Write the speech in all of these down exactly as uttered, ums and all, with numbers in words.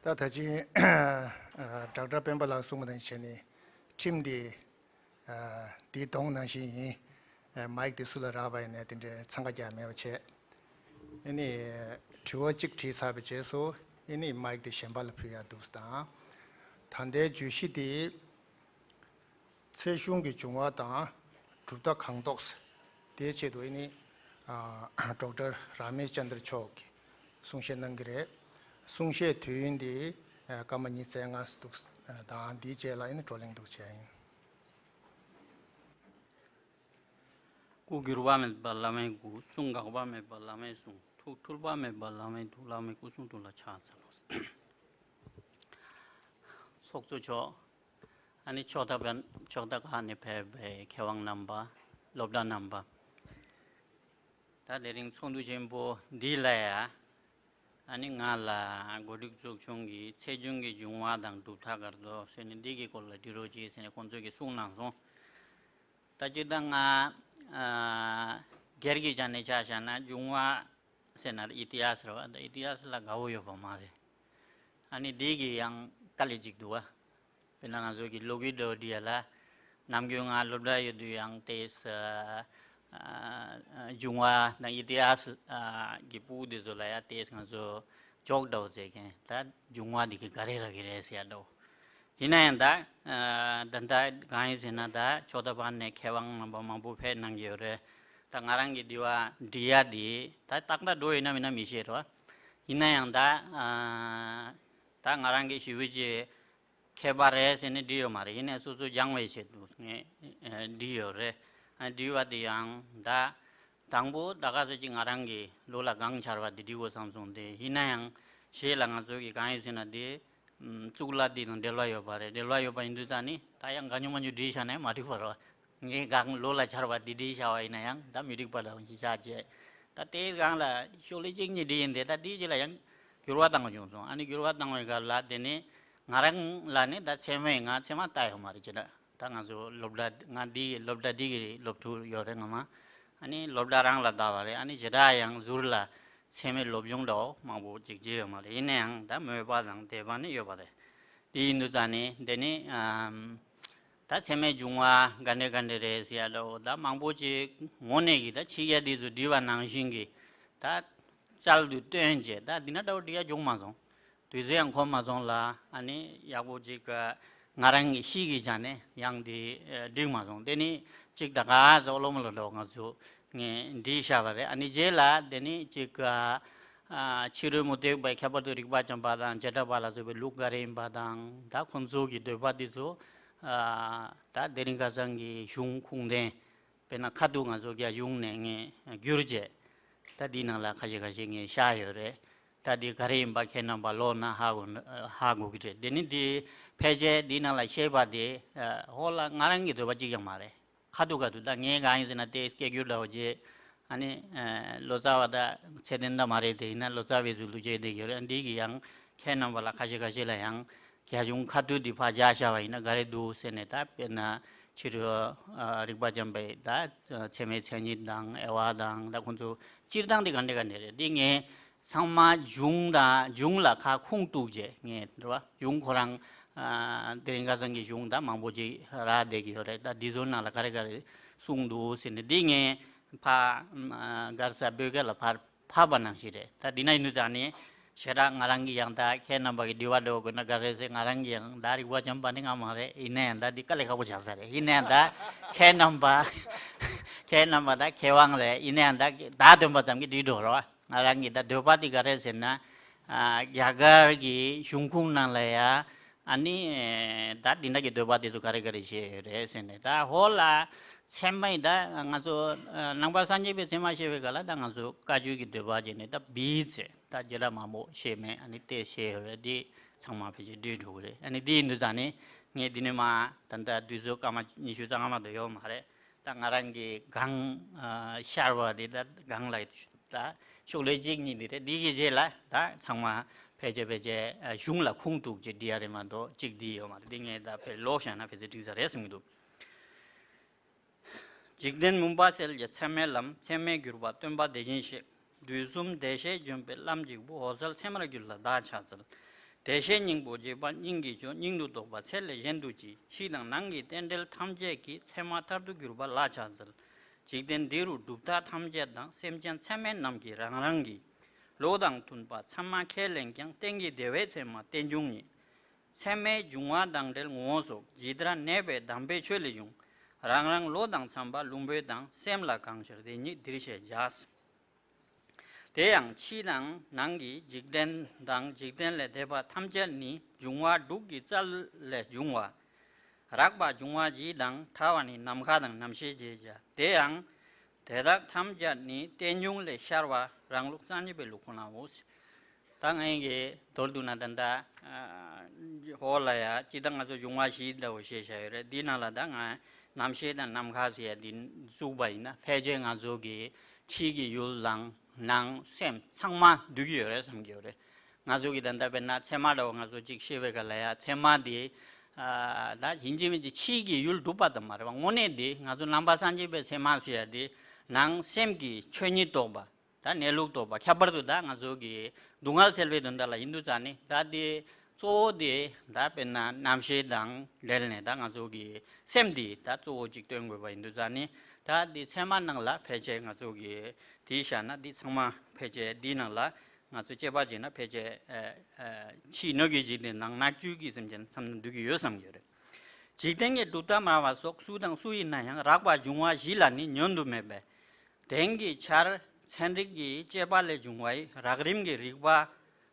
ད་ད་ཅི་ཌོག་ཊར་སྤེན་པ་ལགས་གསུངས་པ་ནང་བཞིན་བྱས་ནས་ཁྲིམས་འདི་འདིའི་གདོང་ནང་བཞིན་ཡིན། མའིག་དེ་སུ་ལ་རག་པ་ཡིན་ནའི་དེ་འདྲའི་འཚང་ཁ་རྒྱག་མེད་པ་བྱས། ཨ་ནི་དྲི་བ་གཅིག་དྲིས་ཚར་བའི་རྗེས་སུ་ཨ་ནི་མའིག་དེ་གཞན་པ་ལ་ཕུལ་ཡ་འདུག་དང་། ད་ལྟའི་བརྗོད་གཞི་དེ་ཚེ་གཞུང་གི་འབྱུང་བ་དང་གྲུབ་མཐའ་གང་ཐོགས་དེའི་ཆེད་དུ་ཨ་ནི་ཌོག་ཊར་ར་མེཤ་ཅན་དྲ་མཆོག་གིས་གསུང་བཤད་གནང་གི་རེད། གསུང་བཤད་དུས་ཡུན་དེ་སྐར་མ་ཉི་ཤུ་རྩ་ལྔ་འདུག་དང་། དེའི་རྗེས་ལ་ཨ་ནི་བགྲོ་གླེང་འདུག་བྱས་ཡིན། སྐུ་འགྱུར་བ་མེད་པ་བླ་མའི་སྐུ། གསུང་འགག་པ་མེད་པ་བླ་མའི་གསུང་། ཐུགས་འཁྲུལ་པ་མེད་པ་བླ་མའི་ཐུགས། བླ་མའི་སྐུ་གསུང་ཐུགས་ལ་ཕྱག་འཚལ་ལོ། ཚོགས་གཙོ་མཆོག་ཨ་ནི་ཕྱོགས་མཐའ་བར་ཕྱོགས་མཐའ་ཁག་ནས་ཕེབས་པའི་མཁས་དབང་རྣམ་པ། སློབ་གྲྭ་རྣམ་པ། ད་དེ་རིང་ཚོགས་འདུ་ཆེན་པོ་འདི་ལ་ཡ། ཨ་ནི་ང་ལ་གོ་སྒྲིག་ཚོགས་ཆུང་གིས་ཚེ་གཞུང་གི་འབྱུང་བ་དང་གྲུབ་མཐའ་ག་རེ་འདུག་ཟེར་ནས་འདི་གི་སྐོར་ལ་འདྲི་རོགས་གྱིས་ཟེར་ནས་ཁོང་ཚོ་གིས་གསུངས་གནང་སོང་། ད་སྤྱིར་བཏང་ང་ཨ་སྒེར་གྱི་ཆ་ནས་ཆ་བཞག་ན་འབྱུང་བ་ཟེར་ན་ཨི་ཏི་ཧ་ས་རེད་བ། ད་ཨི་ཏི་ཧ་ས་ལ་དགའ་བོ་ཡོད་པ་མ་རེད། ཨ་ནི་འདི་གི་ཡང་དཀའ་ལས་ཅིག་འདུག་བ། དཔེར་ན་ང་ཚོ་གི་ལོ་རྒྱུས་འདྲ་བོ་འབྲི་ཡ་ལ། ནམ་རྒྱུན་ང་སློབ་གྲྭ་ཡོད་དུས་ཡང་ཏེས་ཨ་ཨ་འབྱུང་བ་དང་ཨི་ཏི་ཧ་ས་ཨ་གི་ཕྲུ་གུ་དེ་ཚོ་ལ་ཡ་ཏེས་ང་ཚོ་ཇོག་འདྲ་བོ་བྱེད་མཁན། ད་འབྱུང་བ་འདི་གི་ག་རེ་རག་གི་རེད་ཟེར་ཡ་འདྲ་བོ། ཡིན་ན་ཡང་ད་ཨ་ད་ལྟ་གང་ཡིན་ཟེར་ན་ད་ཕྱོགས་མཐའ་བར་ནས་མཁས་དབང་རྣམ་པ་མང་པོ་ཕེབས་གནང་གི་ཡོད་རེད། ད་ང་རང་གི་འདི་བ་འབྲི་ཡ་འདི་ད་ཏག་ཏག་འགྲོ་ཡོད་ན་མིན་ན་མི་ཤེས་རོ། ཡིན་ན་ཡང་ད་ཨ་ད་ང་རང་གི་ཞེ་པོ་ཅིག་མཁས་པ་རེད་ཟེར་ནས་བྲིས་ཡོད་མ་རེད། ཡིན་ནའི་སོ་སོ་སྦྱང་བའི་ཆེད་དུ་ངས་ཨ་བྲིས་ཡོད་རེད། ཨ་བྲིས་པ་དེ་ཡང་ད་དང་པོ་ད་ག་ཚོད་ཅིག་ང་རང་གི་བློ་ལ་གང་འཆར་བ་དེ་བྲིས་དགོས་བསམ་སོང་སྟེ། ཡིན་ན་ཡང་ཞེས་ལ་ང་ཚོ་གི་གང་ཡིན་ཟེར་ན་དེ་ཨམ་གཙུག་ལག་དེ་དང་འབྲེལ་བ་ཡོད་པ་རེད། འབྲེལ་བ་ཡོད་པ་ཡིན་དུས་ད་ནི་ད་ཡང་གང་ཉུང་མ་ཉུང་བྲིས་བཞག་ན་ཡང་མ་འགྲིག་པ་རེད། ངས་གང་བློ་ལ་འཆར་བ་དེ་བྲིས་བཞག་པ་ཡིན་ན་ཡང་ད་མི་འགྲིག་པ་འདྲ་བོ་ཞིག་ཆགས་བྱས། ད་དེའི་སྒང་ལ་ཤོག་ལྷེ་གཅིག་གཉིས་བྲིས་ཡིན་ཏེ། ད་དེའི་རྗེས་ལ་ཡང་འགྱུར་བ་བཏང་བ་བྱུང་སོང་། ཨ་ནི་འགྱུར་བ་བཏང་བའི་སྐབས་ལ་དེ་ནི་ང་རང་ལ་ནི་ད་ཚད་མའི་ང་ཚད་མ་ལྟ་ཡོད་མ་རེད། ཅེ་ན་ད་ང་ཚོ་སློབ་གྲྭ་ང་འདི་སློབ་གྲྭ་འདི་གི་སློབ་ཕྲུག་ཡོད་རེད་ངོ་མ། ཨ་ནི་སློབ་གྲྭ་རང་ལ་ལྟ་བ་རེད། ཨ་ནི་ཞེ་དྲག་ཡང་ཟུར་ལ་ཚད་མའི་སློབ་སྦྱོང་འདྲ་བོ་མང་པོ་ཅིག་བྱས་ཡོད་མ་རེད། ཡིན་ན་ཡང་ད་མོས་པ་དང་དད་པ་ནི་ཡོད་པ་རེད། དེ་ཡིན་དུས་ཙང་ནི་དེ་ནི་ཨམ་ད་ཚད་མའི་འབྱུང་བ་ག་འདྲ་ག་འདྲ་རེད་ཟེར་ཡ་འདྲ་བོ་ད་མང་པོ་ཅིག་དངོས་གནས་ཀྱི་ད་ཕྱི་རྒྱལ་དེ་ཚོ་བྲིས་པ་ནང་བཞིན་གྱི་ད་རྩལ་དུ་བཏོན་བྱས་ད་འདི་ན་འདྲ་བོ་བྲིས་ཡ་བྱུང་མ་སོང་། དུས་ཚོད་ཡང་འཁོར་མ་སོང་ལ། ཨ་ནི་ཡག་པོ་ཅིག་ང་རང་གི་གཤིས་ཀྱི་ཆ་ནས་ཡང་དེ་འགྲིག་མ་སོང་། དེ་ནི་ཅིག་ད་ག་ཟེ་ཨོ་ལོ་མོ་ལོ་འདྲ་བོ་ང་ཚོ་ངས་བྲིས་བཞག་པ་རེད། ཨ་ནི་རྗེས་ལ་དེ་ནི་ཅིག་ཨ་ཕྱི་རོལ་མུ་སྟེགས་པའི་ཁྱད་པར་དུ་རིག་པ་ཅན་པ་དང་བྱེ་བྲག་པ་ལ་སོགས་པའི་ལུགས་ག་རེ་ཡིན་པ་དང་། ད་ཁོང་ཚོ་གི་འདོད་པ་དེ་ཚོ་ཨ་ད་དེ་རིང་ཁ་སང་གི་གཞུང་ཁུངས་ལྡན། དཔེར་ན་ཁ་ཐུག་ང་ཚོ་རྒྱ་གཞུང་ནས་ངས་བསྒྱུར་བྱས། ད་འདིའི་ནང་ལ་ཁ་ཤས་ཁ་ཤས་ངས་བཞག་ཡོད་རེད། ད་འདི་ག་རེ་ཡིན་པ་ཁྱེད་རྣམ་པ་ཀློག་ན་ཧ་གོ་ཧ་གོ་གི་རེད། དེ་ནི་འདི་ཕལ་ཆེར་འདིའི་ནང་ལ་བཤད་པ་དེ་ཨ་ཧོ་ལ་ང་རང་གི་འདོད་པ་གཅིག་ཀྱང་མ་རེད། ཁ་ཐུག་ཁ་ཐུག་ད་ངས་གང་ཡིན་ཟེར་ན་དེ་སྐད་སྒྱུར་འདྲ་བོ་བྱས། ཨ་ནི་ཨ་ལོ་ཙཱ་བ་ད་ཚད་ལྡན་ད་མ་རེད། དེ་ཡིན་ན་ལོ་ཙཱ་བའི་ཚུལ་དུ་བྱས་བསྡད་ཡོད་རེད། འདི་གི་ཡང་ཁྱེད་རྣམ་པ་ལ་ཁ་ཤས་ཁ་ཤས་ལ་ཡང་རྒྱ་གཞུང་ཁ་ཐུག་འདི་ཕར་བཞག་བཞག་པ་ཡིན་ན་ག་རེ་འདུག་ཟེར་ནས། ད་དཔེར་ན་ཕྱི་རོལ་ཨ་རིག་པ་ཅན་པའི་ད་ཚད་མའི་མཚན་ཉིད་དང་དབྱེ་བ་དང་། ད་ཁོང་ཚོ་སྤྱིར་བཏང་འདི་ག་འདྲ་ག་འདྲ་རེད། འདི་ངས་ཚང་མ་གཞུང་དང་གཞུང་ལ་ཁ་ཁུངས་གཏུགས་བྱས་ངས་རེད་བ། གཞུང་ཁོ་རང་ཨ་དེ་རིང་ཁ་སང་གི་གཞུང་ད་མང་པོ་ཅིག་རག་བསྡད་ཀྱི་ཡོད་རེད། ད་འདི་ཚོའི་ནང་ལ་ག་རེ་ག་རེ་གསུངས་འདུག་ཟེར་ནས་འདི་ངས་ཕར་ཨ་ག་རེ་ཟེར་བོད་སྐད་ལ་ཕར་ཕབ་པ་ནང་བཞིན་རེད། ད་འདི་ན་ཡིན་དུས་ཙང་ནས་ཞེ་དྲག་ང་རང་གི་ཡང་ད་ཁྱེད་རྣམ་པ་གི་འདི་བ་འགྲོ་དགོས་ན་ག་རེ་ཟེར། ང་རང་གི་ཡང་ད་རིག་པ་ཅན་པ་ནི་ང་མ་རེད། ཡིན་ན་ཡང་ད་འདི་དཀའ་ལས་ཁག་པོ་ཆགས་ས་རེད། ཡིན་ན་ཡང་ད་ཁྱེད་རྣམ་པ་ཁྱེད་རྣམ་པ་ད་མཁས་དབང་རེད། ཡིན་ན་ཡང་ད་བརྡ་སྟོན་པ་ཙམ་གྱིས་འགྲིག་འགྲོ་རོགས། ང་རང་གི་ད་འདོད་པ་དེ་ག་རེ་ཟེར་ན། ཨ་རྒྱ་གར་གྱི་གཞུང་ཁུངས་ནང་ལ་ཡ་ཨ་ནི་ད་འདི་འདྲ་གི་འདོད་པ་དེ་ཚོ་ག་རེ་ག་རེ་བཤད་ཡོད་རེད་ཟེར་ནས། ད་ཧོ་ལ་ཚད་མ་ཡི་ད་ང་ཚོ་ཨ་ནང་པ་སངས་རྒྱས་པའི་ཚད་མ་བཤད་པའི་སྐབས་ལ་ད་ང་ཚོ་བཀའ་བརྒྱུད་ཀྱི་འདོད་པ་བྱས་ནས་ད་བིས་ཟེར་ད་རྒྱ་གར་མང་པོ་བཤད་མེད། ཨ་ནི་དེ་བཤད་ཡོད་རེད། འདི་ཚང་མ་ཕལ་ཆེར་འགྲིག་འགྲོ་གི་རེད། ཨ་ནི་འདི་ཡིན་དུས་ཙང་ནས་ངས་འདི་ནས་མ་ད་ལྟ་དུས་ཚོད་སྐར་མ་ཉི་ཤུ་རྩ་ལྔ་མ་གཏོགས་ཡོད་མ་རེད། ད་ང་རང་གི་གང་ཨ་ཤར་བ་དེ་ད་གང་ལ་ད་ཤོག་ལྷེ་གཅིག་གཉིས་འདི་རེད། འདི་གི་རྗེས་ལ་ད་ཚང་མ་ཕལ་ཆེར་ཕལ་ཆེར་ཨ་གཞུང་ལ་ཁུངས་གཏུགས་ཀྱི་འབྲི་ཡ་རེད་མ་གཏོགས་གཅིག་འདི་ཡོད་མ་རེད། འདི་ངས་ད་ཕལ་ཀློག་བཞག་ན་ཕལ་ཆེར་འགྲིག་ས་རེད་བསམ་གྱི་འདུག་འཇིག་རྟེན་མུན་པ་སེལ་བྱེད་ཚད་མའི་ལམ། ཚད་མས་བསྒྱུར་པ་སྟོན་པ་དེ་བཞིན་གཤེགས། དུས་གསུམ་བདེ་གཤེགས་ལྗོན་པའི་བླ་མ་གཅིག་པུ། འོད་གསལ་ཚད་མར་གྱུར་ལ་བདག་ཕྱག་འཚལ། བདེ་གཤེགས་སྙིང་པོ་རྗེ་འབངས་སྙིང་གི་མཆོག་སྙིང་དུ་རྡོག་པ་ཚེ་ལས་གཞན་དུ་ཅི། ཕྱི་དང་ནང་གི་རྟེན་འབྲེལ་ཐམས་ཅད་ཀྱི། མཚན་མ་མཐར་ཐུག་གྱུར་པ་ལ་ཕྱག་འཚལ། འཇིག་རྟེན་འདི་རུ་གྲུབ་མཐའ་ཐམས་ཅད་དང་། སེམས་ཅན་ཚད་མེད་རྣམས་ཀྱིས་རང་རང་གི། བློ་དང་མཐུན་པ་ཚད་མ་ཁས་ལེན་ཀྱང་། རྟེན་གྱི་བདེ་བའི་མཚན་མ་རྟེན་འབྱུང་ཉིད། མཚན་མའི་འབྱུང་བ་དང་འབྲེལ་ངོ་བོ་སོགས། ཇི་ལྟར་གནས་པའི་གདམས་པའི་ཆོས་ལས་བྱུང་། རང་རང་བློ་དང་འཚམ་པ་ལུང་འབོད་དང་། སེམས་ལ་གང་ཤར་དེ་ཉིད་འདིར་ཞེས་བྱ། དེ་ཡང་ཕྱི་དང་ནང་གི་འཇིག་རྟེན་དང་། འཇིག་རྟེན་ལས་འདས་པ་ཐམས་ཅད་ནི། འབྱུང་བ་དྲུག་གི་རྩལ་ལས་བྱུང་བ། རགས་པ་འབྱུང་བ་བཞི་དང་། ཕྲ་བ་ནི་ནམ་མཁའ་དང་རྣམ་ཤེས་ཞེས་བྱ། དེ་ཡང་དེ་དག་ཐམས་ཅད་ནི། རྟེན་འབྱུང་ལས་ཤར་བ། རང་ལུགས་སངས་རྒྱས་པའི་ལུགས་ཁོ་ནའོ། ད་ངས་ཀྱི་མདོར་བསྡུ་ན་ད་ལྟ་ཨ་ཧོ་ལ་ཡ་སྤྱིར་བཏང་ང་ཚོ་འབྱུང་བ་བཞི་འདྲ་བོ་ཞེས་བྱ་ཡོད་རེད། འདི་ནང་ལ་ད་ང་རྣམ་ཤེས་དང་ནམ་མཁའ་ཟེར་ཡ་འདི་བཙུགས་པ་ཡིན་ན། ཕལ་ཆེར་ང་ཚོ་གི་ཕྱི་གི་ཡུལ་དང་ནང་སེམས་ཚང་མ་འདུས་ཀྱི་ཡོད་རེད་བསམ་གྱི་ཡོད་རེད། ང་ཚོ་གི་ད་ལྟ་དཔེར་ན་ཚད་མ་འདྲ་བོ་ང་ཚོ་གཅིག་ཤེས་པའི་སྐབས་ལ་ཡ། ཚད་མ་འདི་ཨ་ད་ཡིན་གཅིག་མིན་གཅིག་ཕྱི་གི་ཡུལ་གྲུབ་པ་ཙམ་མ་རེད་པ། དངོས་གནས་འདི་ང་ཚོ་ནང་པ་སངས་རྒྱས་པའི་ཚད་མ་ཟེར་ཡ་འདི་ནང་སེམས་ཀྱི་ཆོས་ཉིད་རྟོགས་པ། ད་གནས་ལུགས་རྟོགས་པ། ཁྱད་པར་དུ་ད་ང་ཚོ་གི་སྡུག་བསྔལ་སེལ་བའི་དོན་དག་ལ་ཡིན་དུས་ཙང་ནི། ད་འདི་གཙོ་བོ་དེ་ད་དཔེར་ན་རྣམ་ཤེས་དང་འབྲེལ་ནས་ད་ང་ཚོ་གི་སེམས་འདི་ད་གཙོ་བོ་གཅིག་སྟོན་དགོས་པ་ཡིན་དུས་ཙང་ནི། ད་འདི་ཚད་མ་ནང་ལ་ཕལ་ཆེར་ང་ཚོ་གི་དེ་བཞག་ན། འདི་ཚང་མ་ཕལ་ཆེར་འདི་ནང་ལ་ང་ཚོ་དཔྱད་པ་བྱས་ན་ཕལ་ཆེར་ཨ་ཨ་ཕྱི་ནང་གི་འཇིག་རྟེན་དང་ནང་བཅུད་ཀྱི་སེམས་ཅན་ཚང་མ་འདུས་ཀྱི་ཡོད་བསམ་གྱི་ཡོད་རེད། འཇིག་རྟེན་གྱི་གྲུབ་མཐའ་སྨྲ་བ་སོགས་སུ་དང་སུ་ཡིན་ན་ཡང་། རགས་པ་འབྱུང་བ་བཞི་ལ་ནི་བསྙོན་དུ་མེད་པས། དེང་གི་ཆར་ཚན་རིག་གི་དཔྱད་པ་ལས་བྱུང་བའི་རགས་རིམ་གྱི་རིག་པ་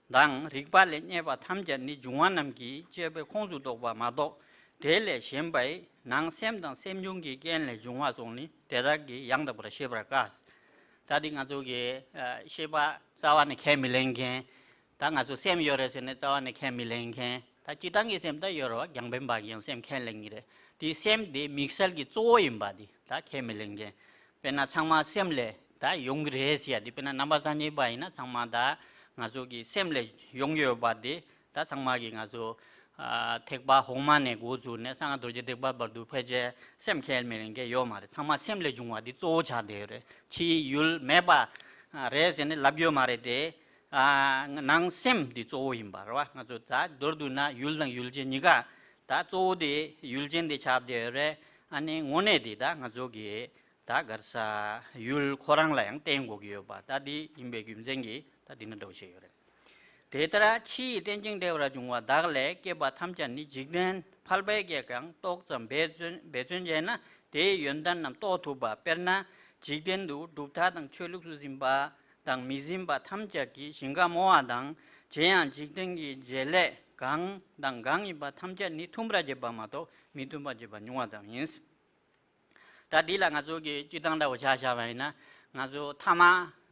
དང་། རིག་པ་ལས་རྙེད་པ་ཐམས་ཅད་ནི་འབྱུང་བ་རྣམས་ཀྱི་དཔྱད་པའི་ཁོངས་སུ་གཏོགས་པ་མ་གཏོགས། དེ་ལས་གཞན་པའི་ནང་སེམས་དང་སེམས་བྱུང་གི་རྐྱེན་ལས་བྱུང་བ་སོགས་ནི་དེ་དག་གིས་ཡང་དག་པར་ཤེས་པར་དཀའ། ད་འདི་ང་ཚོ་གི་ཨ་ཤེས་པ་རྩ་བ་ནས་ཁས་མི་ལེན་མཁན། ད་ང་ཚོ་སེམས་ཡོད་རེད་ཟེར་ནས་རྩ་བ་ནས་ཁས་མི་ལེན་མཁན། ད་སྤྱིར་བཏང་གི་སེམས་ད་ཡོད་རེད་པ། རྒྱང་འཕེན་པ་གིས་ཡང་སེམས་ཁས་ལེན་གྱི་རེད། དེ་སེམས་དེ་དམིགས་བསལ་གྱི་གཙོ་བོ་ཡིན་པ་དེ་ད་ཁས་མི་ལེན་མཁན། དཔེར་ན་ཚང་མ་སེམས་ལས་ད་ཡོང་གི་རེད་ཟེར་ཡ་དེ། དཔེར་ན་ནང་པ་སངས་རྒྱས་པ་ཡིན་ན་ཚང་མ་ད་ང་ཚོ་གི་སེམས་ལས་ཡོང་གི་ཡོད་པ་དེ། ད་ཚང་མ་གི་ང་ཚོ་ཨ་ཐེག་པ་འོག་མ་ནས་འགོ་བཙུགས་ནས་གསང་སྔགས་རྡོ་རྗེ་ཐེག་པ་བར་དུ་ཕལ་ཆེར་སེམས་ཁས་མི་ལེན་མཁན་ཡོད་མ་རེད། ཚང་མ་སེམས་ལས་བྱུང་བ་འདི་གཙོ་བོ་ཆགས་བསྡད་ཡོད་རེད། ཕྱིའི་ཡུལ་མེད་པ་ཨ་རེད་ཟེར་ནས་ལབ་ཡོད་མ་རེད་དེ། ཨ་ནང་སེམས་འདི་གཙོ་བོ་ཡིན་པ་རེད་པ། ང་ཚོ་ད་མདོར་བསྡུ་ན་ཡུལ་དང་ཡུལ་ཅན་གཉིས་ཀ། ད་གཙོ་བོ་དེ་ཡུལ་ཅན་དེ་ཆགས་བསྡད་ཡོད་རེད། ཨ་ནི་དངོས་གནས་དེ་ད་ང་ཚོ་གི་ད་ག་རེ་ཟ། ཡུལ་ཁོ་རང་ལ་ཡང་བརྟེན་དགོས་ཀྱི་ཡོད་པ་ད་འདི་ཡིན་པའི་རྒྱུ་མཚན་གྱིས་ད་འདི་ནི་འདྲ་བོ་བྱས་ཡོད་རེད། དེ་ལྟར་ཕྱི་ཡི་རྟེན་ཅིང་འབྲེལ་བར་འབྱུང་བ་དག་ལས་སྐྱེས་པ་ཐམས་ཅད་ནི། འཇིག་རྟེན་ཕལ་པས་སྐྱེས་ཀྱང་ཏོག་ཙམ་འབད་བརྩོན་འབད་བརྩོན་བྱས་ན་དེའི་ཡོན་ཏན་རྣམས་རྟོགས་ཐུབ་པ། དཔེར་ན་འཇིག་རྟེན་དུ་གྲུབ་མཐའ་དང་ཆོས་ལུགས་སུ་ཟིན་པ་དང་མི་ཟིན་པ་ཐམས་ཅད་ཀྱི་ཞིང་ཁམས་སྨོ་བ་དང་། གཞན་ཡང་འཇིག་རྟེན་གྱི་བྱེད་ལས་གང་དང་གང་ཡིན་པ་ཐམས་ཅད་ནི་མཐུན་པར་བྱེད་པ་མ་གཏོགས་མི་མཐུན་པར་བྱེད་པ་ཉུང་བ་ཙམ་ཡིན། ད་འདི་ལ་ང་ཚོ་གི་སྤྱིར་བཏང་འདྲ་བོ་ཆ་བཞག་པ་ཡིན་ན། ང་ཚོ་ཐ་མ་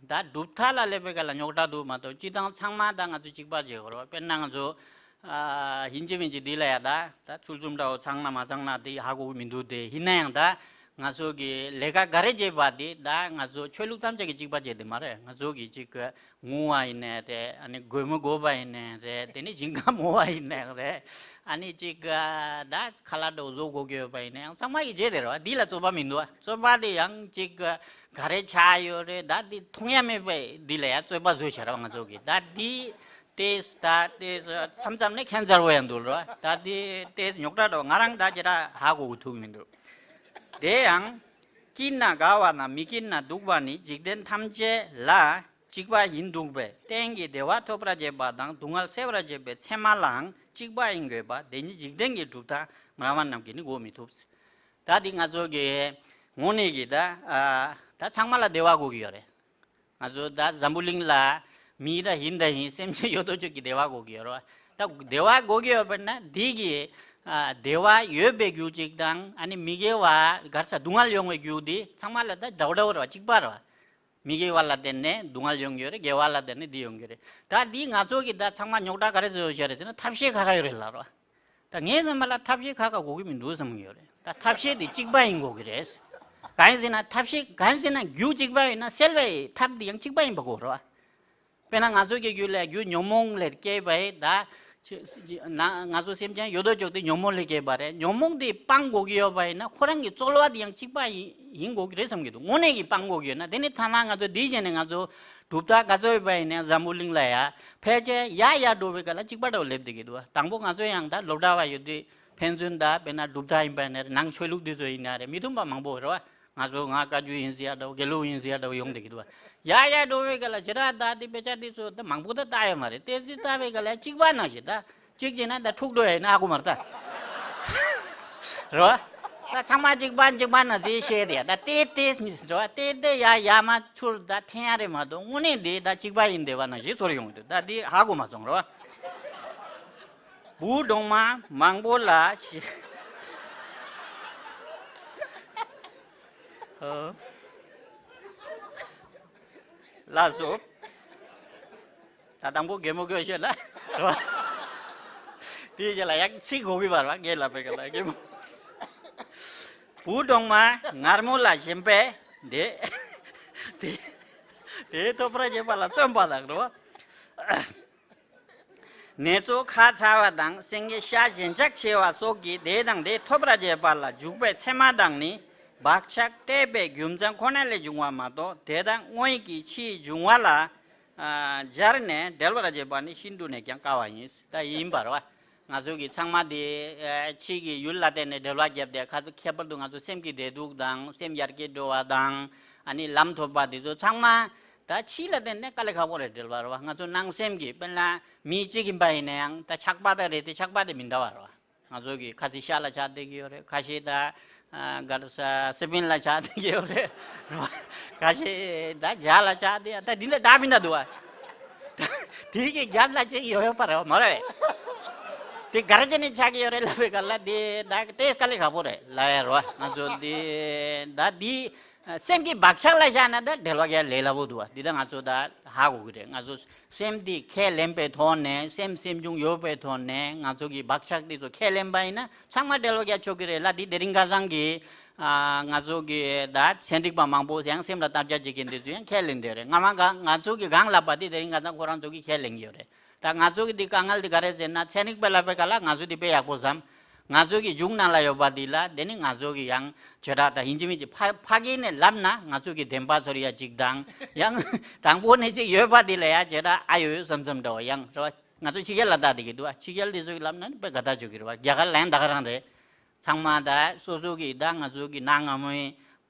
ད་གྲུབ་མཐའ་ལ་སླེབས་པའི་སྐབས་ལ་རྙོག་དྲ་འདུག་མ་གཏོགས་སྤྱིར་བཏང་ཚང་མ་ད་ང་ཚོ་གཅིག་པ་བྱེད་དགོས་རེད་པ། དཔེར་ན་ང་ཚོ་ཨ་ཡིན་གཅིག་མིན་གཅིག་འདི་ལ་ཡ་ད་ད་ཚུལ་གསུམ་འདྲ་བོ་ཚང་ན་མ་ཚང་ན་དེ་ཧ་གོ་གི་མི་འདུག་དེ་ཡིན་ན་ཡང་ད་ང་ཚོ་གི་ལས་ཀ་ག་རེ་བྱེད་པ་དེ་ད་ང་ཚོ་ཆོས་ལུགས་ཐམས་ཅད་ཀྱིས་གཅིག་པ་བྱེད་དེ་མ་རེད། ང་ཚོ་གི་གཅིག་གི་ངུ་བ་ཡིན་ནའི་རེད། ཨ་ནི་རྒོད་མོ་དགོད་པ་ཡིན་ནའི་རེད། དེ་ནས་ཞིང་ཁ་རྨོ་བ་ཡིན་ནའི་རེད། ཨ་ནི་གཅིག་ཨ་ད་ཁ་ལག་འདྲ་བོ་བཟོ་དགོས་ཀྱི་ཡོད་པ་ཡིན་ནའི་ཡང་ཚང་མ་གིས་བྱེད་དེ་རེད་པ། འདི་ལ་རྩོད་པ་མི་འདུག་ཨ། རྩོད་པ་དེ་ཡང་གཅིག་ག་རེ་ཆགས་ཡོད་རེད། ད་འདི་མཐོང་ཡ་མེད་པས་འདི་ལ་ཡང་རྩོད་པ་བཟོས་བྱས་རེད་པ། ང་ཚོ་གིས་ད་འདི་ཏོག་ཙམ་ད་ཏོག་ཙམ་མཚམས་མཚམས་ནས་ཁྱད་མཚར་པོ་ཡང་འདུག་རེད་པ། ད་འདི་ཏོག་ཙམ་རྙོག་དྲ་འདྲ་བོ་ང་རང་ད་ཅི་འདྲ་ཧ་གོ་གི་ཐུག་མི་འདུག་དེ་ཡང་སྐྱིད་ན་དགའ་བ་ན་མི་སྐྱིད་ན་སྡུག་པ་ནི། འཇིག་རྟེན་ཐམས་ཅད་ལ་གཅིག་པ་ཡིན་འདུག་པས། གཏན་གྱི་བདེ་བ་ཐོབ་པར་བྱེད་པ་དང་སྡུག་བསྔལ་སེལ་བར་བྱེད་པའི་ཚད་མ་ལའང་གཅིག་པ་ཡིན་དགོས་པ། དེ་ཉིད་འཇིག་རྟེན་གྱི་གྲུབ་མཐའ་སྨྲ་བ་རྣམས་ཀྱིས་ནི་འགོག་མི་ཐུབ། ད་འདི་ང་ཚོ་གི་དངོས་གནས་ཀྱི་ད་ཨ་ད་ཚང་མ་ལ་བདེ་བ་དགོས་ཀྱི་ཡོད་རེད། ང་ཚོ་ད་འཛམ་བུ་གླིང་ལ་མི་ད་ཡིན་ད་ཡིན་སེམས་ཅན་ཡོད་དོ་ཅོག་གི་བདེ་བ་དགོས་ཀྱི་ཡོད་རེད་པ། ད་བདེ་བ་དགོས་ཀྱི་ཡོད་པ་ན་འདི་གི་ཨ་བདེ་བ་ཡོད་པའི་རྒྱུ་གཅིག་དང་། ཨ་ནི་མི་དགེ་བ་ག་རེ་ཟ་སྡུག་བསྔལ་ཡོང་བའི་རྒྱུ་འདི་ཚང་མ་ལ་ད་འདྲ་བོ་འདྲ་བོ་རེད་པ། གཅིག་པ་རེད་པ། མི་དགེ་བ་ལ་བརྟེན་ནས་སྡུག་བསྔལ་ཡོང་གི་ཡོད་རེད། དགེ་བ་ལ་བརྟེན་ནས་འདི་ཡོང་གི་རེད། ད་འདི་ང་ཚོ་གི་ད་ཚང་མ་རྙོག་དྲ་ག་རེ་བཟོས་ཡོད་རེད་ཟེར་ན་ཐབས་ཤེས་ཁ་ཁ་ཡོད་རེད་ལབ་རེད་པ། ད་ངས་བསམ་པ་ལ་ཐབས་ཤེས་ཁ་ཁ་དགོས་ཀྱི་མི་འདུག་བསམ་གྱི་ཡོད་རེད། ད་ཐབས་ཤེས་དེ་གཅིག་པ་ཡིན་དགོས་ཀྱི་རེད། གང་ཡིན་ཟེར་ན་ཐབས་ཤེས་གང་ཡིན་ཟེར་ན་རྒྱུ་གཅིག་པ་ཡིན་ན་སེལ་བའི་ཐབས་དེ་ཡང་གཅིག་པ་ཡིན་པ་དགོས་རེད་པ། དཔེར་ན་ང་ཚོ་གི་རྒྱུད་ལ་རྒྱུ་ཉོན་མོངས་ལས་སྐྱེས་པ་ཡིན་ད། ཆ་ན་ང་ཚོ་སེམས་ཅན་ཡོད་དོ་ཅོག་དེ་ཉོན་མོངས་ལས་སྐྱེས་པ་རེད། ཉོན་མོངས་དེ་སྤང་དགོས་ཀྱི་ཡོད་པ་ཡིན་ན་ཁོ་རང་གི་རྩོལ་བ་དེ་ཡང་གཅིག་པ་ཡིན་ ཡིན་དགོས་ཀྱི་རེད་བསམ་གྱི་འདུག་དངོས་གནས་ཀྱི་སྤང་དགོས་ཀྱི་ཡོད་ན། དེ་ནི་མཐའ་མ་ང་ཚོ་འདིའི་རྗེས་ནས་ང་ཚོ་གྲུབ་མཐའ་ག་ཚོད་ཡོད་པ་ཡིན་ནའང་འཛམ་བུ་གླིང་ལ་ཡ་ཕལ་ཆེར་ཡར་ཡར་འགྲོ་བའི་སྐབས་ལ་གཅིག་པ་འདྲ་བོ་སླེབས་བསྡད་ཀྱི་འདུག་དང་པོ་ང་ཚོ་ཡང་ད་སློབ་གྲྭ་བ་ཡོད་དུས་ཕན་ཚུན་ད་དཔེར་ན་གྲུབ་མཐའ་ཡིན་པ་ཡིན་ན་རེད། ནང་ཆོས་ལུགས་འདི་ཚོ་ཡིན་ན་རེད། མི་མཐུན་པ་མང་པོ་རེད་བ། ང་ཚོ་ང་བཀའ་བརྒྱུད་ཡིན་ཟེར་ཡ་འདྲ་བོ། དགེ་ལུགས་ཡིན་ཟེར་ཡ་འདྲ་བོ་ཡོང་བསྡད་ཀྱི་འདུག་བ། ཡར་ཡར་འགྲོ་བའི་སྐབས་ལ་བྱེ་བྲག་ད་འདི་དཔེ་ཆ་འདི་ཚོ་ད་མང་པོ་ད་ལྟ་ཡོད་མ་རེད། ཏོག་ཙམ་ལྟ་བའི་སྐབས་ལ་གཅིག་པ་ནང་བཞིན་ད། གཅིག་བྱས་ན་ད་འཁྲུག་འགྲོ་ཡ་ཡིན་ན་ཧ་གོ་མ་རེད་ད། རེད་བ། ད་ཚང་མ་གཅིག་པ་གཅིག་པ་ན་ཟེར་བཤད་རེད་ད། ཏེ་ཏེ་རེད་བ། ཏེ་ཏེ་ཡ་ཡ་མ་ཚུར་ད་འཐེན་ཡ་རེད་མ་གཏོགས་དངོས་གནས་འདི་ད་གཅིག་པ་ཡིན་བསྡད་པ་ན་ཞེས་ཚོར་ཡོང་གི་འདུག་ད་འདི་ཧ་གོ་མ་སོང་རེད་བ། བུ་གྲོག་མ་མང་པོ་ལ་ཞེ། ལགས་སོ། ད་དང་པོ་གད་མོ་དགོད་ཤོད་ལ། དེའི་རྗེས་ལ་ཡང་ཚིག་གོ་གི་བར་བ་ངས་ལབ་པའི་སྐབས་ལ་གད་མོ། བུ་གྲོག་མ་ངར་མོ་ལ་ཞེན་པས་དེ། དེ། དེའི་ཐོབ་པར་བྱེད་པ་ལ་བརྩོན་པ་དང་རོ། ནེ་ཙོ་ཁ་ཚ་བ་དང་སེང་གེ་ཤ་ཞེན་ཆགས་ཆེ་བ་སོགས་ཀྱིས་དེ་དང་དེ་ཐོབ་པར་བྱེད་པ་ལ་འཇུག་པའི་ཚད་མ་དང་ནི་བག་ཆགས་བརྟས་པའི་རྒྱུ་མཚན་ཁོ་ན་ལས་བྱུང་བ་མ་གཏོགས། དེ་དག་དངོས་ཀྱི་ཕྱིའི་འབྱུང་བ་ལ། ཨ། སྦྱར་ནས་འགྲེལ་བར་བྱེད་པ་ནི་ཤིན་ཏུ་ནས་ཀྱང་དཀའ་བ་ཡིན། ད་ཡིན་པར་བ། ང་ཚོ་གི་ཚང་མ་དེ་ཨ་ཕྱི་གི་ཡུལ་ལ་བརྟེན་ནས་འགྲེལ་བ་བརྒྱབ་སྟེ། ཁ་ཚོ་ཁྱད་པར་དུ་ང་ཚོ་སེམས་ཀྱི་བདེ་སྡུག་དང་། སེམས་ཡར་རྒྱས་འགྲོ་བ་དང་། ཨ་ནི་ལམ་ཐོབ་པ་དེ་ཚོ་ཚང་མ་ད་ཕྱི་ལ་བརྟེན་ནས་དཀའ་ལས་ཁག་པོ་རེད། འགྲེལ་བ་རེད་བ། ང་ཚོ་ནང་སེམས་ཀྱི་དཔེར་ན་མི་གཅིག་ཡིན་པ་ཡིན་ན་ཡང་ད་ཆགས་པ་དེ་རེད་དེ། ཆགས་པ་དེ་མི་འདྲ་བ་རེད་བ། ང་ཚོ་གི་ཁ་ཚིག་ཤ་ལ་ཆགས་བསྡད་ཀྱི་ཡོད་རེད། ཁ་ཤས་ད་ཨ་ག་རེ་ཟ་སི་པིན་ལ་ཆགས་བསྡད་ཀྱི་ཡོད་རེད། ཁ་ཤས་ད་ཇ་ལ་ཆགས་བསྡད། ད་འདི་འདྲ་འདྲ་མི་འདྲ་འདུག་བ། དེ་གི་རྒྱབ་ལ་ཅིག་ཡོད་ཡོད་པ་རེད་བ། མ་རེད། དེ་ག་རེ་བྱས་ནས་ཆགས་ཀྱི་ཡོད་རེད་ལབ་པའི་སྐབས་ལ་དེ་ད་ཏོག་ཙམ་དཀའ་ལས་ཁག་པོ་རེད་ལབ་ཡ་རེད་བ། ང་ཚོ་འདི་ད་འདི་སེམས་ཀྱི་བག་ཆགས་ལ་བཞག་ན་ད་འགྲེལ་བ་རྒྱག་ལས་སླ་པོ་འདུག་བ། འདི་ད་ང་ཚོ་ད་ཧ་གོ་གི་རེད། ང་ཚོ་སེམས་འདི་ཁས་ལེན་པའི་ཐོག་ནས། སེམས་སེམས་བྱུང་ཡོད་པའི་ཐོག་ནས། ང་ཚོ་གི་བག་ཆགས་འདི་ཚོ་ཁས་ལེན་པ་ཡིན་ན་ཚང་མ་འགྲེལ་བ་རྒྱག་ཆོག་གི་རེད་ལ། འདི་དེ་རིང་ཁ་སང་གི་ཨ་ང་ཚོ་གི་ད་ཚན་རིག་པ་མང་པོ་ཡང་སེམས་ལ་བརྟག་དཔྱད་བྱེད་མཁན་འདི་ཚོས་ཡང་ཁས་ལེན་བསྡད་རེད། སྔ་མ་ག་ང་ཚོ་གི་གང་ལབ་པ་དེ་དེ་རིང་ཁ་སང་ཁོ་རང་ཚོ་གིས་ཁས་ལེན་གྱི་ཡོད་རེད། ད་ང་ཚོ་གི་འདི་དཀའ་ངལ་འདི་ག་རེ་ཟེར་ན། ཚན་རིག་པས་ལབ་པའི་སྐབས་ལ་ང་ཚོ་འདི་དཔེ་ཡག་པོ་བསམ། ང་ཚོ་གི་མཇུག་ནང་ལ་ཡོད་པ་འདི་ལ་དེ་ནི་ང་ཚོ་གི་ཡང་བྱེ་བྲག་དང་ཡིན་གཅིག་མིན་གཅིག་ཕ་ཕ་གི་ནས་ལབ་ན་ང་ཚོ་གི་བདེན་པ་ཚོར་ཡ་གཅིག་དང་། ཡང་དང་པོ་ནས་གཅིག་ཡོད་པ་འདི་ལ་ཡ་བྱེ་བྲག་ཨ་ཡོད་ཡོད་བསམ་བསམ་འདྲ་བ་ཡང་རེད་བ། ང་ཚོ་ཕྱི་རྒྱལ་ལ་ལྟ་བསྡད་ཀྱི་འདུག་བ། ཕྱི་རྒྱལ་འདི་ཚོ་གི་ལབ་ན་ནི་དཔེ་དགའ་ཐག་ཆོད་ཀྱི་རེད་བ། རྒྱ་གར་ལ་ཡང་ད་ག་རང་རེད། ཚང་མ་ད་སོ་སོ་གི་ད་ང་ཚོ་གི་གནའ་སྔ་མོའི་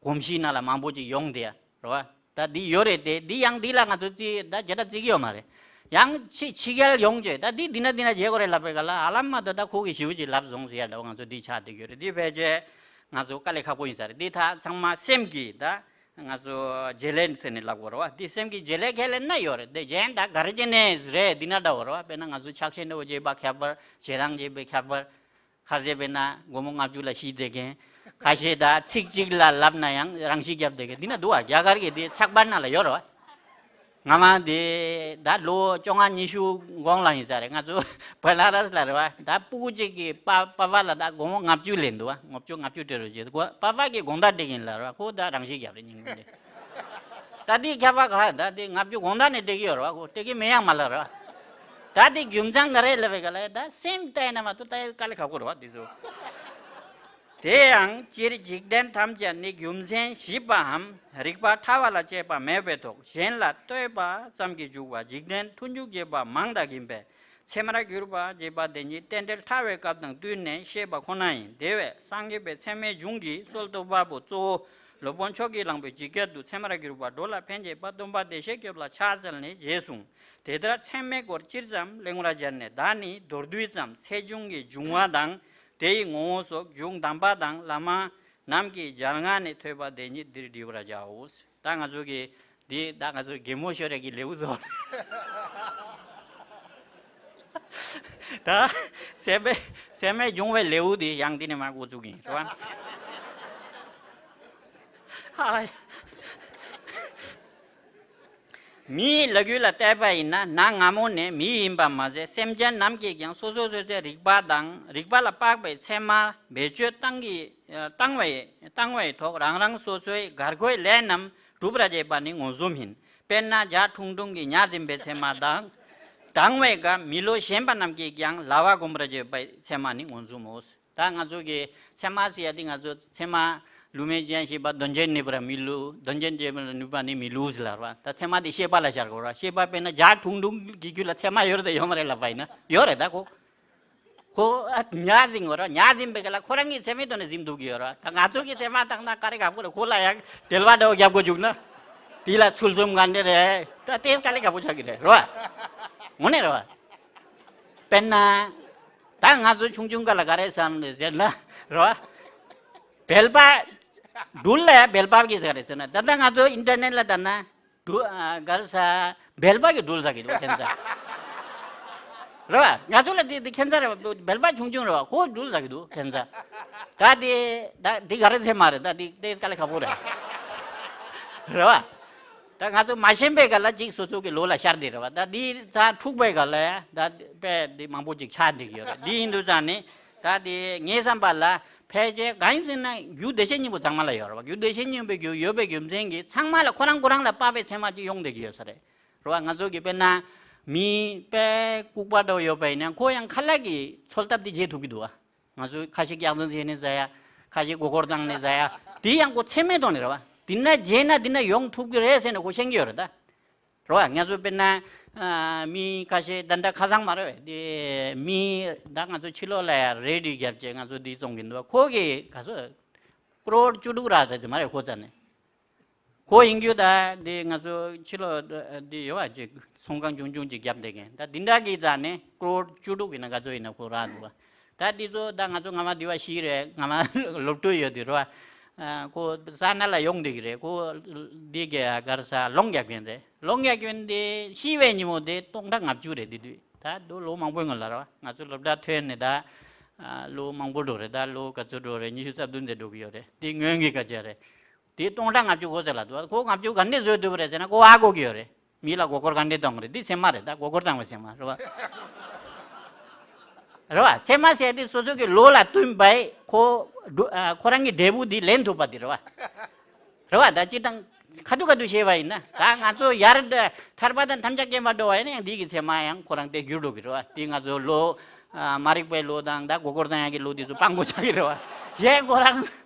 གོམས་གཤིས་ནང་ལ་མང་པོ་ཅིག་ཡོང་བསྡད་ཡ་རེད་བ། ད་འདི་ཡོད་རེད་དེ། འདི་ཡང་འདི་ལ་ང་ཚོ་རྩིས་ད་བྱེ་བྲག་རྩི་གི་ཡོད་མ་རེད། ཡང་ཕྱི་ཕྱི་རྒྱལ་ཡོང་བྱས་ད་འདི་འདི་ན་འདི་ན་བྱེད་དགོས་རེད་ལབ་པའི་སྐབས་ལ། ཨ་ལམ་མ་ད་ད་ཁོ་གི་ཞེ་པོ་ཅིག་ལབ་སོང་ཟེར་ཡ་འདྲ་བོ་ང་ཚོ་འདི་ཆགས་བསྡད་ཀྱི་ཡོད་རེད། འདི་ཕལ་ཆེར་ང་ཚོ་དཀའ་ལས་ཁག་པོ་ཡིན་ས་རེད། འདི་ད་ཚང་མ་སེམས་ཀྱི་ད་ང་ཚོ་བརྗེ་ལེན་ཟེར་ནས་ལབ་དགོས་རེད་བ། འདི་སེམས་ཀྱི་བརྗེ་ལེན་ཁས་ལེན་ན་ཡོད་རེད། འདི་གཞན་ད་ག་རེ་བྱས་ནས་རེད་འདི་ན་འདྲ་བོ་རེད་བ། དཔེར་ན་ང་ཚོ་ཆགས་ཞེན་འདྲ་བོ་བྱེད་པ་ཁྱད་པར། བྱེད་སྟངས་བྱེད་པའི་ཁྱད་པར། ཁ་ཟས་དཔེར་ན་སྒོར་མོ་ལྔ་བཅུ་ལ་ཤི་བསྡད་མཁན། ཁ་ཤས་ད་ཚིག་གཅིག་ལ་ལབ་ན་ཡང་རང་ཤི་བརྒྱབ་བསྡད་མཁན་འདི་ན་འདུག་བ། རྒྱ་གར་གྱི་དེ་ཚགས་པར་ནང་ལ་ཡོད་རེད་བ། སྔ་མ་དེ་ད་ལོ་བཅོ་ལྔ་ཉི་ཤུ་གོང་ལ་ཡིན་ས་རེད། ང་ཚོ་བ་ན་ར་སི་ལ་རེད་བ། ད་སྤུ་གུ་གཅིག་གི་པ་པ་ཕ་ལ་ད་སྒོར་མོ་ལྔ་བཅུ་ལེན་འདུག་བ། ལྔ་བཅུ་ལྔ་བཅུ་སྤྲད་རོགས་བྱེད། པ་ཕ་གིས་དགོང་དག་སྤྲད་ཀྱིན་ལ་རེད་བ། ཁོ་ད་རང་ཤི་བརྒྱབ་རེད་ཉིན་གུང་དེ། ད་དེ་ཁྱད་པར་ག་ད་དེ་ལྔ་བཅུ་དགོང་དག་ནས་སྤྲད་ཀྱི་ཡོད་རེད་བ། ཁོ་སྤྲད་ཀྱི་མེད་ཡང་མ་ལབ་རེད་བ། ད་དེ་རྒྱུ་མཚན་ག་རེ་ལབ་པའི་སྐབས་ལ་ད་སེམས་བལྟས་ན་མ་གཏོགས་ད་དཀའ་ལས་ཁག་པོ་རེད་བ་དེ་ཚོ། དེ་ཡང་སྤྱིར་འཇིག་རྟེན་ཐམས་ཅད་ནི་རྒྱུ་མཚན་ཞིབ་པའམ་རིགས་པ་ཕྲ་བ་ལ་དཔྱད་པ་མེད་པའི་ཐོག་གཞན་ལ་ལྟོས་པ་ཙམ་གྱིས་འཇུག་པ་འཇིག་རྟེན་མཐུན་འཇུག་ཅེས་པ་མང་དག་ཡིན་པས། ཚད་མར་གྱུར་པ་ཅེས་པ་དེ་ཉིད་རྟེན་འབྲེལ་ཕྲ་བའི་སྐབས་དང་བསྟུན་ནས་བཤད་པ་ཁོ་ན་ཡིན། དེ་བས་སངས་རྒྱས་པའི་ཚད་མའི་གཞུང་གི་སྲོལ་གཏོད་པ་པོ་གཙོ་བོ་སློབ་དཔོན་ཕྱོགས་ཀྱིས་གླང་པོའི་ཇི་སྐད་དུ། ཚད་མར་གྱུར་པ་འགྲོ་ལ་ཕན་བྱེད་པ། སྟོན་པ་བདེ་གཤེགས་སྐྱོབ་ལ་ཕྱག་འཚལ་ནས། ཞེས་གསུངས། དེ་ལྟར་ཚད་མའི་སྐོར་སྤྱིར་ཙམ་གླེང་བར་སྦྱར་ནས། བདག་ནི་མདོར་བསྡུས་ཙམ་ཚད་གཞུང་གི་འབྱུང་བ་དང་། དེ་ཡི་ངོ་བོ་སོགས་གཞུང་དམ་པ་དང་བླ་མ་རྣམས་ཀྱི་སྦྱར་ངག་ནས་ཐོས་པ་དེ་ཉིད་འདིར་བྲི་བར་བྱའོ། ད་ང་ཚོ་གི་འདི་ད་ང་ཚོ་གད་མོ་ཤོར་ཡ་གི་ལེའུ་ཚོ། ད་ཚད་མའི་ཚད་མའི་འབྱུང་བའི་ལེའུ་འདི་ཡང་འདི་ནས་མར་འགོ་བཙུགས་ཡིན་རེད་བ། ཧ། མིའི་ལོ་རྒྱུས་ལ་བལྟས་པ་ཡིན་ན། གནའ་སྔ་མོ་ནས་མི་ཡིན་པ་མ་ཟད་སེམས་ཅན་རྣམས་ཀྱིས་ཀྱང་སོ་སོ་སོ་སོའི་རིག་པ་དང་རིག་པ་ལ་དཔག་པའི་ཚད་མ་བེད་སྤྱོད་བཏང་གི་བཏང་བའི་བཏང་བའི་ཐོག་རང་རང་སོ་སོའི་དགར་དགོས་ལས་རྣམས་གྲུབ་པར་བྱེད་པ་ནི་མངོན་སུམ་ཡིན། དཔེར་ན་ཇ་ཁྲུང་ཁྲུང་གིས་ཉ་འཛིན་པའི་ཚད་མ་དང་། གྲང་བའི་སྐབས་མི་ལུས་ཞན་པ་རྣམས་ཀྱིས་ཀྱང་ལྭ་བ་སྒོམ་པར་བྱེད་པའི་ཚད་མ་ནི་མངོན་སུམ་མོ། ད་ང་ཚོ་གི་ཚད་མ་ཟེར་ཡ་དེ་ང་ཚོ་ཚད་མ་ བསླུ་མེད་ཅན་ཤེས་པ། དོན་ཆེན་ནུས་པར་མི་བསླུ། དོན་ཆེན་བྱེད་པར་ནུས་པ་ནི་མི་བསླུ་ཟེར་ལ་ར། ད་ཚད་མ་དེ་ཤེས་པ་ལ་ཤར་དགོས་ར། ཤེས་པ་དཔེར་ན་ཇ་ཁྲུང་ཁྲུང་གི་རྒྱུད་ལ་ཚད་མ་ཡོད་རེད་དང་ཡོད་མ་རེད་ལབ་པ་ཡིན་ན་ཡོད་རེད་ད་ཁོ། ཁོ་ཨ་ཉ་ཟིན་དགོས་ར། ཉ་ཟིན་པའི་སྐབས་ལ་ཁོ་རང་གི་ཚད་མའི་ཐོག་ནས་ཟིན་ཐུབ་ཀྱི་ཡོད་ར། ད་ང་ཚོ་གི་ཚད་མ་བཏང་ན་ག་རེ་ག་ཁོ་ལ་ཁོ་ལ་ཡང་འགྲེལ་པ་འདྲ་བོ་རྒྱབ་དགོས་བཅུག་ན། དེ་ལ་ཚུལ་གསུམ་ག་འདྲ་རེད། ད་དེ་དཀའ་ལས་ཁག་པོ་ཆགས་ཀྱི་རེད་ར། དངོས་གནས་ར། དཔེར་ན། ད་ང་ཚོ་ཆུང་ཆུང་སྐབས་ལ་ག་རེ་བསམ་རེད་ཟེར་ན་ར། སྦལ་པ། སྦྲུལ་ལ་ཡང་སྦལ་པ་གིས་ཟ་རེད་ཟེར་ན། ད་ལྟ་ང་ཚོ་ཨིན་ཊར་ནེཊ་ལ་བལྟས་ན། སྦྲུལ་ཨ་ག་རེ་ཟ། སྦལ་པ་གིས་སྦྲུལ་ཟ་གི་འདུག་ཁྱེད་ཚོ། རེད་བ། ང་ཚོ་ལ་དེ་དེ་ཁྱེད་ཚོ་རེད་བ། སྦལ་པ་ཆུང་ཆུང་རེད་བ། ཁོ་སྦྲུལ་ཟ་གི་འདུག་ཁྱེད་ཚོ། ད་དེ་ད་དེ་ག་རེ་ཚད་མ་རེད། ད་དེ་དེ་དཀའ་ལས་ཁག་པོ་རེད། རེད་བ། ད་ང་ཚོ་མ་ཤེས་པའི་སྐབས་ལ་གཅིག་སོ་སོ་གི་བློ་ལ་ཤར་བསྡད་རེད་བ། ད་འདི་ད་འཁྲུག་པའི་སྐབས་ལ་ད་དཔེ་འདི་མང་པོ་ཅིག་ཆགས་བསྡད་ཀྱི་ཡོད་རེད། འདི་ཡིན་དུས་ཙང་ནི་ད་དེ་ངའི་བསམ་པ་ལ་ཕལ་ཆེར་གང་ཡིན་ཟེར་ན་རྒྱུ་འདུ་བྱེད་གཉིས་པོ་ཚང་མ་ལ་ཡོད་རེད་བ། རྒྱུ་འདུ་བྱེད་གཉིས་པོའི་རྒྱུ་ཡོད་པའི་རྒྱུ་མཚན་གྱིས་ཚང་མ་ལ་ཁོ་རང་ཁོ་རང་ལ་དཔག་པའི་ཚད་མ་ཅིག་ཡོང་བསྡད་ཀྱི་ཡོད་ས་རེད། རེད་བ། ང་ཚོ་གི་དཔེར་ན་མི་དཔེ་ལྐུགས་པ་འདྲ་བོ་ཡོད་པ་ཡིན་ན་ཁོ་ཡང་ཁ་ལག་གི་འཚོལ་ཐབས་དེ་བརྗེད་ཐུབ་ཀྱི་འདུག་བ། ང་ཚོས་ཁ་ཤས་སྐྱག་རྫུན་བྱས་ནས་ཟ་ཡ། ཁ་ཤས་མགོ་སྐོར་བཏང་ནས་ཟ་ཡ། དེ་ཡང་ཁོ་ཚད་མའི་ཐོག་ནས་རེད་བ། འདི་ན་བརྗེད་ན་འདི་ན་ཡོང་ཐུབ་ཀྱི་རེད་ཟེར་ནས་ཁོ་ཤེས་ཀྱི་ཡོད་རེད་ད། རེད་བ། ང་ཚོ་དཔེར་ན་ཨ་མི་ཁ་ཤས་ད་ལྟ་ཁ་སང་མ་རེད་བས། དེ་མི་ད་ང་ཚོ་ཕྱི་ལོགས་ལ་ཡ་རེ་ཌི་རྒྱབ་བྱས་ང་ཚོ་འདི་བཙོང་གི་འདུག་བ། ཁོ་གི་ག་ཚོད་ཀྲོར་བཅུ་དྲུག་རག་ད་ཟེར་མ་རེད་ཁོ་རྩ་ནས། ཁོ་ཡིན་རྒྱུ་ད་འདི་ང་ཚོ་ཕྱི་ལོགས་འདི་ཡོད་བ་ཅིག་ཚོང་ཁང་ཆུང་ཆུང་ཅིག་བརྒྱབ་བསྡད་མཁན་ད་འདི་འདྲ་གི་རྩ་ནས་ཀྲོར་བཅུ་དྲུག་ཡིན་ན་ག་ཚོད་ཡིན་ན་ཁོ་རག་འདུག་བ། ད་འདི་ཚོ་ད་ང་ཚོ་སྔ་མ་འདི་བ་ཤི་རེད། སྔ་མ་སློབ་ཕྲུག་ཡོད་དུས་རེད་བ། ཁོ་ས་ན་ལ་ཡོང་བསྡད་ཀྱི་རེད། ཁོ་འདི་ག་ག་རེ་ཟ་ལོང་རྒྱག་མཁན་རེད། ལོང་རྒྱག་མཁན་དེ་ཤི་བའི་ཉིན་མོ་དེ་སྟོང་ཕྲག་ལྔ་བཅུ་རེད། དེ་དུས་ད་དུ་ལོ་མང་པོའི་སྔོན་ལ་རེད་བ། ང་ཚོ་སློབ་གྲྭ་ཐོན་ནས་ད་ལོ་མང་པོ་འགྲོ་རེད། ད་ལོ་ག་ཚོད་འགྲོ་རེད། ཉི་ཤུ་རྩ་བདུན་ཙམ་འགྲོ་གི་ཡོད་རེད། དེ་སྔོན་གྱི་སྐད་ཆ་རེད། དེ་སྟོང་ཕྲག་ལྔ་བཅུ་ཁོ་ཚོ་ལ་འདུག་ཁོ་ལྔ་བཅུ་ག་འདྲས་བཟོས་ཐུབ་པ་རེད་ཟེར་ན་ཁོ་ཨ་གོ་གི་ཡོད་རེད། མི་ལ་མགོ་སྐོར་ག་འདྲས་གཏོང་གི་རེད། འདི་ཚད་མ་རེད། ད་མགོ་སྐོར་བཏང་བའི་ཚད་མ་རེད་བ། རེད་བ། ཚད་མ་ཟེར་དེ་སོ་སོ་གི་བློ་ལ་བསྟུན་པའི་ཁོ་འགྲོ་ཨ་ཁོ་རང་གི་འབྲས་བུ་འདི་ལེན་ཐུབ་པ་འདི་རེད་བ། རེད་བ། ད་སྤྱིར་བཏང་ཁ་ཐུག་ཁ་ཐུག་བཤད་པ་ཡིན་ན་ད་ང་ཚོ་ཡར་ཐར་པ་དང་ཐམས་ཅད་མཁྱེན་པ་འགྲོ་བ་ཡིན་ན་ཡང་འདི་གི་ཚད་མ་ཡང་ཁོ་རང་དེ་འགྱུར་འགྲོ་གི་རེད་བ། དེ་ང་ཚོ་བློ་ཨ་མ་རིག་པའི་བློ་དང་ད་མགོ་སྐོར་བཏང་ཡག་གི་བློ་དེ་ཚོ་སྤང་དགོས་ཆགས་ཀྱི་རེད་བ། གཞན་ཁོ་རང་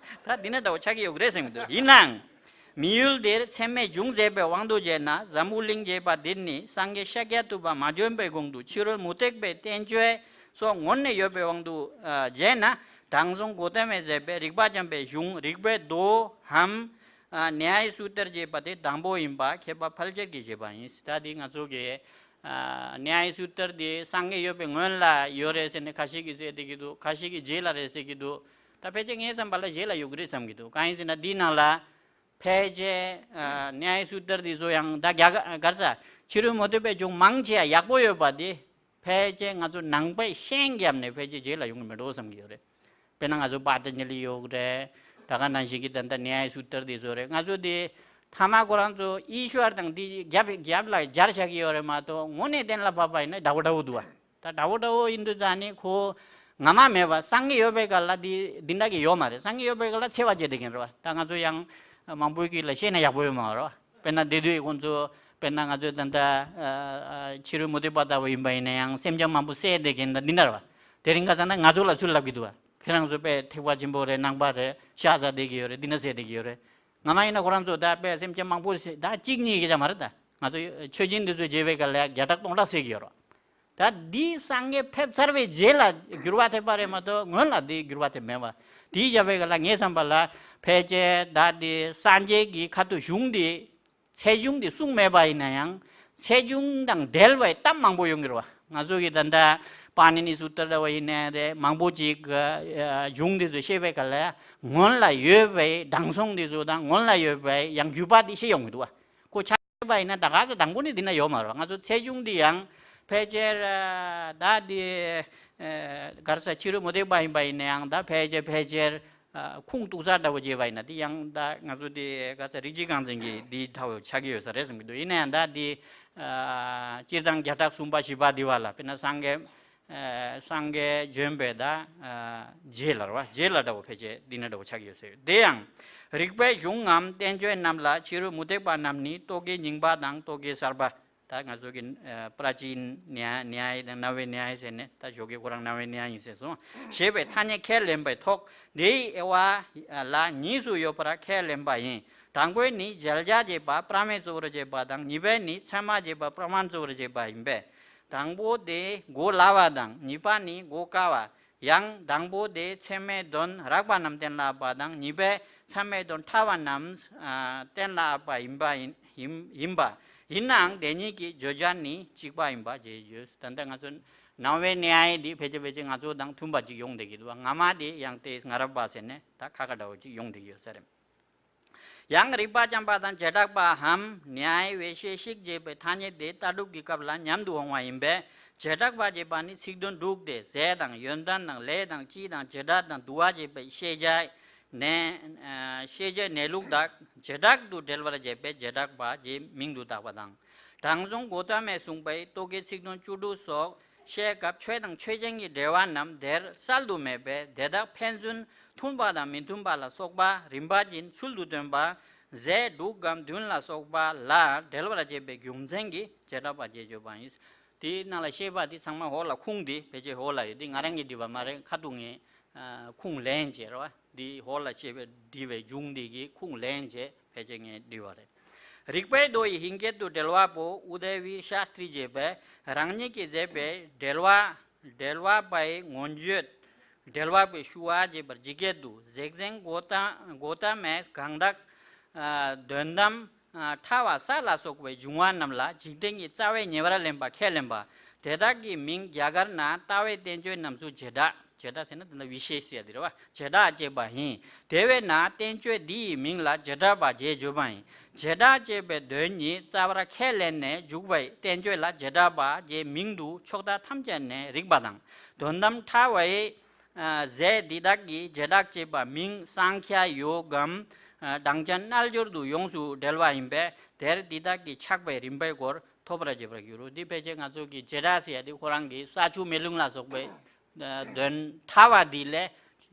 ད་འདི་ནས་འདྲ་བོ་ཆགས་ཀྱི་ཡོད་རེད་བསམ་གྱི་འདུག་ཡིན་ནའང་། མི་ཡུལ་འདིར་ཚད་མས་འབྱུང་མཛད་པའི་དབང་དུ་བྱས་ན་འཛམ་བུ་གླིང་ཞེས་པ་འདིར་ནི་སངས་རྒྱས་ཤཱཀྱ་ཐུབ་པ་མ་བྱོན་པའི་གོང་དུ་ཕྱི་རོལ་མུ་སྟེགས་པའི་བསྟན་བཅོས་སོགས་ངོ་ནས་ཡོད་པའི་དབང་དུ་ཨ་བྱས་ན་དྲང་སྲོང་གོ་ཏ་མས་མཛད་པའི་རིག་པ་འཆང་བའི་གཞུང་རིག་པའི་མདོའམ་ཨ་ནྱ་ཡ་སུ་ཏྲ་ཅེས་པ་དེ་དང་པོ་ཡིན་པ་མཁས་པ་ཕལ་ཆེར་གྱིས་བཞེད་པ་ཡིན། ད་འདི་ང་ཚོ་གི་ཨ་ནྱ་ཡ་སུ་ཏྲ་འདི་སངས་རྒྱས་ཡོད་པའི་སྔོན་ལ་ཡོད་རེད་ཟེར་ནས་ཁ་ཤས་ཀྱིས་ཟེར་བསྡད་ཀྱི་འདུག་ཁ་ཤས་ཀྱིས་རྗེས་ལ་རེད་ཟེར་གྱི་འདུག་ད་ཕལ་ཆེར་ངའི་བསམ་པ་ལ་རྗེས་ལ་ཡོད་ཀྱི་རེད་བསམ་གྱི་འདུག་གང་ཡིན་ཟེར་ན་འདིའི་ནང་ལ། ཕལ་ཆེར་ཨ་ནྱ་ཡ་སུ་ཏྲ་འདི་ཚོ་ཡང་ད་རྒྱ་གར་གར་ས་ཕྱི་རོལ་མུ་སྟེགས་པའི་གཞུང་མང་ཆེ་བ་ཡག་པོ་ཡོད་པ་དེ་ཕལ་ཆེར་ང་ཚོ་ནང་པའི་ཤན་བརྒྱབ་ནས་ཕལ་ཆེར་རྗེས་ལ་ཡོང་གི་མི་འགྲོ་བསམ་གྱི་ཡོད་རེད། དཔེར་ན་ང་ཚོ་པ་ཏན་ཇ་ལི་ཡོད་རེད། ད་ག་ནང་བཞིན་གྱི་ད་ལྟ་ནྱ་ཡ་སུ་ཏྲ་འདི་ཚོ་རེད། ང་ཚོ་དེ་ཐ་མ་ཁོ་རང་ཚོ་ཨི་ཤྭར་དང་འདི་རྒྱབ་རྒྱབ་ལ་སྦྱར་བཞག་གི་ཡོད་རེད་མ་གཏོགས་དངོས་གནས་གཏན་ལ་ཕབ་པ་ཡིན་ན་འདྲ་བོ་འདྲ་བོ་འདུག་བ། ད་དགྲ་བོ་དགྲ་བོ་ཡིན་དུས་ཙང་ནི་ཁོ་ང་མ་མེད་པ་སངས་རྒྱས་ཡོད་པའི་སྐབས་ལ་འདི་འདི་འདྲ་གི་ཡོད་མ་རེད། སངས་རྒྱས་ཡོད་པའི་སྐབས་ལ་འཚེ་བ་བྱེད་བསྡད་མཁན་རེད་བ། ད་ང་ཚོ་ཡང་མང་པོའི་གི་ལ་བཤད་ན་ཡག་པོ་ཡོད་མ་རེད་བ། དཔེར་ན་འདི་དུས་ཁོང་ཚོ་དཔེར་ན་ང་ཚོའི་ད་ལྟ་ཕྱི་རོལ་མུ་སྟེགས་པ་ལྟ་བུ་ཡིན་པ་ཡིན་ན་ཡང་སེམས་ཅན་མང་པོ་བསད་བསྡད་མཁན་ད་འདི་འདྲ་རེད་བ། དེ་རིང་ཁ་སང་ད་ང་ཚོ་ལ་ཚུར་ལབ་གི་འདུག་བ། ཁྱེད་རང་ཚོ་དཔེ་ཐེག་པ་ཆེན་པོ་རེད། ནང་པ་རེད། ཤ་ཟ་བསྡད་ཀྱི་ཡོད་རེད། འདི་འདྲ་བསད་བསྡད་ཀྱི་ཡོད་རེད། ང་མ་ཡིན་ན་ཁོ་རང་ཚོ་ད་དཔེ་སེམས་ཅན་མང་པོ་ཞིག་ད་གཅིག་གཉིས་ཀྱི་ཅང་མ་རེད། ད་ང་ཚོ་ཆོས་སྦྱིན་འདི་ཚོ་བྱེད་པའི་སྐབས་ལ་བརྒྱ་ཕྲག་སྟོང་ཕྲག་བསད་ཀྱི་ཡོད་རེད། ད་འདི་སངས་རྒྱས་ཕེབས་ཚར་བའི་རྗེས་ལ་འགྱུར་བ་ཐེབས་པ་རེད་མ་གཏོགས་སྔོན་ལ་འདི་འགྱུར་བ་ཐེབས་མེད་པ། དེའི་རྒྱབ་པའི་སྐབས་ལ་ངའི་བསམ་པ་ལ་ཕལ་ཆེར་ད་འདི་སངས་རྒྱས་ཀྱི་ཁ་ཐུག་གཞུང་འདི་ཚད་གཞུང་འདི་གསུངས་མེད་པ་ཡིན་ན་ཡང་ཚད་གཞུང་དང་འབྲེལ་བའི་གཏམ་མང་པོ་ཡོང་གི་རེད་བ། ང་ཚོ་གི་ད་ལྟ་པཱ་ཎི་ནི་སུ་ཏྲ་འདྲ་བ་ཡིན་ནའི་རེད། མང་པོ་ཅིག་གི་གཞུང་འདི་ཚོ་བཤད་པའི་སྐབས་ལ་སྔོན་ལ་ཡོད་པའི་དྲང་སྲོང་འདི་ཚོ་དང་སྔོན་ལ་ཡོད་པའི་ཡང་བརྒྱུད་པ་འདི་བཤད་ཡོང་གི་འདུག་བ། ཁོ་ཆ་པ་ཡིན་ན་ད་ག་ཚོད་དང་པོ་ནས་འདི་ན་ཡོད་མ་རེད། ང་ཚོ་ཚད་གཞུང་འདི་ཡང་ཕལ་ཆེར་ཨ་ད་འདི་ཨ་ག་རེ་ཟ་ཕྱི་རོལ་མུ་སྟེགས་པ་ཡིན་པ་ཡིན་ན་ཡང་ད་ཕལ་ཆེར་ཕལ་ཆེར་ཨ་ཁུངས་གཏུག་ས་འདྲ་བོ་བྱས་པ་ཡིན་ན་འདི་ཡང་ད་ང་ཚོ་འདི་ག་རེ་ཟ་རིགས་གཅིག་རྐང་འཛིན་གྱི་འདི་འདྲ་བོ་ཆགས་ཀྱི་ཡོད་ས་རེད་བསམ་གྱི་འདུག་ཡིན་ན་ཡང་ད་འདི་ཨ་སྤྱིར་བཏང་བརྒྱ་ཕྲག་གསུམ་པ་བཞི་པ་འདི་བ་ལ་དཔེར་ན་སངས་རྒྱས་ཨ་སངས་རྒྱས་བྱོན་པའི་ད་ཨ་རྗེས་ལ་རེད་བ། རྗེས་ལ་འདྲ་བོ་ཕལ་ཆེར་འདི་ན་འདྲ་བོ་ཆགས་ཀྱི་ཡོད་ས་ཡོད། དེ་ཡང་རིག་པའི་གཞུང་ངམ་བསྟན་བཅོས་རྣམས་ལ་ཕྱི་རོལ་མུ་སྟེགས་པ་རྣམས་ནི་རྟོག་གེའི་རྙིང་པ་དང་རྟོག་གེའི་གསར་པ། ད་ང་ཚོ་གི་ཨ་པྲ་ཅིན་ནྱ་ནྱ་ཡ་དང་རྣ་བའི་ནྱ་ཡ་ཟེར་ནས་ད་ཞོགས་ཀས་ཁོ་རང་རྣ་བའི་ནྱ་ཡ་ཡིན་ཟེར་སོང་ཞེས་པའི་ཐ་སྙད་ཁས་ལེན་པའི་ཐོག་འདིའི་དབྱེ་བ་ལ་གཉིས་སུ་ཡོད་པར་ཁས་ལེན་པ་ཡིན། དང་པོས་ནི་མཇལ་བྱ་ཅེས་པ་པྲ་མེད་གཙོ་བོར་བྱེད་པ་དང་། གཉིས་པས་ནི་ཚད་མ་ཅེས་པ་པྲ་མ་ན་གཙོ་བོར་བྱེད་པ་ཡིན་པས། དང་པོ་དེ་གོ་སླ་བ་དང་། གཉིས་པ་ནི་གོ་དཀའ་བ། ཡང་དང་པོ་དེ་ཚད་མའི་དོན་རགས་པ་རྣམས་གཏན་ལ་དབབ་པ་དང་། གཉིས་པས་ཚད་མའི་དོན་ཕྲ་བ་རྣམས་ཨ་གཏན་ལ་དབབ་པ་ཡིན་པ་ཡིན་ཡིན་ཡིན་པ། ཡིན་ནའང་དེ་གཉིས་ཀྱི་བརྗོད་བྱ་ནི་གཅིག་པ་ཡིན་པ་བྱས་ཡོད། ད་ལྟ་ང་ཚོ་རྣ་བའི་ནྱ་ཡ་འདི་ཕལ་ཆེར་ཕལ་ཆེར་ང་ཚོ་དང་མཐུན་པ་ཅིག་ཡོང་བསྡད་ཀྱི་འདུག་བ། སྔ་མ་དེ་ཡང་དེ་སྔ་རབས་པ་ཟེར་ནས་ད་ཁ་ཁ་འདྲ་བོ་ཅིག་ཡོང་བསྡད་ཀྱི་ཡོད་ས་རེད། ཡང་རིགས་པ་འཇམ་པ་དང་བྱེ་བྲག་པའམ་ནྱ་ཡའི་བེ་ཤེ་ཤིག་ཅེས་པའི་ཐ་སྙད་དེ་ལྟ་གྲུབ་ཀྱི་སྐབས་ལ་ཉམས་སུ་འོང་བ་ཡིན་པས། བྱེ་བྲག་པ་ཅེས་པ་ནི་ཚིག་དོན་དྲུག་སྟེ། ཟས་དང་ཡོན་ཏན་དང་ལས་དང་སྤྱི་དང་བྱེ་བྲག་དང་དུ་བ་ཅེས་པའི་ཤེས་བྱ་ནས་ཨ་ཤེས་བྱའི་གནས་ལུགས་དག་བྱེ་བྲག་ཏུ་འགྲེལ་བར་བྱེད་པས་བྱེ་བྲག་པ་ཅེས་མིང་དུ་བཏགས་པ་དང་། དྲང་སྲོང་གོ་ཏ་མས་གསུངས་པའི་རྟོག་གེའི་ཚིག་དོན་བཅུ་དྲུག་སོགས། བཤད་སྐབས་ཆོས་དང་ཆོས་ཅན་གྱི་འབྲེལ་བ་རྣམས་དེར་གསལ་དུ་མེད་པས། དེ་དག་ཕན་ཚུན་མཐུན་པ་དང་མི་མཐུན་པ་ལ་སོགས་པ་རིམ་པ་བཞིན་ཚུལ་དུ་སྟོན་པ། རྫས་དྲུག་གམ་བདུན་ལ་སོགས་པ་ལ་འགྲེལ་བར་བྱེད་པའི་རྒྱུ་མཚན་གྱིས་བྱེ་བྲག་པ་ཞེས་བརྗོད་པ་ཡིན། དེའི་ནང་ལ་བཤད་པ་དེ་ཚང་མ་འོག་ལ་ཁུངས་དེ་ཕལ་ཆེར་འོག་ལ་ཡོད་དེ། ང་རང་གིས་བྲིས་པ་མ་རེད། ཁ་ཐུག་ངས་ཨ་ཁུངས་ལེན་བྱས་རེད་བ། འདི་འོག་ལ་བཤད་པའི་བྲིས་པའི་གཞུང་འདི་གི་ཁུངས་ལེན་བྱས། ཕལ་ཆེར་ངས་བྲིས་པ་རེད། རིགས་པའི་མདོ་ཡི་ཧིང་སྐད་དུ་འགྲེལ་བ་པོ་ཨུ་དེ་བི་ཤཱསྟྲི་ཞེས་པས་རང་ཉིད་ཀྱིས་མཛད་པའི་འགྲེལ་བ། འགྲེལ་བ་པའི་མངོན་བརྗོད། འགྲེལ་བ་པའི་ཞུ་བ་ཅེས་པར་ཇི་སྐད་དུ། གཟེགས་ཟན་གོ་ཏ་གོ་ཏ་མས་གང་དག་ཨ་དོན་དམ་ཨ་ཕྲ་བ་ས་ལ་སོགས་པའི་འབྱུང་བ་རྣམས་ལ་འཇིག་རྟེན་གྱི་རྩ་བའི་ཉེ་བར་ལེན་པ་ཁས་ལེན་པ། དེ་དག་གི་མིང་རྒྱ་གར་ན་ལྟ་བའི་བསྟན་བཅོས་རྣམས་སུ་བྱེ་བྲག་བྱེ་བྲག་ཟེར་ན་དེ་ལ་བི་ཤེ་ཤ་ཟེར་ཡ་དེ་རེད་བ། བྱེ་བྲག་ཅེས་པ་ཡིན། དེ་བས་ན་བསྟན་བཅོས་འདི་ཡི་མིང་ལ་བྱེ་བྲག་པ་ཞེས་བརྗོད་པ་ཡིན། བྱེ་བྲག་ཅེས་པའི་དོན་ཉིད་རྩ་བར་ཁས་ལེན་ནས་འཇུག་པའི་བསྟན་བཅོས་ལ་བྱེ་བྲག་པ་ཞེས་མིང་དུ་ཕྱོགས་མཐའ་ཐམས་ཅད་ནས་རིགས་པ་དང་། དོན་དམ་ཕྲ་བའི་ཨ་རྫས་འདི་དག་གིས་བྱེ་བྲག་ཅེས་པ་མིང་སངས་ཁྱ་ཡོ་གམ་ཨ་གྲངས་ཅན་རྣལ་འབྱོར་དུ་ཡོངས་སུ་འགྲེལ་བ་ཡིན་པས། དེར་འདི་དག་གི་ཆགས་པའི་རིམ་པའི་སྐོར་ཐོབ་པར་བྱེད་པར་འགྱུར་རོ། འདི་ཕལ་ཆེར་ང་ཚོ་གི་བྱེ་བྲག་ཟེར་ཡ་དེ་ཁོ་རང་གི་ས་ཆུ་མེ་རླུང་ལ་སོགས་པའི་དོན་ཕྲ་བ་འདི་ལས་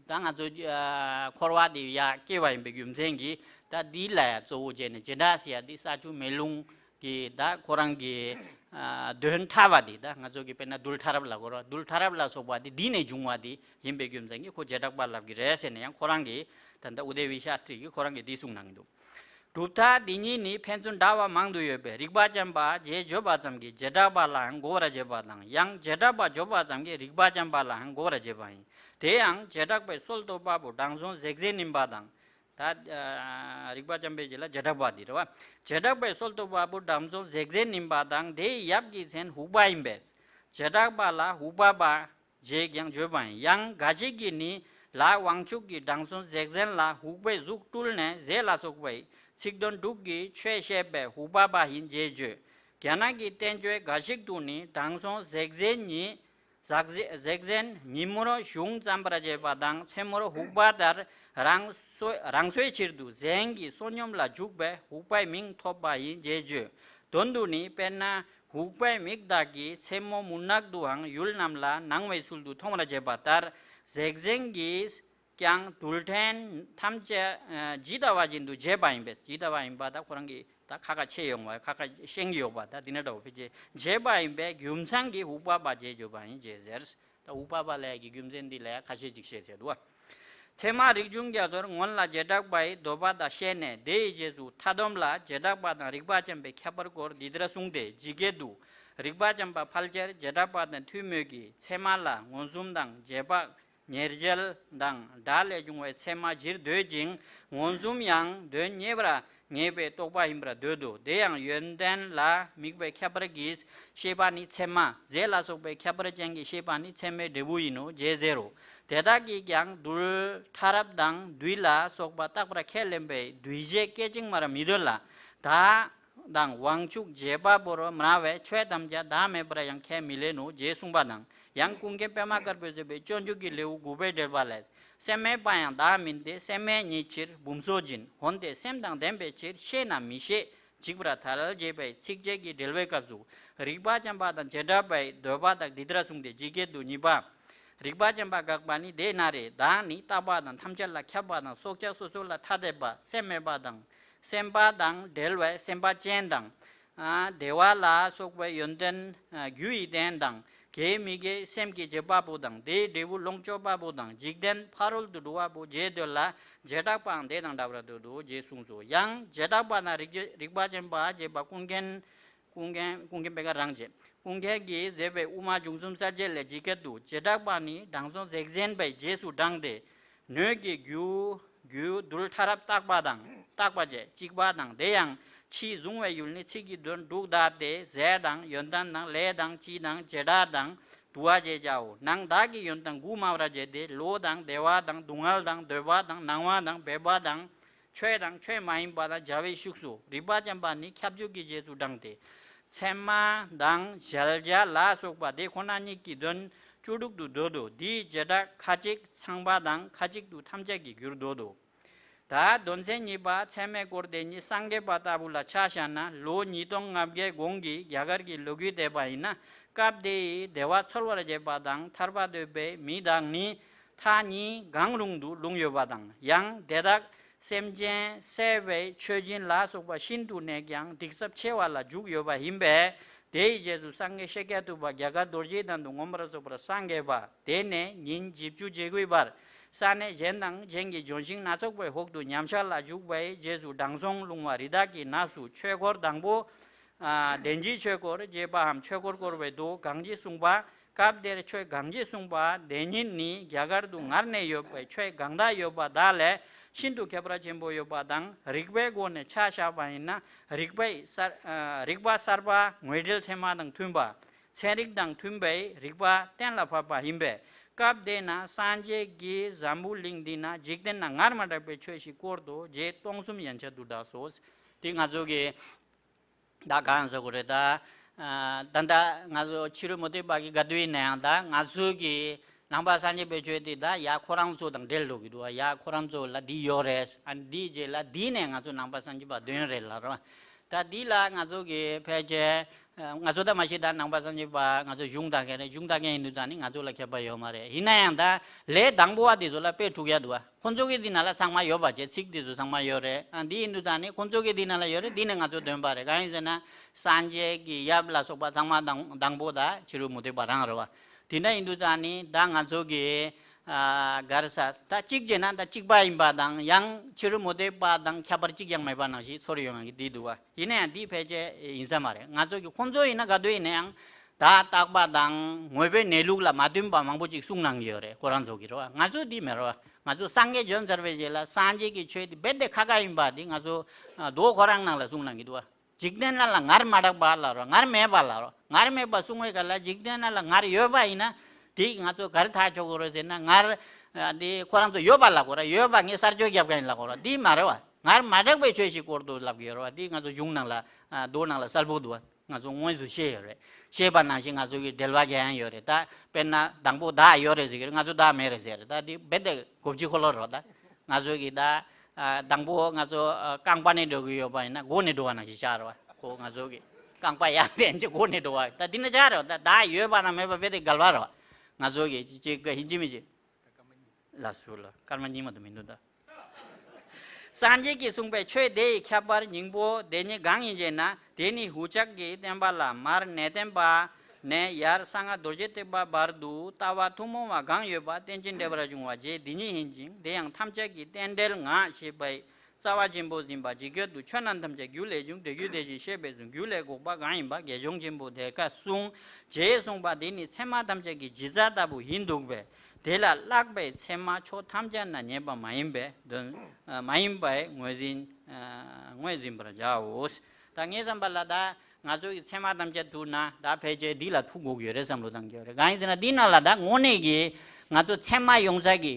ད་ང་ཚོ་ཨ་འཁོར་བ་འདི་ཡར་སྐྱེ་བ་ཡིན་པའི་རྒྱུ་མཚན་གྱིས། ད་འདི་ལ་ཡང་གཙོ་བོ་བྱས་ནས་བྱེ་བྲག་ཟེར་ཡ་འདི་ས་ཆུ་མེ་རླུང་གི་ད་ཁོ་རང་གི་ཨ་དོན་ཕྲ་བ་འདི། ད་ང་ཚོ་གི་དཔེར་ན་རྡུལ་ཕྲ་རབ་ལ་གོ་ར། རྡུལ་ཕྲ་རབ་ལ་སོགས་པ་འདི་འདི་ནས་བྱུང་བ་འདི་ཡིན་པའི་རྒྱུ་མཚན་གྱིས་ཁོ་བྱེ་བྲག་པ་ལབ་ཀྱི་རེད་ཟེར་ནས། ཡང་ཁོ་རང་གི་ད་ལྟ་ཨུ་དེ་བི་ཤཱསྟྲི་གིས་ཁོ་རང་གིས་འདི་གསུངས་གནང་གི་འདུག་གྲུབ་མཐའ་འདི་གཉིས་ནི་ཕན་ཚུན་འདྲ་བ་མང་དུ་ཡོད་པས། རིགས་པ་འཇམ་པ་ཞེས་བརྗོད་པ་ཙམ་གྱིས་བྱེ་བྲག་པ་ལའང་གོ་བར་བྱེད་པ་དང་། ཡང་བྱེ་བྲག་པ་བརྗོད་པ་ཙམ་གྱིས་རིགས་པ་འཇམ་པ་ལའང་གོ་བར་བྱེད་པ་ཡིན། དེ་ཡང་བྱེ་བྲག་པའི་སྲོལ་གཏོད་པ་པོ་དྲང་སྲོང་གཟེགས་ཟན་ཡིན་པ་དང་། ད་ཨ་རིགས་པ་འཇམ་པའི་རྗེས་ལ་བྱེ་བྲག་པ་འདི་རེད་བ། བྱེ་བྲག་པའི་སྲོལ་གཏོད་པ་པོ་དྲང་སྲོང་གཟེགས་ཟན་ཡིན་པ་དང་། དེའི་ཡབ་ཀྱི་མཚན་ཧུག་པ་ཡིན་པས། བྱེ་བྲག་པ་ལ་ཧུག་པ་པ་ཞེས་ཀྱང་བརྗོད་པ་ཡིན། ཡང་འགའ་ཞིག་གིས་ནི་ལྷ་དབང་ཕྱུག་གིས་དྲང་སྲོང་གཟེགས་ཟན་ལ་ཧུག་པའི་གཟུགས་སྤྲུལ་ནས་ཟས་ལ་སོགས་པའི་ཚིག་དོན་དྲུག་གི་ཆོས་བཤད་པས་ཧུག་པ་པ་ཡིན་ཞེས་བརྗོད། རྒྱ་ནག་གི་བསྟན་བཅོས་འགའ་ཞིག་ཏུ་ནི་དྲང་སྲོང་གཟེགས་ཟན་ཉིད། གཟག་གཟེགས་ཟན་ཉིན་མོར་གཞུང་བརྩམ་པར་བྱེད་པ་དང་། མཚན་མོར་ཧུག་པ་ལྟར་རང་གསོ་རང་གསོའི་ཕྱིར་དུ་ཟན་གྱི་བསོད་སྙོམས་ལ་འཇུག་པས་ཧུག་པའི་མིང་ཐོབ་པ་ཡིན་ཞེས་བརྗོད། དོན་དུ་ནི་དཔེར་ན་ཧུག་པའི་མིག་དག་གིས་མཚན་མོ་མུན་ནག་ཏུའང་ཡུལ་རྣམས་ལ་སྣང་བའི་ཚུལ་དུ་མཐོང་བར་བྱེད་པ་ལྟར། གཟེགས་ཟན་གྱིས་ཀྱང་རྡུལ་ཕྲན་ཐམས་ཅད་ཨ་ཇི་ལྟ་བ་བཞིན་དུ་བྱེད་པ་ཡིན་པས། ཇི་ལྟ་བ་ཡིན་པ་ད་ཁོ་རང་གིས་ད་ཁ་ཁ་ཕྱེ་ཡོང་བ། ཁ་ཁ་ཤེས་ཀྱི་ཡོད་པ། ད་འདི་འདྲ་འདྲ་བོ་ཕལ་ཆེར་བྱེད་པ་ཡིན་པས་རྒྱུ་མཚན་གྱིས་ཧུག་པ་པ་ཞེས་བརྗོད་པ་ཡིན་ཞེས་ཟེར། ད་ཧུག་པ་པ་ལབ་ཡ་གི་རྒྱུ་མཚན་འདི་ལ་ཡ་ཁ་ཤས་ཅིག་བཤད་ཟེར་འདུག་བ། ཚད་མ་རིགས་ཆུང་རྒྱ་མཚོར་སྔོན་ལ་བྱེ་བྲག་པའི་འདོད་པ་དག་བཤད་ནས། དེ་ཡི་རྗེས་སུ་མཐའ་སྡོམ་ལ་བྱེ་བྲག་པ་དང་རིགས་པ་འཇམ་པའི་ཁྱད་པར་སྐོར་འདི་ལྟར་གསུངས་ཏེ། ཇི་སྐད་དུ། རིགས་པ་འཇམ་པ་ཕལ་ཆེར་བྱེ་བྲག་པ་དང་མཐུན་མོད་ཀྱི། ཚད་མ་ལ་མངོན་སུམ་དང་རྗེས་དཔག་ཉེར་འཇལ་དང་སྒྲ་ལས་བྱུང་བའི་ཚད་མ་གཞིར་འདོད་ཅིང་། མངོན་སུམ་ཡང་དོན་གཉེར་བར་ངེས་པའི་རྟོག་པ་ཡིན་པར་འདོད་དོ། དེ་ཡང་ཡོན་ཏན་ལ་དམིགས་པའི་ཁྱད་པར་གྱི་ཤེས་པ་ནི་ཚད་མ། རྫས་ལ་སོགས་པའི་ཁྱད་པར་ཅན་གྱི་ཤེས་པ་ནི་ཚད་མའི་འབྲས་བུ་ཡིན་ནོ་ཞེས་ཟེར་རོ། དེ་དག་གིས་ཀྱང་རྡུལ་ཕྲ་རབ་དང་རྡུལ་ལ་སོགས་པ་རྟག་པར་ཁས་ལེན་པའི་རྡུལ་བྱེད་སྐད་ཅིག་མར་མི་འདོད་ལ། ད་དང་དབང་ཕྱུག་བྱེད་པ་པོར་སྨྲ་བས་ཆོས་ཐམས་ཅད་བདག་མེད་པར་ཡང་ཁས་མི་ལེན་ནོ་ཞེས་གསུངས་པ་དང་། ཡང་ཀུན་མཁྱེན་པདྨ་དཀར་པོས་མཛད་པའི་སྤྱོད་འཇུག་གི་ལེའུ་དགུ་པའི་འགྲེལ་པ་ལས། སེམས་མེད་པ་ཡང་བདག་མིན་ཏེ། སེམས་མེད་ཉིད་ཕྱིར་བུམ་སོགས་འབྱིན། འོན་ཏེ་སེམས་དང་ལྡན་པའི་ཕྱིར། ཤེས་ན་མི་ཤེས་འཇིག་པར་ཐལ། ཞེས་པའི་ཚིགས་བཅད་ཀྱི་འགྲེལ་བའི་སྐབས་སུ། རིགས་པ་འཇམ་པ་དང་བྱེ་བྲག་པའི་འདོད་པ་དག་འདི་ལྟར་གསུངས་ཏེ། ཇི་སྐད་དུ། གཉིས་པ། རིགས་པ་འཇམ་པ་དགག་པ་ནི་དེས་ན་རེ། བདག་ནི་རྟག་པ་དང་ཐམས་ཅད་ལ་ཁྱབ་པ་དང་། སྲོག་ཆགས་སོ་སོ་ལ་ཐ་དད་པ། སེམས་མེད་པ་དང་། སེམས་པ་དང་བྲལ་བའི་སེམས་པ་ཅན་དང་། ཨ་བདེ་བ་ལ་སོགས་པའི་ཡོན་ཏན་ཨ་རྒྱུ་ཡི་རྟེན་དང་། དགེ་བའི་དམིགས་ཡུལ་སེམས་ཀྱི་བྱེད་པ་པོ་དང་། དེའི་འབྲས་བུ་ལོངས་སྤྱོད་པ་པོ་དང་། འཇིག་རྟེན་ཕ་རོལ་ཏུ་འགྲོ་བ་པོ་བརྒྱད་དོ་ལ་བྱེ་བྲག་པའང་དེ་དང་འདྲ་བར་འདོད་དོ། ཞེས་གསུངས་སོ། ཡང་བྱེ་བྲག་པ་ན་རིགས་རིགས་པ་ཅན་པ་ཞེས་པ་ཀུན་མཁྱེན། ཀུན་མཁྱེན་ཀུན་མཁྱེན་པད་དཀར་རང་བྱས། ཀུན་མཁྱེན་གྱིས་མཛད་པའི་དབུ་མ་བྱང་སེམས་གསལ་བྱེད་ལས་ཇི་སྐད་དུ། བྱེ་བྲག་པ་ནི་དྲང་སྲོང་གཟེགས་ཅན་པའི་རྗེས་སུ་འབྲངས་ཏེ། སྣོད་ཀྱི་རྒྱུ་རྒྱུ་རྡུལ་ཕྲ་རབ་བརྟག་པ་དང་བརྟག་པ་བཅས་གཅིག་པ་དང་། དེ་ཡང་ཕྱིས་གཟུང་བའི་ཡུལ་ནི་ཚིག་གི་དོན་དྲུག་དག་སྟེ། ཟས་དང་ཡོན་ཏན་དང་ལས་དང་སྤྱི་དང་བྱེ་བྲག་དང་དུ་བ་ཞེས་བྱའོ། ནང་བདག་གི་ཡོན་ཏན་དགུ་སྨྲ་བར་བྱེད་དེ། བློ་དང་བདེ་བ་དང་སྡུག་བསྔལ་དང་འདོད་པ་དང་སྣང་བ་དང་འབད་པ་དང་། ཆོས་དང་ཆོས་མ་ཡིན་པ་དང་བྱ་བའི་ཤུགས་སུ། རིགས་པ་ཅན་པ་ནི་ཁྱབ་འཇུག་གི་རྗེས་སུ་འབྲངས་ཏེ། ཚད་མ་དང་གཞལ་བྱ་ལ་སོགས་པ་དེ་ཁོ་ན་ཉིད་ཀྱི་དོན་བཅུ་དྲུག་ཏུ་འདོད་དོ། དེའི་བྱེ་བྲག་ཁ་ཅིག་ཚངས་པ་དང་ཁ་ཅིག་ཏུ་ཐམས་ཅད་ཀྱི་རྒྱུར་འདོད་དོ། ད་དོན་ཚན་གཉིས་པ་ཚད་མའི་སྐོར་དེ་ཉིད་སངས་རྒྱས་པ་ལྟ་བུ་ལ་ཆ་བཞག་ན། ལོ་ཉིས་སྟོང་ལྔ་བརྒྱའི་གོང་གི་རྒྱ་གར་གྱི་ལོ་རྒྱུས་བལྟས་པ་ཡིན་ན། སྐབས་དེའི་བདེ་བ་འཚོལ་བར་བྱེད་པ་དང་ཐར་པ་འདོད་པའི་མི་དག་ནི་མཐའ་གཉིས་གང་རུང་དུ་ལྷུང་ཡོད་པ་དང་། ཡང་དེ་དག་སེམས་ཅན་བསད་པའི་མཆོད་སྦྱིན་ལ་སོགས་པ་ཤིན་ཏུ་ནས་ཀྱང་སྡིག་ཚབས་ཆེ་བ་ལ་འཇུག་ཡོད་པ་ཡིན་པས། དེའི་རྗེས་སུ་སངས་རྒྱས་ཤཱཀྱ་ཐུབ་པ་རྒྱ་གར་རྡོ་རྗེ་གདན་དུ་མངོན་པར་རྫོགས་པར་སངས་རྒྱས་པ། དེ་ནས་ཉིན་བཞི་བཅུ་ཞེ་དགུའི་བར་ས་གནས་གཞན་དང་གཞན་གྱི་ལྗོན་ཤིང་སྣ་ཚོགས་པའི་འོག་ཏུ་ཉམས་ཆག་ལ་འཇུག་པའི་རྗེས་སུ་དྲང་སྲོང་ལྷུང་བ་རི་དྭགས་ཀྱི་ནགས་སུ་ཆོས་འཁོར་དང་པོ། ཨ་བདེན་བཞིའི་ཆོས་འཁོར་ཅེས་པའམ་ཆོས་འཁོར་བསྐོར་བའི་མདོ་གང་ཇི་གསུངས་པ། སྐབས་དེར་ཆོས་གང་ཇི་གསུངས་པ་དེ་ཉིད་ནི་རྒྱ་གར་དུ་སྔར་ནས་ཡོད་པའི་ཆོས་གང་དག་ཡོད་པ་དག་ལས་ཤིན་ཏུ་ཁྱད་པར་ཆེན་པོ་ཡོད་པ་དང་། རིགས་པའི་སྒོ་ནས་ཆ་བཞག་པ་ཡིན་ན། རིགས་པའི་གསར་ཨ་རིགས་པ་གསར་པ་ངོས་འབྲེལ་ཚད་མ་དང་མཐུན་པ། ཚན་རིག་དང་མཐུན་པའི་རིགས་པ་གཏན་ལ་ཕབ་པ་ཡིན་པས། སྐབས་དེ་ན་སངས་རྒྱས་ཀྱིས་འཛམ་བུ་གླིང་འདི་ན་འཇིག་རྟེན་ན་སྔར་མ་གྲགས་པའི་ཆོས་ཤིག་བསྐོར་ཏོ། རྗེ་སྟོང་གསུམ་ཡན་ཆད་དུ་གྲགས་སོ། དེ་ང་ཚོ་གི་ད་གང་ཟེར་དགོས་རེད་ད། ཨ་ད་ལྟ་ང་ཚོ་ཕྱི་རོལ་མུ་སྟེགས་པ་གི་ག་དུས་ཡིན་ན་ཡང་། ད་ང་ཚོ་གི་ནང་པ་སངས་རྒྱས་པའི་ཆོས་དེ་ད་ཡ་ཁོ་རང་ཚོ་དང་འབྲེལ་འགྲོ་གི་འདུག་བ། ཡ་ཁོ་རང་ཚོ་ལ་འདི་ཡོད་རེད། ཨ་འདིའི་རྗེས་ལ་འདི་ནས་ང་ཚོ་ནང་པ་སངས་རྒྱས་པ་འདོན་རེད་ལབ་རེད་བ། ད་འདི་ལ་ང་ཚོ་གི་ཕལ་ཆེར་ང་ཚོ་ད་མ་གཞི་ད་ནང་པ་སངས་རྒྱས་པ་ང་ཚོ་གཞུང་དག་མཁན་རེད། གཞུང་དག་མཁན་ཡིན་དུས་ཙང་ནི་ང་ཚོ་ལ་ཁྱད་པར་ཡོད་མ་རེད། ཡིན་ན་ཡང་ད་ལས་དང་པོ་བ་དེ་ཚོ་ལ་དཔེ་འཁྲུག་ཡ་འདུག་བ། ཁོང་ཚོ་གི་འདི་ན་ལ་ཚང་མ་ཡོད་པ་བྱས། ཚིག་དེ་ཚོ་ཚང་མ་ཡོད་རེད། ཨ་འདི་ཡིན་དུས་ཙང་ནི་ཁོང་ཚོ་གི་འདི་ན་ལ་ཡོད་རེད། འདི་ནས་ང་ཚོ་འདོན་པ་རེད། གང་ཡིན་ཟེར་ན་སངས་རྒྱས་ཀྱི་ཡབ་ལ་སོགས་པ་ཚང་མ་དང་དང་པོ་ད་ཕྱི་རོལ་མུ་སྟེགས་པ་རང་རེད་བ། དེ་འདྲ་ཡིན་དུས་ཙང་ནི་ད་ང་ཚོ་གི་ཨ་ག་རེ་ཟ། ད་གཅིག་བྱས་ན་ད་གཅིག་པ་ཡིན་པ་དང་། ཡང་ཕྱི་རོལ་མུ་སྟེགས་པ་དང་ཁྱད་པར་གཅིག་ཀྱང་མེད་པ་ནང་བཞིན་ཚོར་ཡོང་ཡ་གི་འདི་འདུག་བ། ཡིན་ན་ཡང་འདི་ཕལ་ཆེར་ཡིན་ས་མ་རེད། ང་ཚོ་གི་ཁོང་ཚོ་ཡིན་ན་ག་དུས་ཡིན་ན་ཡང་། ད་རྟག་པ་དང་དངོས་པོའི་གནས་ལུགས་ལ་མ་མཐུན་པ་མང་པོ་ཅིག་གསུངས་གནང་གི་ཡོད་རེད། ཁོ་རང་ཚོ་གི་རེད་བ། ང་ཚོ་འདི་མེད་རེད་བ། ང་ཚོ་སངས་རྒྱས་བྱོན་ཚར་བའི་རྗེས་ལ་སངས་རྒྱས་ཀྱི་ཆོས་འདི་རྦད་དེ་ཁ་ཁ་ཡིན་པ་འདི་ང་ཚོ་ཨ་མདོ་ཁོ་རང་ནང་ལ་གསུངས་གནང་གི་འདུག་བ། འཇིག་རྟེན་ན་ལ་སྔར་མ་གྲགས་པ་ལ་རོ། སྔར་མེད་པ་ལ་རོ། སྔར་མེད་པ་གསུང་བའི་སྐབས་ལ་འཇིག་རྟེན་ན་ལ་སྔར་ཡོད་པ་ཡིན་ན། དེ་ང་ཚོ་ག་རེ་ཐག་ཆོད་དགོས་རེད་ཟེར་ན། སྔར་ཨ་འདི་ཁོ་རང་ཚོ་ཡོད་པ་ལབ་དགོས་རེད། ཡོད་པ་ངས་གསར་བརྗོད་རྒྱབ་མཁན་ལབ་དགོས་རེད། འདི་མ་རེད་བ། སྔར་མ་གྲགས་པའི་ཆོས་ཤིག་བསྐོར་འདུག་ལབ་ཀྱི་ཡོད་རེད་བ། འདི་ང་ཚོ་གཞུང་ནང་ལ་ཨ་མདོ་ནང་ལ་གསལ་པོ་འདུག་བ། ང་ཚོ་དངོས་སུ་ཤེས་ཡོད་རེད། ཤེས་པ་ནང་བཞིན་ང་ཚོ་གི་འགྲེལ་པ་རྒྱག་ཡང་ཡོད་རེད། ད་དཔེར་ན་དང་པོ་བདག་ཡོད་རེད་ཟེར་གྱི་རེད། ང་ཚོ་བདག་མེད་རེད་ཟེར་རེད། ད་འདི་རྦད་དེ་གོ་བརྗིད་ཁོ་ལོ་རོ། ད་ང་ཚོ་གི་ད་ཨ་དང་པོ་ང་ཚོ་ཨ་རྐང་པ་ནས་འགྲོ་གི་ཡོད་པ་ཡིན་ན་མགོ་ནས་འགྲོ་བ་ནང་བཞིན་ཆགས་རེད་བ། ཁོ་ང་ཚོ་གི་རྐང་པ་ཡར་འཐེན་བྱས་མགོ་ནས་འགྲོ་བ། ད་འདི་ན་ཆགས་རེད་བ། ད་བདག་ཡོད་པ་དང་མེད་པ་རྦད་དེ་འགལ་བ་རེད་བ། ང་ཚོ་གི་ཅིག་ག་ཡིན་གཅིག་མིན་གཅིག་ལ་སུ་ལ་སྐར་མ་གཉིས་མ་གཏོགས་མི་འདུག་ད། སངས་རྒྱས་ཀྱིས་གསུངས་པའི་ཆོས་དེ་ཡི་ཁྱད་པར་སྙིང་པོ་དེ་ཉིད་གང་ཡིན་ཞེ་ན། དེ་ནི་འུ་ཅག་གི་བསྟན་པ་ལ་མར་གནས་བརྟན་པ་ནས་ཡར་གསང་སྔགས་རྡོ་རྗེ་ཐེག་པ་བར་དུ་ལྟ་བ་ཐུན་མོང་བ་གང་ཡོད་པ་རྟེན་ཅིང་འབྲེལ་བར་འབྱུང་བ་བརྒྱད་འདི་ཉིད་ཡིན་ཅིང་། དེ་ཡང་ཐམས་ཅད་ཀྱི་རྟེན་འབྲེལ་ངག་ཅེས་པའི་རྩ་བ་ཆེན་པོ་ཟིན་པ་ཇི་སྐད་དུ། ཆོས་རྣམས་ཐམས་ཅད་རྒྱུ་ལས་བྱུང་། དེ་རྒྱུ་དེ་བཞིན་གཤེགས་པས་གཟུང་། རྒྱུ་ལས་འགོག་པ་གང་ཡིན་པ་དགེ་སྦྱོང་ཆེན་པོ་དེ་སྐད་གསུངས། ཞེས་གསུངས་པ་འདི་ནི་ཚད་མ་ཐམས་ཅད་ཀྱི་གཞི་རྩ་ལྟ་བུ་ཡིན་འདུག་པས། དེ་ལ་བརླག་པའི་ཚད་མ་ཕྱོགས་ཐམས་ཅད་ན་ཉེས་པ་མ་ཡིན་པས་དོན་མ་ཡིན་པས་ངོས་འཛིན་ངོས་འཛིན་པར་བྱའོ། ད་ངའི་བསམ་པ་ལ་ད་ང་ཚོ་ཡི་ཚད་མ་ཐམས་ཅད་ཐུག་ན་ད་ཕལ་ཆེར་འདི་ལ་ཐུག་དགོས་ཀྱི་ཡོད་རེད་བསམ་བློ་བཏང་གི་ཡོད་རེད། གང་ཡིན་ཟེར་ན་འདི་ནང་ལ་ད་དངོས་གནས་ཀྱི་ང་ཚོ་ཚད་མ་ཡོང་ས་གི་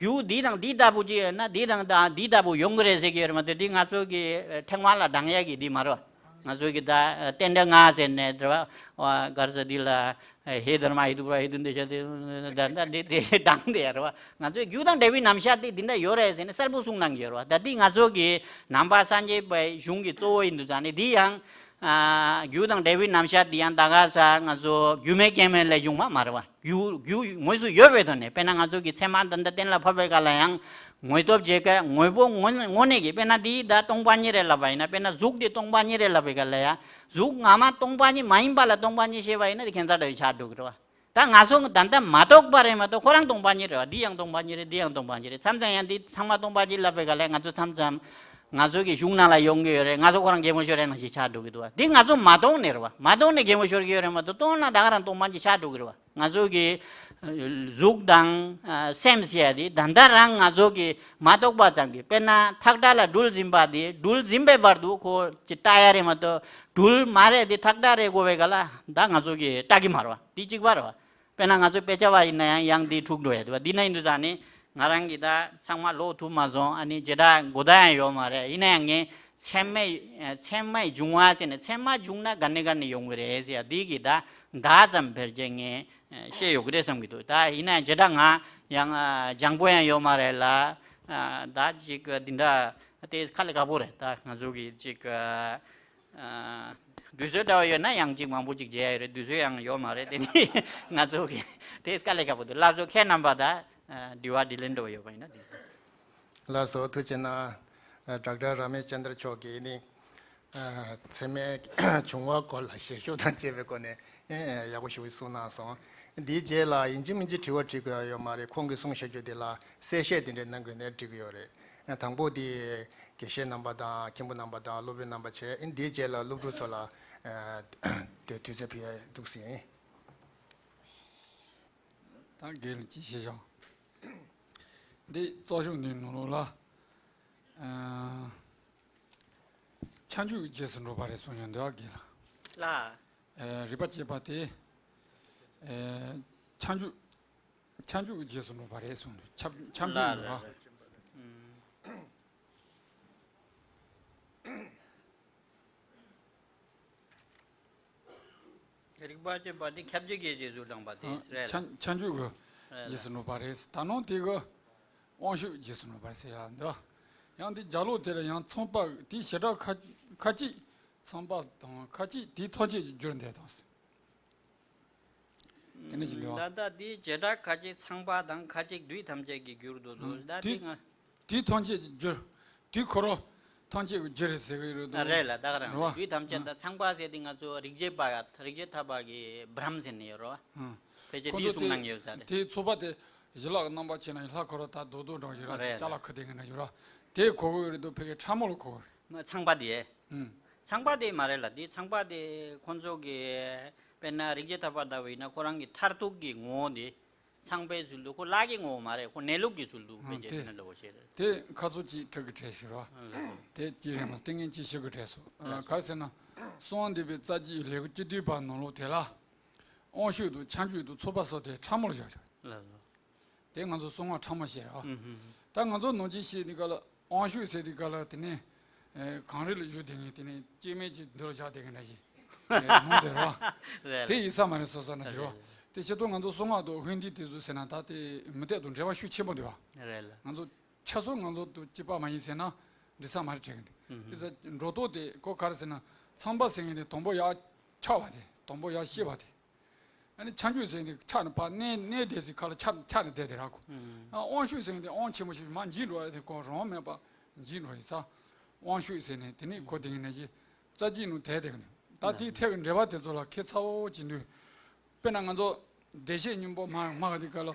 རྒྱུ་འདི་དང་འདི་ལྟ་བུ་ཅིག་ཡོད་ན་འདི་དང་ད་འདི་ལྟ་བུ་ཡོང་གི་རེད་ཟེར་གྱི་ཡོད་རེད་མ་གཏོགས། འདི་ང་ཚོ་གི་ཨ་ཕྲེང་བ་ལ་ལྡང་ཡ་གི་འདི་མ་རེད་བ། ང་ཚོ་གི་ད་ཨ་རྟེན་འབྲེལ་ལྔ་ཟེར་ནས་རེད་བ། ག་རེ་ཟེར་འདི་ལ་ཨ་ཧེ་དྷརྨ་ཧེ་ཏུ་པྲ་ཧེ་ཏུ་འདི་ཤ་དེ་ད་ད་འདི་དེ་ལྡང་དེ་རེད་བ། ང་ཚོའི་རྒྱུ་དང་འབྲས་བུའི་རྣམ་གཞག་དེ་འདི་འདྲ་ཡོད་རེད་ཟེར་ནས་གསལ་པོ་གསུངས་གནང་གི་ཡོད་རེད་བ། ད་འདི་ང་ཚོ་གི་ནང་པ་སངས་རྒྱས་པའི་གཞུང་གི་གཙོ་བོ་ཡིན་དུས་ཙང་ནས་འདི་ཡང་ཨ་རྒྱུ་དང་འབྲས་བུའི་རྣམ་གཞག་འདི་ཡང་ད་ག་ས་ང་ཚོ་རྒྱུ་མེད་རྐྱེན་མེད་ལས་བྱུང་བ་མ་རེད་བ། རྒྱུ་རྒྱུ་དངོས་སུ་ཡོད་པའི་ཐོག་ནས། དཔེར་ན་ང་ཚོ་གི་ཚད་མ་ད་ལྟ་གཏན་ལ་ཕབ་པའི་སྐབས་ལ་ཡང་ དངོས་སྟོབས་བྱེད་ཀ་དངོས་པོ་དངོས་དངོས་གནས་ཀྱི་དཔེར་ན་འདི་ད་སྟོང་པ་ཉིད་རེད་ལབ་པ་ཡིན་ན། དཔེར་ན་གཟུགས་འདི་སྟོང་པ་ཉིད་རེད་ལབ་པའི་སྐབས་ལ་ཡ། གཟུགས་སྔ་མ་སྟོང་པ་ཉིད་མ་ཡིན་པ་ལ་སྟོང་པ་ཉིད་བཤད་པ་ཡིན་ན་དེ་ཁྱད་མཚར་འདྲ་བོ་ཆགས་འགྲོ་གི་རེད་བ། ད་ང་ཚོ་ད་ལྟ་མ་རྟོགས་པ་རེད་མ་གཏོགས་ཁོ་རང་སྟོང་པ་ཉིད་རེད་བ། འདི་ཡང་སྟོང་པ་ཉིད་རེད། འདི་ཡང་སྟོང་པ་ཉིད་རེད། མཚམས་མཚམས་ཡང་འདི་ཚང་མ་སྟོང་པ་ཉིད་ལབ་པའི་སྐབས་ལ་ང་ཚོ་མཚམས་མཚམས་ང་ཚོ་གི་གཞུང་ནང་ལ་ཡོང་གི་ཡོད་རེད། ང་ཚོ་ཁོ་རང་གད་མོ་ཤོར་ཡ་ནང་བཞིན་ཆགས་འགྲོ་གི་འདུག་བ། འདི་ང་ཚོ་མ་མཐོང་ནས་རེད་བ། མ་མཐོང་ནས་གད་མོ་ཤོར་གི་ཡོད་རེད་མ་གཏོགས་མཐོང་ན་ད་ག་རང་སྟོང་པ་ཉིད་ཆགས་འགྲོ་གི་རེད་བ། ང་ཚོ་གི་གཟུགས་དང་ཨ་སེམས་ཟེར་ཡ་དེ་ད་ལྟ་རང་ང་ཚོ་གི་མ་རྟོགས་པ་ཙམ་གྱིས། དཔེར་ན་ཐག་ཁྲ་ལ་སྦྲུལ་འཛིན་པ་དེ་སྦྲུལ་འཛིན་པའི་བར་དུ་ཁོ་ཅི་ལྟ་ཡ་རེད་མ་གཏོགས་སྦྲུལ་མ་རེད་དེ་ཐག་ཁྲ་རེད་གོ་བའི་སྐབས་ལ་ད་ང་ཚོ་གི་ལྟ་གི་མ་རེད་བ། དེ་གཅིག་པ་རེད་བ། དཔེར་ན་ང་ཚོ་དཔེ་ཆ་བ་ཡིན་ན་ཡང་ཡང་འདི་འཁྲུག་འགྲོ་ཡ་འདུག་བ། འདི་ན་ཡིན་དུས་ཙང་ནི་ང་རང་གིས་ད་ཚང་མ་ཀློག་ཐུབ་མ་སོང་། ཨ་ནི་བྱེ་བྲག་གོ་བརྡ་ཡང་ཡོད་མ་རེད། ཡིན་ན་ཡང་ངས་ཚད་མའི་ཚད་མའི་འབྱུང་བ་བྱས་ནས་ཚད་མ་བྱུང་ན་ག་ནས་ག་ནས་ཡོང་གི་རེད་ཟེར་ཡ་འདི་གི་ད་ད་ཙམ་ཕལ་ཆེར་ངས་བཤད་ཡོད་གི་རེད་བསམ་གི་འདུག་ད་ཡིན་ན་ཡང་བྱེ་བྲག་ང་ཡང་སྦྱང་པོ་ཡང་ཡོད་མ་རེད་ལ། ད་ཅིག་འདི་འདྲ་དེ་དཀའ་ལས་ཁག་པོ་རེད། ད་ང་ཚོ་གི་ཅིག་ཨ། དུས་ཚོད་འདྲ་བ་ཡོད་ན་ཡང་ཅིག་མང་པོ་ཅིག་མཇལ་ཡ་ཡོད་རེད། དུས་ཚོད་ཡང་ཡོད་མ་རེད། དེ་ནི་ང་ཚོ་གི་དེ་དཀའ་ལས་ཁག་པོ་འདུག་ལགས་སོ། ཁྱེད་རྣམ་པ་ད་དྲི་བ་དྲིས་ལན་འདྲ་བ་ཡོད་པ་ཡིན་ན་དེ། ལགས་སོ། ཐུགས་རྗེ་གནང་། ཨ་ཌོག་ཊར་ར་མེཤ་ཅན་དྲ་མཆོག་གིས་ནི་ཨ་ཚད་མའི་བྱུང་བ་སྐོར་ལ་བཤད་ཤུགས་དང་བཅས་པའི་སྒོ་ནས་ཨེ་ཡག་པོ་ཞིག་གསུངས་གནང་སོང་། འདིའི་རྗེས་ལ་ཡིན་གཅིག་མིན་གཅིག་དྲི་བ་དྲི་དགོས་ཡ་ཡོད་མ་རེད། ཁོང་གིས་གསུངས་བཞག་རྒྱུ་དེ་ལ་གསལ་བཤད་དེ་འདྲ་གནང་དགོས་ནའི་འགྲིག་གི་ཡོད་རེད། དང་པོ་དེ་དགེ་བཤེས་རྣམ་པ་དང་མཁན་པོ་རྣམ་པ་དང་སློབ་དཔོན་རྣམ་པ་བྱས། འདིའི་རྗེས་ལ་སློབ་ཕྲུག་ཚོ་ལ་ཨ་དེ་དུས་ཚོད་ཕུལ་ཡ་འདུག་ཟིན། ད་རྒན་ལགས་ཅིག་བཤད་ཤོག་འདི་རྩོམ་ཤོག་འདིའི་ནང་ལོགས་ལ་ཨ་ཁྱབ་འཇུག་རྗེས་སུ་འགྲོ་བ་རེད་གསུངས་ཡོད་འདུག་རྒན་ལགས། ལགས། ཨ་རིགས་པ་དཔྱད་པ་དེ་ཨ་ཁྱབ་འཇུག་ཁྱབ་འཇུག་རྗེས་སུ་འགྲོ་བ་རེད་གསུངས་འདུག་ཁྱབ་ཁྱབ་འཇུག་ལ་ཡིན་ལ་རེད། རིགས་པ་དཔྱད་པ་འདི་ཁྱབ་འཇུག་གི་རྗེས་སུ་འབྲངས་པ་དེ་རེད་ལ། ཁྱབ་ཁྱབ་འཇུག་གི་རེད་ལ། རྗེས་སུ་འགྲོ་བ་རེད། ད་ནང་དེ་གི་དབང་ཤུགས་རྗེས་སུ་འགྲོ་བ་རེད་ཟེར་ཡ་འདི། ཡང་འདི་རྒྱ་ལོ་དེ་ལ་ཡང་ཚངས་པ་དེའི་བྱེ་བྲག་ཁ་ཁ་ཅིག་ཚངས་པ་དང་ཁ་ཅིག་དེའི་ཐམས་ཅད་ཀྱི་རྒྱུར་འདོད་དང་། དེ་ནས་ཅི་འདུག་ད་ལྟ་དེའི་བྱེ་བྲག་ཁ་ཅིག་ཚངས་པ་དང་ཁ་ཅིག་དུས་ཐམས་ཅད་ཀྱི་རྒྱུར་འདོད་དོ། ད་དེ་ང་དུས་ཐམས་ཅད་ཀྱི་རྒྱུར། དུས་འཁོར་བ་ཐམས་ཅད་ཀྱི་རྒྱུ་རེད་ཟེར་གི་ཡོད་རེད་དོ། རེད་ལ། ད་ག་རང་རེད་བ། དུས་ཐམས་ཅད་ད་ཚངས་པ་ཟེར་དེ་ང་ཚོ་རིག་བྱེད་པ་རིག་བྱེད་ཐར་པ་གི་བྷྲམ་ཟེར་ནས་ཡོད་རེད་བ། ཕལ་ཆེར་ཁོ་དེའི་ཚོ་གསུང་གནང་གི་ཡོད་ས་རེད། དེའི་ཚོགས་པ་དེ་ཞི་ལྷག་རྣམ་པར་ཕྱེ་ན་ལྷ་འཁོར་བ་ད་རྡོག་རྡོག་འདྲ་བ་ཞིག་ར་རེད་ཅ་ལག་ཁུ་དེ་གི་འདྲ་ཞིག་ར། དེ་གོ་གི་ཡོད་རེད་དོ། ཕལ་ཆེར་ཕྲ་མོ་ལ་གོ་གི་རེད། ཚངས་པ་དེ། ཨུམ། ཚངས་པ་དེ་མ་རེད་ལ། དེ་ཚངས་པ་དེ་ཁོང་ཚོ་གི་དཔེར་ན་རིག་བྱེད་ཐར་པ་ལྟ་བུ་ཡིན་ན་ཁོ་རང་གི་མཐར་ཐུག་གི་ངོ་བོ་དེ་ཚངས་པའི་ཚུལ་དུ། ཁོ་ལྷ་གི་ངོ་བོ་མ་རེད། ཁོ་གནས་ལུགས་ཀྱི་ཚུལ་དུ་ཨང་དཔེ་བྱས་དེ་དེ་འདྲ་བོ་བྱས་རེད། དེ་ཁ་སོ་ཅིག་ཁྲིད་གི་བྲལ་ཞུ་རོགས། ཨང་ལགས་སོ། དེ་ཅི་རེད་མ་ཏིང་ངེ་ཅི་ཞུ་གི་བྲལ་སོ། ལགས་སོ། ག་རེ་ཟེར་ན་གསང་བ་འདུས་པའི་རྩ་རྒྱུད་ལེའུ་བཅུ་བདུན་པ་ནང་ལོགས་དེ་ལ་དབང་ཤུགས་དང་ཁྱབ་འཇུག་དང་ཚོགས་པ་སོགས་དེ་ཕྲ་མོ་ལ་བཞག་བཞག་ལགས་སོ། དེ་ང་ཚོ་གསང་བ་ཕྲ་མོ་བཤད་རོགས། ཨུ་ཧུ། ད་ང་ཚོ་ནང་ཆོས་བཤད་དུས་སྐབས་ལ་དབང་ཤུགས་ཟེར་དུས་སྐབས་ལ་དེ་ནས་ཨེ་གངས་རི་ལ་བཞུགས་བསྡད་མཁན་དེ་ནས་སྐྱེ་མེད་ཀྱི་འདུལ་བྱ་དེ་ག་འདྲ་ཞིག་ཨེ་ནང་དེ་རོགས། རེད་ལ། དེ་ཡིན་ས་མ་རེད་སོ་སོ་ན་ཞིག་རོགས། རེད་རེད། དེ་ཕྱི་ཐོག་ང་ཚོ་གསང་བ་དང་དཔལ་ལྡན་དེ་ཚོ་ཟེར་ན་ད་དེ་མུ་སྟེགས་དང་འབྲེལ་བ་ཤུགས་ཆེན་པོ་འདུག་བ། རེད་ལ། ང་ཚོ་ཆ་སོ་ང་ཚོ་དང་གཅིག་པ་མ་ཡིན་ཟེར་ན་འགྲིག་ས་མ་རེད་དྲན་གི་འདུག་ཨུ་ཧུ། དེ་ཚོ་འགྲོ་ལྡོག་དེ་ཁོ་ག་རེ་ཟེར་ན་ཚངས་པ་ཟེར་མཁན་དེ་དང་པོ་ཡར་ཆགས་པ་དེ་དང་པོ་ཡར་སྐྱེས་པ་དེ། ཨ་ནི་ཁྱབ་འཇུག་ཟེར་ནས་ཆགས་ནས་ཕར་གནས་གནས་བསྡད་ཟེར་ཁ་ལ་ཆགས་ཆགས་ནས་བསྡད་དེ་ར་ཁོ། ཨ་དབང་ཤུགས་ཟེར་ནས་དབང་ཆེན་པོ་ཞིག་མར་འཇིག་འགྲོ་ཡ་དེ་ཁོ་རང་མེད་པ་འཇིག་འགྲོ་ཡི་ས། དབང་ཤུགས་ཟེར་ནས་དེ་ནི་ཁོ་དེ་ཡིན་ན་ཞིག་རྩ་རྒྱུད་ནང་དེ་དེ་གི་ད་དེའི་ཐད་ཀྱི་འགྲེལ་པ་དེ་ཚོ་ལ་ཁྱད་མཚར་པོ་ཅིག་འདུག་དཔེར་ན་ང་ཚོ་བདེ་གཤེགས་སྙིང་པོ་མ་མ་ག་དེ་ག་ལ་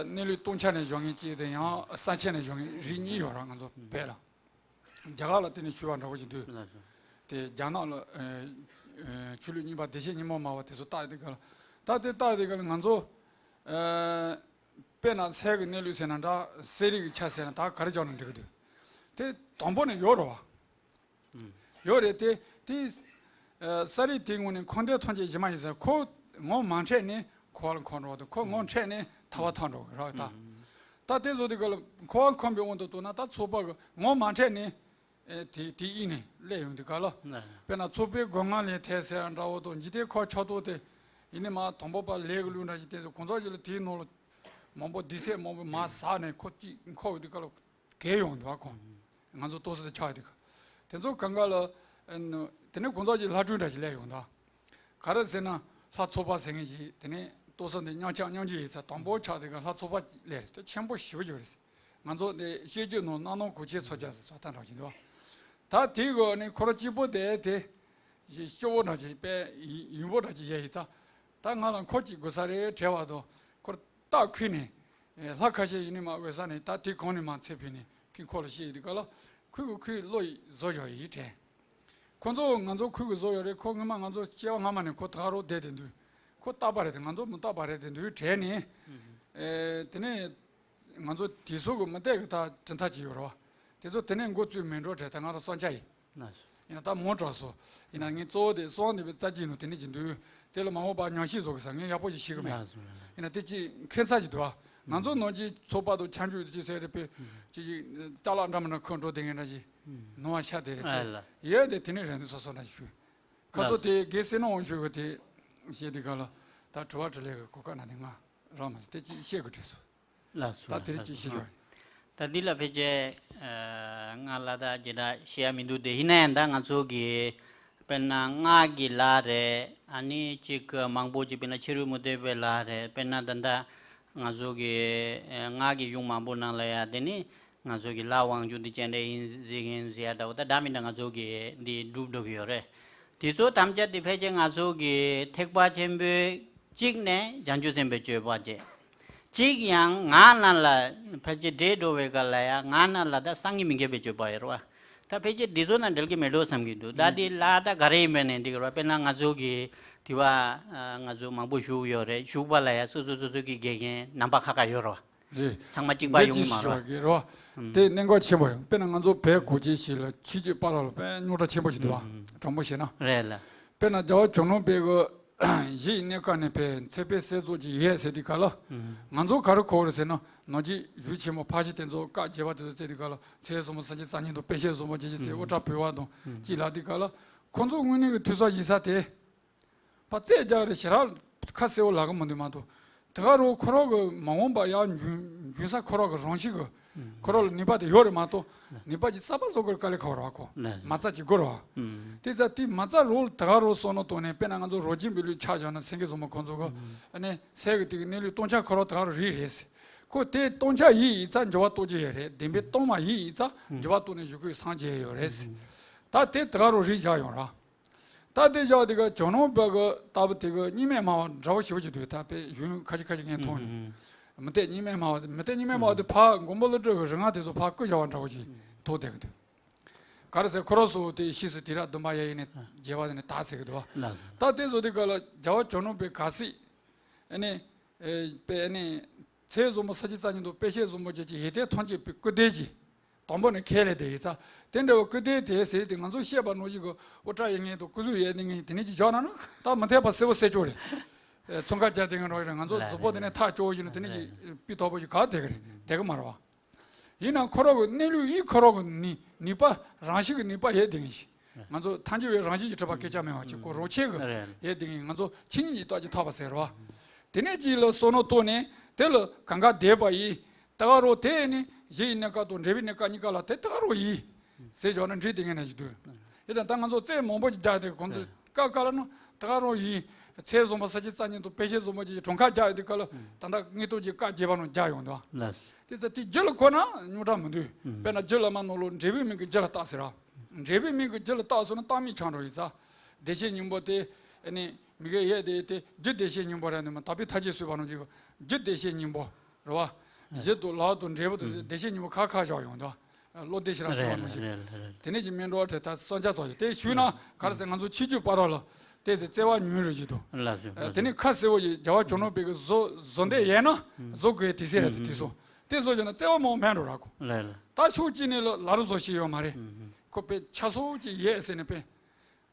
གནས་ལུགས་སྟོང་ཆ་ནས་བཞག་མཁན་གཅིག་དེ་ཡང་ས་ཆ་ནས་བཞག་མཁན་རིགས་གཉིས་ཡོད་ར་ང་ཚོ་བོད་ལ། རྒྱ་གར་ལ་དེ་ནས་ཞུ་བ་འདྲ་བོ་ཞིག་འདུག་ལགས་སོ། དེ་རྒྱ་ནག་ལ་ཨེ་ཨེ་ཆོས་ལུགས་གཉིས་པ་བདེ་གཤེགས་སྙིང་པོ་མ་བ་དེ་ཚོ་བལྟ་དེ་ག་ལ་ད་དེ་བལྟ་དེ་ག་ལ་ང་ཚོ་ཨེ་དཔེར་ན་སའི་གི་གནས་ལུགས་ཟེར་ན་འདྲ་གསེར་རི་གི་ཆ་ཟེར་ན་ད་ག་རེ་བྱུང་ན་འགྲིག་གི་འདུག་དེ་དང་པོ་ནས་ཡོད་རེད་བ། ཡོད་རེད་དེ་དེ་ཨེ་ས་རི་དེའི་ངོས་ནས་འཁོར་འདས་ཐམས་ཅད་གཞི་མ་ཡིན་ཟེར་ཁོ་ངོ་མ་འཕྲད་ནས་འཁོར་བ་ལ་འཁོར་འགྲོ་བ་དང་ཁོ་ངོ་འཕྲད་ནས་ཐར་པ་ཐོབ་འགྲོ་གི་རེད་ད། ད་དེ་བཟོ་དེ་ག་ལ་འཁོར་བ་འཁོར་བའི་དབང་དུ་གཏོང་ན་ད་ཚོགས་པ་གི་ངོ་མ་འཕྲད་ནས། ཨེ་དེ་དེ་ཡིན་ནས་སླེབས་ཡོང་དུས་ག་ལ། ནས། དཔེར་ན་ཚོགས་པའི་སྒོ་ང་ལས་ཐལ་ཟེར་ཡ་འདྲ་བོ་དང་འཇིག་རྟེན་ཁ་ཕྱོགས་གཏོགས་ཏེ། ཡིན་ནས་མ་དང་པོ་པ་ལས་ཀྱི་ལུས་འདྲ་ཞིག་བསྟན་སོང་གང་ཟག་ཅིག་ལ་དེའི་ནང་ལ་མང་པོ་སྡིག་ཚད་མང་པོ་མ་ཟག་ནས་ཁོ་གཅིག་འཁོར་ཡོང་དུས་ག་ལ་གས་ཡོང་འདུག་བ་ཁོ། ང་ཚོ་ལྟོ་ས་དེ་ཆགས་ཡོང་དུས་ག་དེ་ཚོ་གང་ག་ལ། དེ་ནས་གང་ཟག་ཅིག་ལྷ་སྤྲུལ་འདྲ་ཞིག་སླེབས་ཡོང་ད། ག་རེ་ཟེར་ན་ལྷ་ཚོགས་པ་ཟེར་མཁན་ཞིག་དེ་ནས་ལྟོ་ས་འདི་མཉམ་ཆགས་མཉམ་གཅིག་ཡིན་ས་དང་པོ་ཆགས་དེ་ག་ལྷ་ཚོགས་པ་སླེབས་རེད་དེ་ཆེན་པོ་ཞེ་པོ་ཅིག་རེད། ང་ཚོ་དེ་བཤད་རྒྱུད་ནང་སྣང་སྣང་གོ་ཆེ་ཚོ་རྒྱག་ཟེར་སོགས་ད་འདྲ་བཞིན་འདུག་ད་དེའི་སྒོ་ནས་ཁོ་རང་གཅིག་པོ་དེ་དེ་སྐྱོ་བོ་འདྲ་ཅིག་དཔེ་ཡིན་པོ་འདྲ་ཅིག་ཡལ་ཡིན་ཙང་། ད་ང་ལ་ཁོ་གཅིག་དགོས་ས་རེད་དྲན་པ་དང་། ཁོར་རྟགས་ཁུར་ནས་ལྷ་ཁ་ཤས་ཡིན་ནི་མ་འོས་ས་ནས། ད་དེ་གོང་ནས་མར་ཚེ་ཕུལ་ནས་ཁོས་ཁོ་ལ་བཤད་ཡོད་དུས་སྐབས་ལ་ཁོས་ཁོས་བློ་བཟོ་བཞག་ཡིན་དྲན། ཁོ་ཚོ་ང་ཚོ་ཁོས་ཁོས་བཟོ་ཡོད་རེད། ཁོ་སྔོན་མ་ང་ཚོ་སྐྱེ་བ་སྔ་མ་ནས་ཁོ་ད་ག་རོ་བསྡད་དེ་འདུག་ཁོ་རྟག་པ་རེད་དེ། ང་ཚོ་མི་རྟག་པ་རེད་དེ་འདུག་དྲན་ནས། ཨེ་དེ་ནས་ང་ཚོ་དེ་ཚོ་གི་མི་སྟེར་གི་ད་གྲུབ་མཐའ་ཅིག་ཡོད་རེད་བ། དེ་ཚོ་དེ་ནས་འགོ་བཙུགས་མེད་འགྲོ་དྲན། ད་ང་རང་གསང་ཆ་ཡིན། ལགས་སོ། ཡིན་ན་ད་མོ་དྲག་སོ། ཡིན་ན་ངས་གཙོ་བོ་དེ་གསང་དེ་བའི་རྩ་གཅིག་ནང་དེ་ནས་ཀྱི་འདུག་དེ་ལ་མ་འོངས་པ་ཉམས་ཞིབ་བཟོ་གི་ས་ངས་ཡག་པོ་ཞིག་ཤེས་གི་མེད། ལགས་སོ། ཡིན་ན་དེ་ཅིག་ཁེ་ཚ་ཞིག་འདུག་ཨ། ང་ཚོ་ནང་གི་ཚོགས་པ་དང་ཆ་འཇོག་ཅིག་ཟེར་རེད་པས། ཅིག་ཅིག་ལྟ་ལག་འདྲ་མི་འདྲ་ཁོ་འགྲོ་དེ་ངན་འདྲ་ཞིག་ནོར་བ་ཤ་དེ་རེད་ཨ་དེ། ལ། ཡོད་དེ་དེ་ནས་རེད་འདུག་སོ་སོ་འདྲ་ཞིག་ཞུ། ཁ་ལགས་སོ། སོ་དེ་དགེ་སེ་ནོ་འོང་ཞུ་གི་དེ་བཤད་དུས་ག་ལ་ད་དྲི་བ་དྲི་ལས་གི་གོ་སྐབས་ན་དེ་ང་རང་མ་ཟད་དེ་ཅིག་བཤད་དགོས་དྲན་སོང་། ལགས་སོ། ད་དེ་རིང་ཅིག་ཤེས་ཆོག་ད་འདི་ལ་ཕལ་ཆེར་ང་ལ་ད་ཇི་འདྲ་བཤད་ཡ་མི་འདུག་དེ་ཡིན་ན་ཡང་ད་ང་ཚོ་གི་དཔེར་ན་སྔགས་ཀྱི་ལྷ་རེད། ཨ་ནི་གཅིག་གི་མང་པོ་ཅིག་དཔེར་ན་ཕྱི་རོལ་མུ་སྟེགས་པའི་ལྷ་རེད། དཔེར་ན་ད་ལྟ་ང་ཚོ་གི་སྔགས་ཀྱི་གཞུང་མང་པོ་ནང་ལ་ཡ་དེ་ནི་ང་ཚོ་གི་ལྷ་དབང་ཕྱུག་འདི་ཅན་འདྲ་ཡིན་ཟེར་མཁན་ཟེར་ཡ་འདྲ་བོ་ད་འདྲ་མི་འདྲ་ང་ཚོ་གི་འདི་སྒྲུབ་འགྲོ་གི་ཡོད་རེད། དེ་ཚོ་ཐམས་ཅད་དེ་ཕལ་ཆེར་ང་ཚོ་གི་ཐེག་པ་ཆེན་པོའི་གཅིག་ནས་བྱང་ཆུབ་སེམས་དཔའི་སྤྱོད་པ་བྱས། གཅིག་ཡང་ངག་རྣ་ལ་ཕལ་ཆེར་འདྲེས་འགྲོ་བའི་སྐབས་ལ་ཡང་ངག་རྣ་ལ་ད་སངས་རྒྱས་མི་རྒྱས་པའི་སྤྱོད་པ་ཡོད་རེད་བ། ད་ཕལ་ཆེར་འདི་ཚོ་ནང་འབྲེལ་གྱི་མེད་འགྲོ་བསམ་གྱི་འདུག་ད་འདི་ལ་ད་ག་རེ་ཡིན་པ་ནས་འདི་ག་རེ་བ། དཔེར་ན་ང་ཚོ་གི་དེ་བ་ང་ཚོ་མང་པོ་བཞུགས་ཡོད་རེད། བཞུགས་པ་ལ་ཡང་སོ་སོ་སོ་སོ་གི་དགེ་རྒན་རྣམ་པ་ཁ་ཁ་ཡོད་རེད་བ། རེད། ཚང་མ་གཅིག་པ་འདི་ཡོང་གི་ཅིག་མ་ཞུ་རེད་བ། བ་གི་རེད་བ། ཨང་། དེ་གནད་འགག་ཆེན་པོ་ཡོད། དཔེར་ན་ང་ཚོ་བོད་གོ་ཆེན་ཞིག་ལ་ཆོས་བརྒྱུད་བར་ལ་དཔེ་རྙོག་དྲ་ཆེན་པོ་ཞིག་འདུག་བ། ཨང་། དྲང་པོ་བཤད་ན། རེད་ལ། དཔེར་ན་རྒྱལ་བ་རྒྱལ་ནོར་དཔལ་གྱི་གཞི་ཡི་གནས་སྐབས་ནས་དཔེ་ཚེ་དཔལ་གསལ་རྫོགས་ཀྱི་ཡས་ཟེར་དུས་ག་ལ། ཨང་། ང་ཚོ་ག་རེ་གོ་རེད་ཟེར་ན་ནང་ཆོས་ཡུལ་ཆེན་མོ་ཕར་ཕྱིན་དེ་ཚོ་སྐབས་བརྒྱད་པ་དེ་ཚོ་བཙལ་དུས་ག་ལ་ཚེ་བཟང་པོ་སངས་རྒྱས་རྩ་བརྒྱད་དང་དཔེ་བྱད་བཟང་པོ་བརྒྱད་ཀྱི་ཚེ་ཨོ་ཊ་བོད་པ་དང་ཅིག་ལ་དུས་ག་ལ་ཁོ་ཚོ་དངོས་གནས་ཀྱི་ཐོས་བསམ་བྱེད་ས་དེ། ཕར་རྩད་རྒྱག་རེད་ཞེ་དྲག་ཁ་གསལ་བོ་ལབ་གི་མི་འདུག་མ་གཏོགས། དེ་ག་རུ་ཁོ་རང་གི་མ་འོངས་པ་ཡར་འཇུ་འཇུ་ས་ཁོ་རང་གི་རང་བཞིན་གི་ཁོ་རང་ལ་ནུས་པ་དེ་ཡོད་རེད་མ་གཏོགས། ནུས་པ་ཅིག་གསར་པ་བཟོ་དགོས་དཀའ་ལས་ཁག་པོ་རེད་བ་ཁོ། མ་རྩ་ཅིག་དགོས་རེད་བ། དེ་ཙང་དེ་མ་རྩ་རོལ་དེ་ག་རུ་བསམ་བློ་བཏང་ནས་དཔེར་ན་ང་ཚོ་རོ་སྦྱིན་པའི་ལུགས་ཆ་བཞག་ན་སེང་གེ་བཟང་པོ་ཁོང་ཚོ་གི་ཨ་ནི་སའི་གི་དེ་གི་གནས་ལུགས་སྟོང་ཆ་ཁོ་རང་དེ་ག་རུ་རེད་རེད། ཁོ་དེ་སྟོང་ཆ་ཡིན་ཡིན་ཙང་འགྱུར་བ་གཏོང་རྒྱུ་ཡོད་རེད། བདེན་པའི་སྟོང་མ་ཡིན་ཡིན་ཙང་འགྱུར་བ་གཏོང་ནས་བཞུགས་དགོས་སངས་རྒྱས་ཡོད་རེད། ད་དེ་དེ་ག་རུ་རེད་བཞག་ཡོང་ར། ད་དེ་བཞག་དེ་ག་ཇོ་ནང་བོད་གི་ལྟ་བུ་དེ་གི་གཉིས་མེད་སྨྲ་བ་འདྲ་བོ་ཞེ་པོ་ཅིག་འདུག་ད་དཔེ་གཞུང་ཁ་ཤས་ཁ་ཤས་ངས་མཐོང་ཡོད། མུ་སྟེགས་གཉིས་མེད་སྨྲ་བ་དེ་མུ་སྟེགས་གཉིས་མེད་སྨྲ་བ་དེ་ཕར་མགོན་པོ་ཀླུ་སྒྲུབ་གི་རིག་སྔགས་དེ་ཚོ་ཕར་བརྐུས་བཞག་པ་འདྲ་བོ་ཅིག་མཐོང་བསྡད་གི་འདུག་ག་རེ་ཟེར་ཁོ་རང་ཚོ་དེ་ཕྱིས་སུ་དུས་རབས་བདུན་པ་ཡ་ཡིན་ནས་རྒྱས་པ་དེ་ནས་དར་ཟེར་གི་འདུག་ད་དེ་ཚོ་དེ་ག་ལ་རྒྱལ་བ་ཇོ་ནང་བོད་ག་སྲིད་ཨ་ནི་དཔེ་ཨ་ནི་ཚེ་བཟང་པོ་སངས་རྒྱས་རྩ་བརྒྱད་དང་དཔེ་བྱད་བཟང་པོ་བརྒྱད་ཀྱི་ཡོན་ཏན་ཐམས་ཅད་པའི་སྐུ་ལྡན་གྱི། དང་པོ་ནས་ཁས་ལེན་དེ་ཡིན་ཙང་། དེ་འདྲ་བའི་སྐུ་ལྡན་དེ་ཟེར་ཏེ་ང་ཚོ་བཤད་པ་ནང་བཞིན་གྱི་དབུ་སྐྲ་ཡིན་ངེས་དང་སྐུ་གཟུགས་ཡོད་ནི་ངེས་དེ་ནས་ཅིག་བཞག་ན་ན་ད་མི་འཐད་པ་གསལ་པོ་གསལ་ཅོག་རེད། ཨེ་ཚོང་ཁང་རྒྱག་དེ་ངེས་རོགས་རེད། ང་ཚོ་གཟུགས་པོ་དེ་ནས་ཐག་ཅོག་བཞིན་དེ་ནས་ཅིག་སྤུས་དག་པོ་ཞིག་ག་དེ་གི་རེད་དེ་གི་མ་རེད་བ། ཡིན་ན་ཁོ་རང་གི་གནས་ལུགས་ཡིན་ཁོ་རང་གི་ནི་ནུས་པ་རང་བཞིན་གྱི་ནུས་པ་ཡོད་དེ་ངེས་ཤིག་ང་ཚོ་ཐལ་འགྱུར་བའི་རང་བཞིན་གྱིས་གྲུབ་པ་སྐད་ཆ་མེད་པ་ཅིག་ཁོ་རང་ཆས་གི་ཡོད་དེ་ངེས་ང་ཚོ་ཆོས་ཉིད་ཀྱི་རྟགས་ཀྱིས་ཐོབ་པ་ཟེར་བ། དེ་ནས་ཅིག་ལ་བསམ་བློ་གཏོང་ནས་དེ་ལ་གང་ག་བསྡད་པ་ཡིན། ད་ག་རང་དེ་ནི་གཞི་ཡི་གནས་སྐབས་དང་འབྲས་བུའི་གནས་སྐབས་གཉིས་ཀ་ལ་དེ་ད་ག་རང་ཡིན་ཟེར་བྱས་ན་འགྲིག་དེ་ངེས་ན་ཞིག་འདུག་ཡིན་ན་ད་ང་ཚོ་རྩོད་མང་པོ་ཅིག་རྒྱག་དེ་ཁོང་ཚོས་སྐབས་སྐབས་ལ་ནི་ད་ག་རང་ཡིན། ཚེ་བཟང་པོ་སངས་རྒྱས་རྩ་བརྒྱད་དང་དཔེ་བྱད་བཟང་པོ་བརྒྱད་ཀྱི་གྲངས་ཀ་རྒྱག་ཡོད་དུས་སྐབས་ལ་ད་ལྟ་དངོས་སྟོབས་ཀྱི་སྐབས་བརྒྱད་པ་ནང་རྒྱག་ཡོང་འདུག་ལགས། དེ་ཚེ་དེ་རྒྱུ་ལ་གོ་ན་རྙོག་དྲ་མི་འདུག་དཔེར་ན་རྒྱུ་ལ་མ་ནོར་ལོ་འབྲས་བུའི་མིང་གི་རྒྱུ་ལ་བཏགས་ཟེར་ར། འབྲས་བུའི་མིང་གི་རྒྱུ་ལ་བཏགས་སོང་ན་བཏགས་མིང་ཆགས་འགྲོ་ཡིན་ཙང་། བདེ་གཤེགས་སྙིང་པོ་དེ་ཨ་ནི་མི་དགེ་བའི་དེ་དེ་རྒྱུ་བདེ་གཤེགས་སྙིང་པོ་རེད་འདུག་མ། དག་པའི་ཐབས་ཤེས་གསུངས་པ་ནང་བཞིན་རྒྱུ་བདེ་གཤེགས་སྙིང་པོ་རེད་བ། གཞི་དང་ལྷ་དང་འབྲས་བུ་དང་བདེ་གཤེགས་སྙིང་པོ་ཁ་ཁ་བཞག་ཡོང་འདུག་བློ་བདེ་ཞེ་དྲག་གསུངས་པ་ནང་བཞིན། རེད་རེད། དེ་ནས་ཀྱི་སྨིན་གྲོལ་བྲལ་ད་གསང་རྒྱ་ཚོགས་ཀྱི་དེ་ཞུས་ན་ག་རེ་ཟེར་ང་ཚོ་ཆོས་བརྒྱུད་བར་ལ་དེ་ཚེ་བརྩེ་བ་ཉུང་རུ་བཞིན་དུ། ལགས་སོ། ལགས་སོ། དེ་ནས་ཁ་གསལ་བོ་ཡིས་རྒྱལ་བ་ཇོ་ནང་བོད་ཀྱི་བཟོ་བཟོ་འདེབས་ཡས་ན་བཟོ་དགོས་དེ་ཟེར་རེད་དེ་དེ་སོ། དེ་བཟོ་བྱས་ན་བརྩེ་བ་མང་མེད་འགྲོ་ར་གོ། ལགས་ལགས། ད་ཕྱོགས་གཅིག་ནས་ལ་ལ་རུ་བཟོ་ཤེས་ཡོད་མ་རེད། ཁོ་དཔེ་ཆ་སོགས་ཀྱི་ཡས་ཟེར་ནས་དཔེ།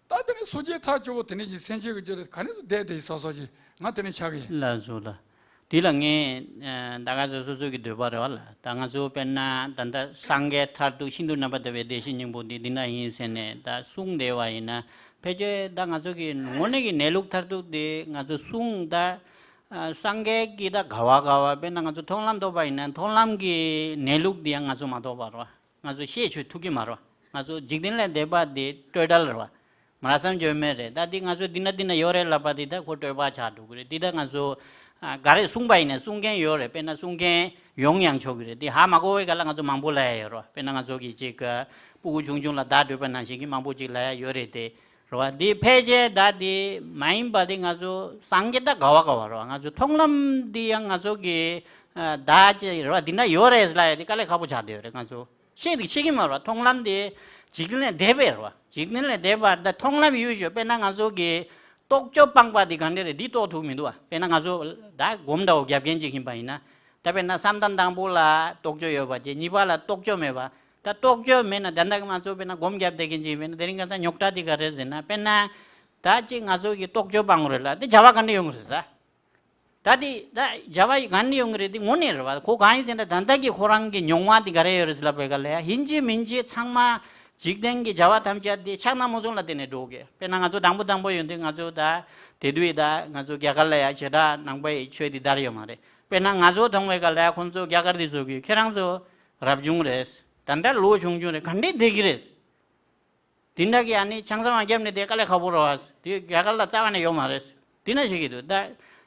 ད་དེ་ནས་སོ་སྐྱེ་ཐག་ཆོད་པོ་དེ་ནས་ཀྱི་སེམས་ཅན་གྱི་རྒྱུད་ལ་ག་ནས་སུ་བསྡད་དེ་སོ་སོ་ཀྱི་ང་དེ་ནས་ཆགས་ཀྱི་ཡིན། ལགས་སོ་ལགས། དེ་ལ་ངས་ད་ག་ཚོད་སོ་སོ་གི་འདོད་པ་རེད་བ་ལ། ད་ང་ཚོ་དཔེར་ན་ད་ལྟ་སངས་རྒྱས་མཐར་ཐུག་ཤིན་ཏུ་རྣམ་པར་དག་པའི་བདེ་གཤེགས་སྙིང་པོ་འདི་འདི་འདྲ་ཡིན་ཟེར་ནས་ད་གསུངས་བསྡད་པ་ཡིན་ན། ཕལ་ཆེར་ད་ང་ཚོ་གི་དངོས་གནས་ཀྱི་གནས་ལུགས་མཐར་ཐུག་དེ་ང་ཚོ་གསུངས་ད་སངས་རྒྱས་ཀྱི་ད་ག་བ་ག་བ་དཔེར་ན་ང་ཚོ་མཐོང་ལམ་རྟོགས་པ་ཡིན་ན་མཐོང་ལམ་གྱི་གནས་ལུགས་འདི་ཡང་ང་ཚོ་མ་རྟོགས་པ་རེད་བ། ང་ཚོ་ཤེས་ཆོད་ཐུབ་ཀྱི་མ་རེད་བ། ང་ཚོ་འཇིག་རྟེན་ལས་འདས་པ་འདི་སྤྲོས་བྲལ་རེད་བ། མ་བསམ་བརྗོད་མེད་རེད། ད་འདི་ང་ཚོ་འདི་ན་འདི་ན་ཡོད་རེད་ལབ་པ་འདི་ད་ཁོ་སྤྲོས་པ་ཆགས་འགྲོ་གི་རེད། འདི་ད་ང་ཚོ་ཨ་ག་རེ་གསུངས་པ་ཡིན་ན་གསུང་མཁན་ཡོད་རེད། དཔེར་ན་གསུང་མཁན་ ཡོང་ཡང་ཆོག་གི་རེད། དེ་ཧ་མ་གོ་བའི་སྐབས་ལ་ང་ཚོ་མང་པོ་ལབ་ཡ་ཡོད་རེད་བ། དཔེར་ན་ང་ཚོ་གི་ཅིག་སྤུ་གུ་ཆུང་ཆུང་ལ་བརྡ་སྤྲོད་པ་ནང་བཞིན་གྱི་མང་པོ་ཅིག་ལབ་ཡ་ཡོད་རེད་དེ། རེད་བ། འདི་ཕལ་ཆེར་ད་འདི་མ་ཡིན་པ་འདི་ང་ཚོ་སངས་རྒྱས་ད་ག་བ་ག་བ་རེད་བ། ང་ཚོ་མཐོང་ལམ་འདི་ཡང་ང་ཚོ་གི་ཨ་བརྡ་ཅིག་རེད་བ། འདི་ན་ཡོད་རེད་ལབ་ཡ་འདི་དཀའ་ལས་ཁག་པོ་ཆགས་བསྡད་ཡོད་རེད། ང་ཚོ་ཤེས་འདི་ཤེས་ཀྱི་མ་རེད་བ། མཐོང་ལམ་འདི་འཇིག་རྟེན་ལས་འདས་པའི་རེད་བ། འཇིག་རྟེན་ལས་འདས་པ་ད་མཐོང་ལམ་ཡོད་ཞོ། དཔེར་ན་ང་ཚོ་གི་རྟོག་དཔྱོད་སྤངས་པ་འདི་ག་འདྲ་རེད། འདི་རྟོགས་ཐུབ་མི་འདུག་བ། དཔེར་ན་ང་ཚོ་ད་སྒོམ་ཟླ་བོ་རྒྱབ་མཁན་ཅིག་ཡིན་པ་ཡིན་ན། ད་དཔེར་ན་བསམ་གཏན་དང་པོ་ལ་རྟོག་དཔྱོད་ཡོད་པ་དེ་གཉིས་པ་ལ་རྟོག་དཔྱོད་མེད་པ། ད་རྟོག་དཔྱོད་མེད་ན་ད་ལྟ་ང་ཚོ་དཔེར་ན་སྒོམ་རྒྱབ་བསྡད་མཁན་ཅིག་ཡིན་པ་ཡིན་ན། དེ་རིང་ཁ་སང་རྙོག་དྲ་དེ་ག་རེ་ཟེར་ན། དཔེར་ན་ད་ཅིག་ང་ཚོ་གི་རྟོག་དཔྱོད་སྤང་དགོས་རེད་ལ། དེ་བྱ་བ་ག་འདྲ་ཡོང་གི་རེད་ད། ད་དེ་ད་བྱ་བ་ག་འདྲ་ཡོང་གི་རེད། དེ་དངོས་གནས་རེད་བ། ཁོ་གང་ཡིན་ཟེར་ན་ད་ལྟ་གི་ཁོ་རང་གི་མྱོང་བ་དེ་ག་རེ་ཡོད་རེད་ཟེར་ལབ་པའི་སྐབས་ལ་ཡ། ཡིན་གཅིག་མིན་གཅིག་ཚང་མ་འཇིག་རྟེན་གྱི་བྱ་བ་ཐམས་ཅད་དེ་ཆགས་སྡང་མོས་སུམ་ལ་བརྟེན་ནས་འགྲོ་གི། དཔེར་ན་ང་ཚོ་དང་པོ་དང་པོ་ཡོང་དུས་ང་ཚོ་ད་དེ་དུས་ད་ང་ཚོ་རྒྱ་གར་ལ་ཡ་བྱེ་བྲག་ནང་པའི་ཆོས་དེ་དར་ཡོད་མ་རེད། དཔེར་ན་ང་ཚོ་མཐོང་བའི་སྐབས་ལ་ཡ་ཁོང་ཚོ་རྒྱ་གར་དེ་ཚོ་གི་ཁྱེད་རང་ཚོ་རབ་བྱུང་རེད། ད་ལྟ་ལོ་ཆུང་ཆུང་རེད། ག་འདྲས་བསྡད་ཀྱི་རེད། དེ་འདྲ་གི་ཨ་ནི་ཆང་ས་མ་བརྒྱབ་ནས་དེ་དཀའ་ལས་ཁག་པོ་རེད་བ། དེ་རྒྱ་གར་ལ་རྩ་བ་ནས་ཡོད་མ་རེད། དེ་འདྲ་བྱེད་ཀྱི་འདུག་ད་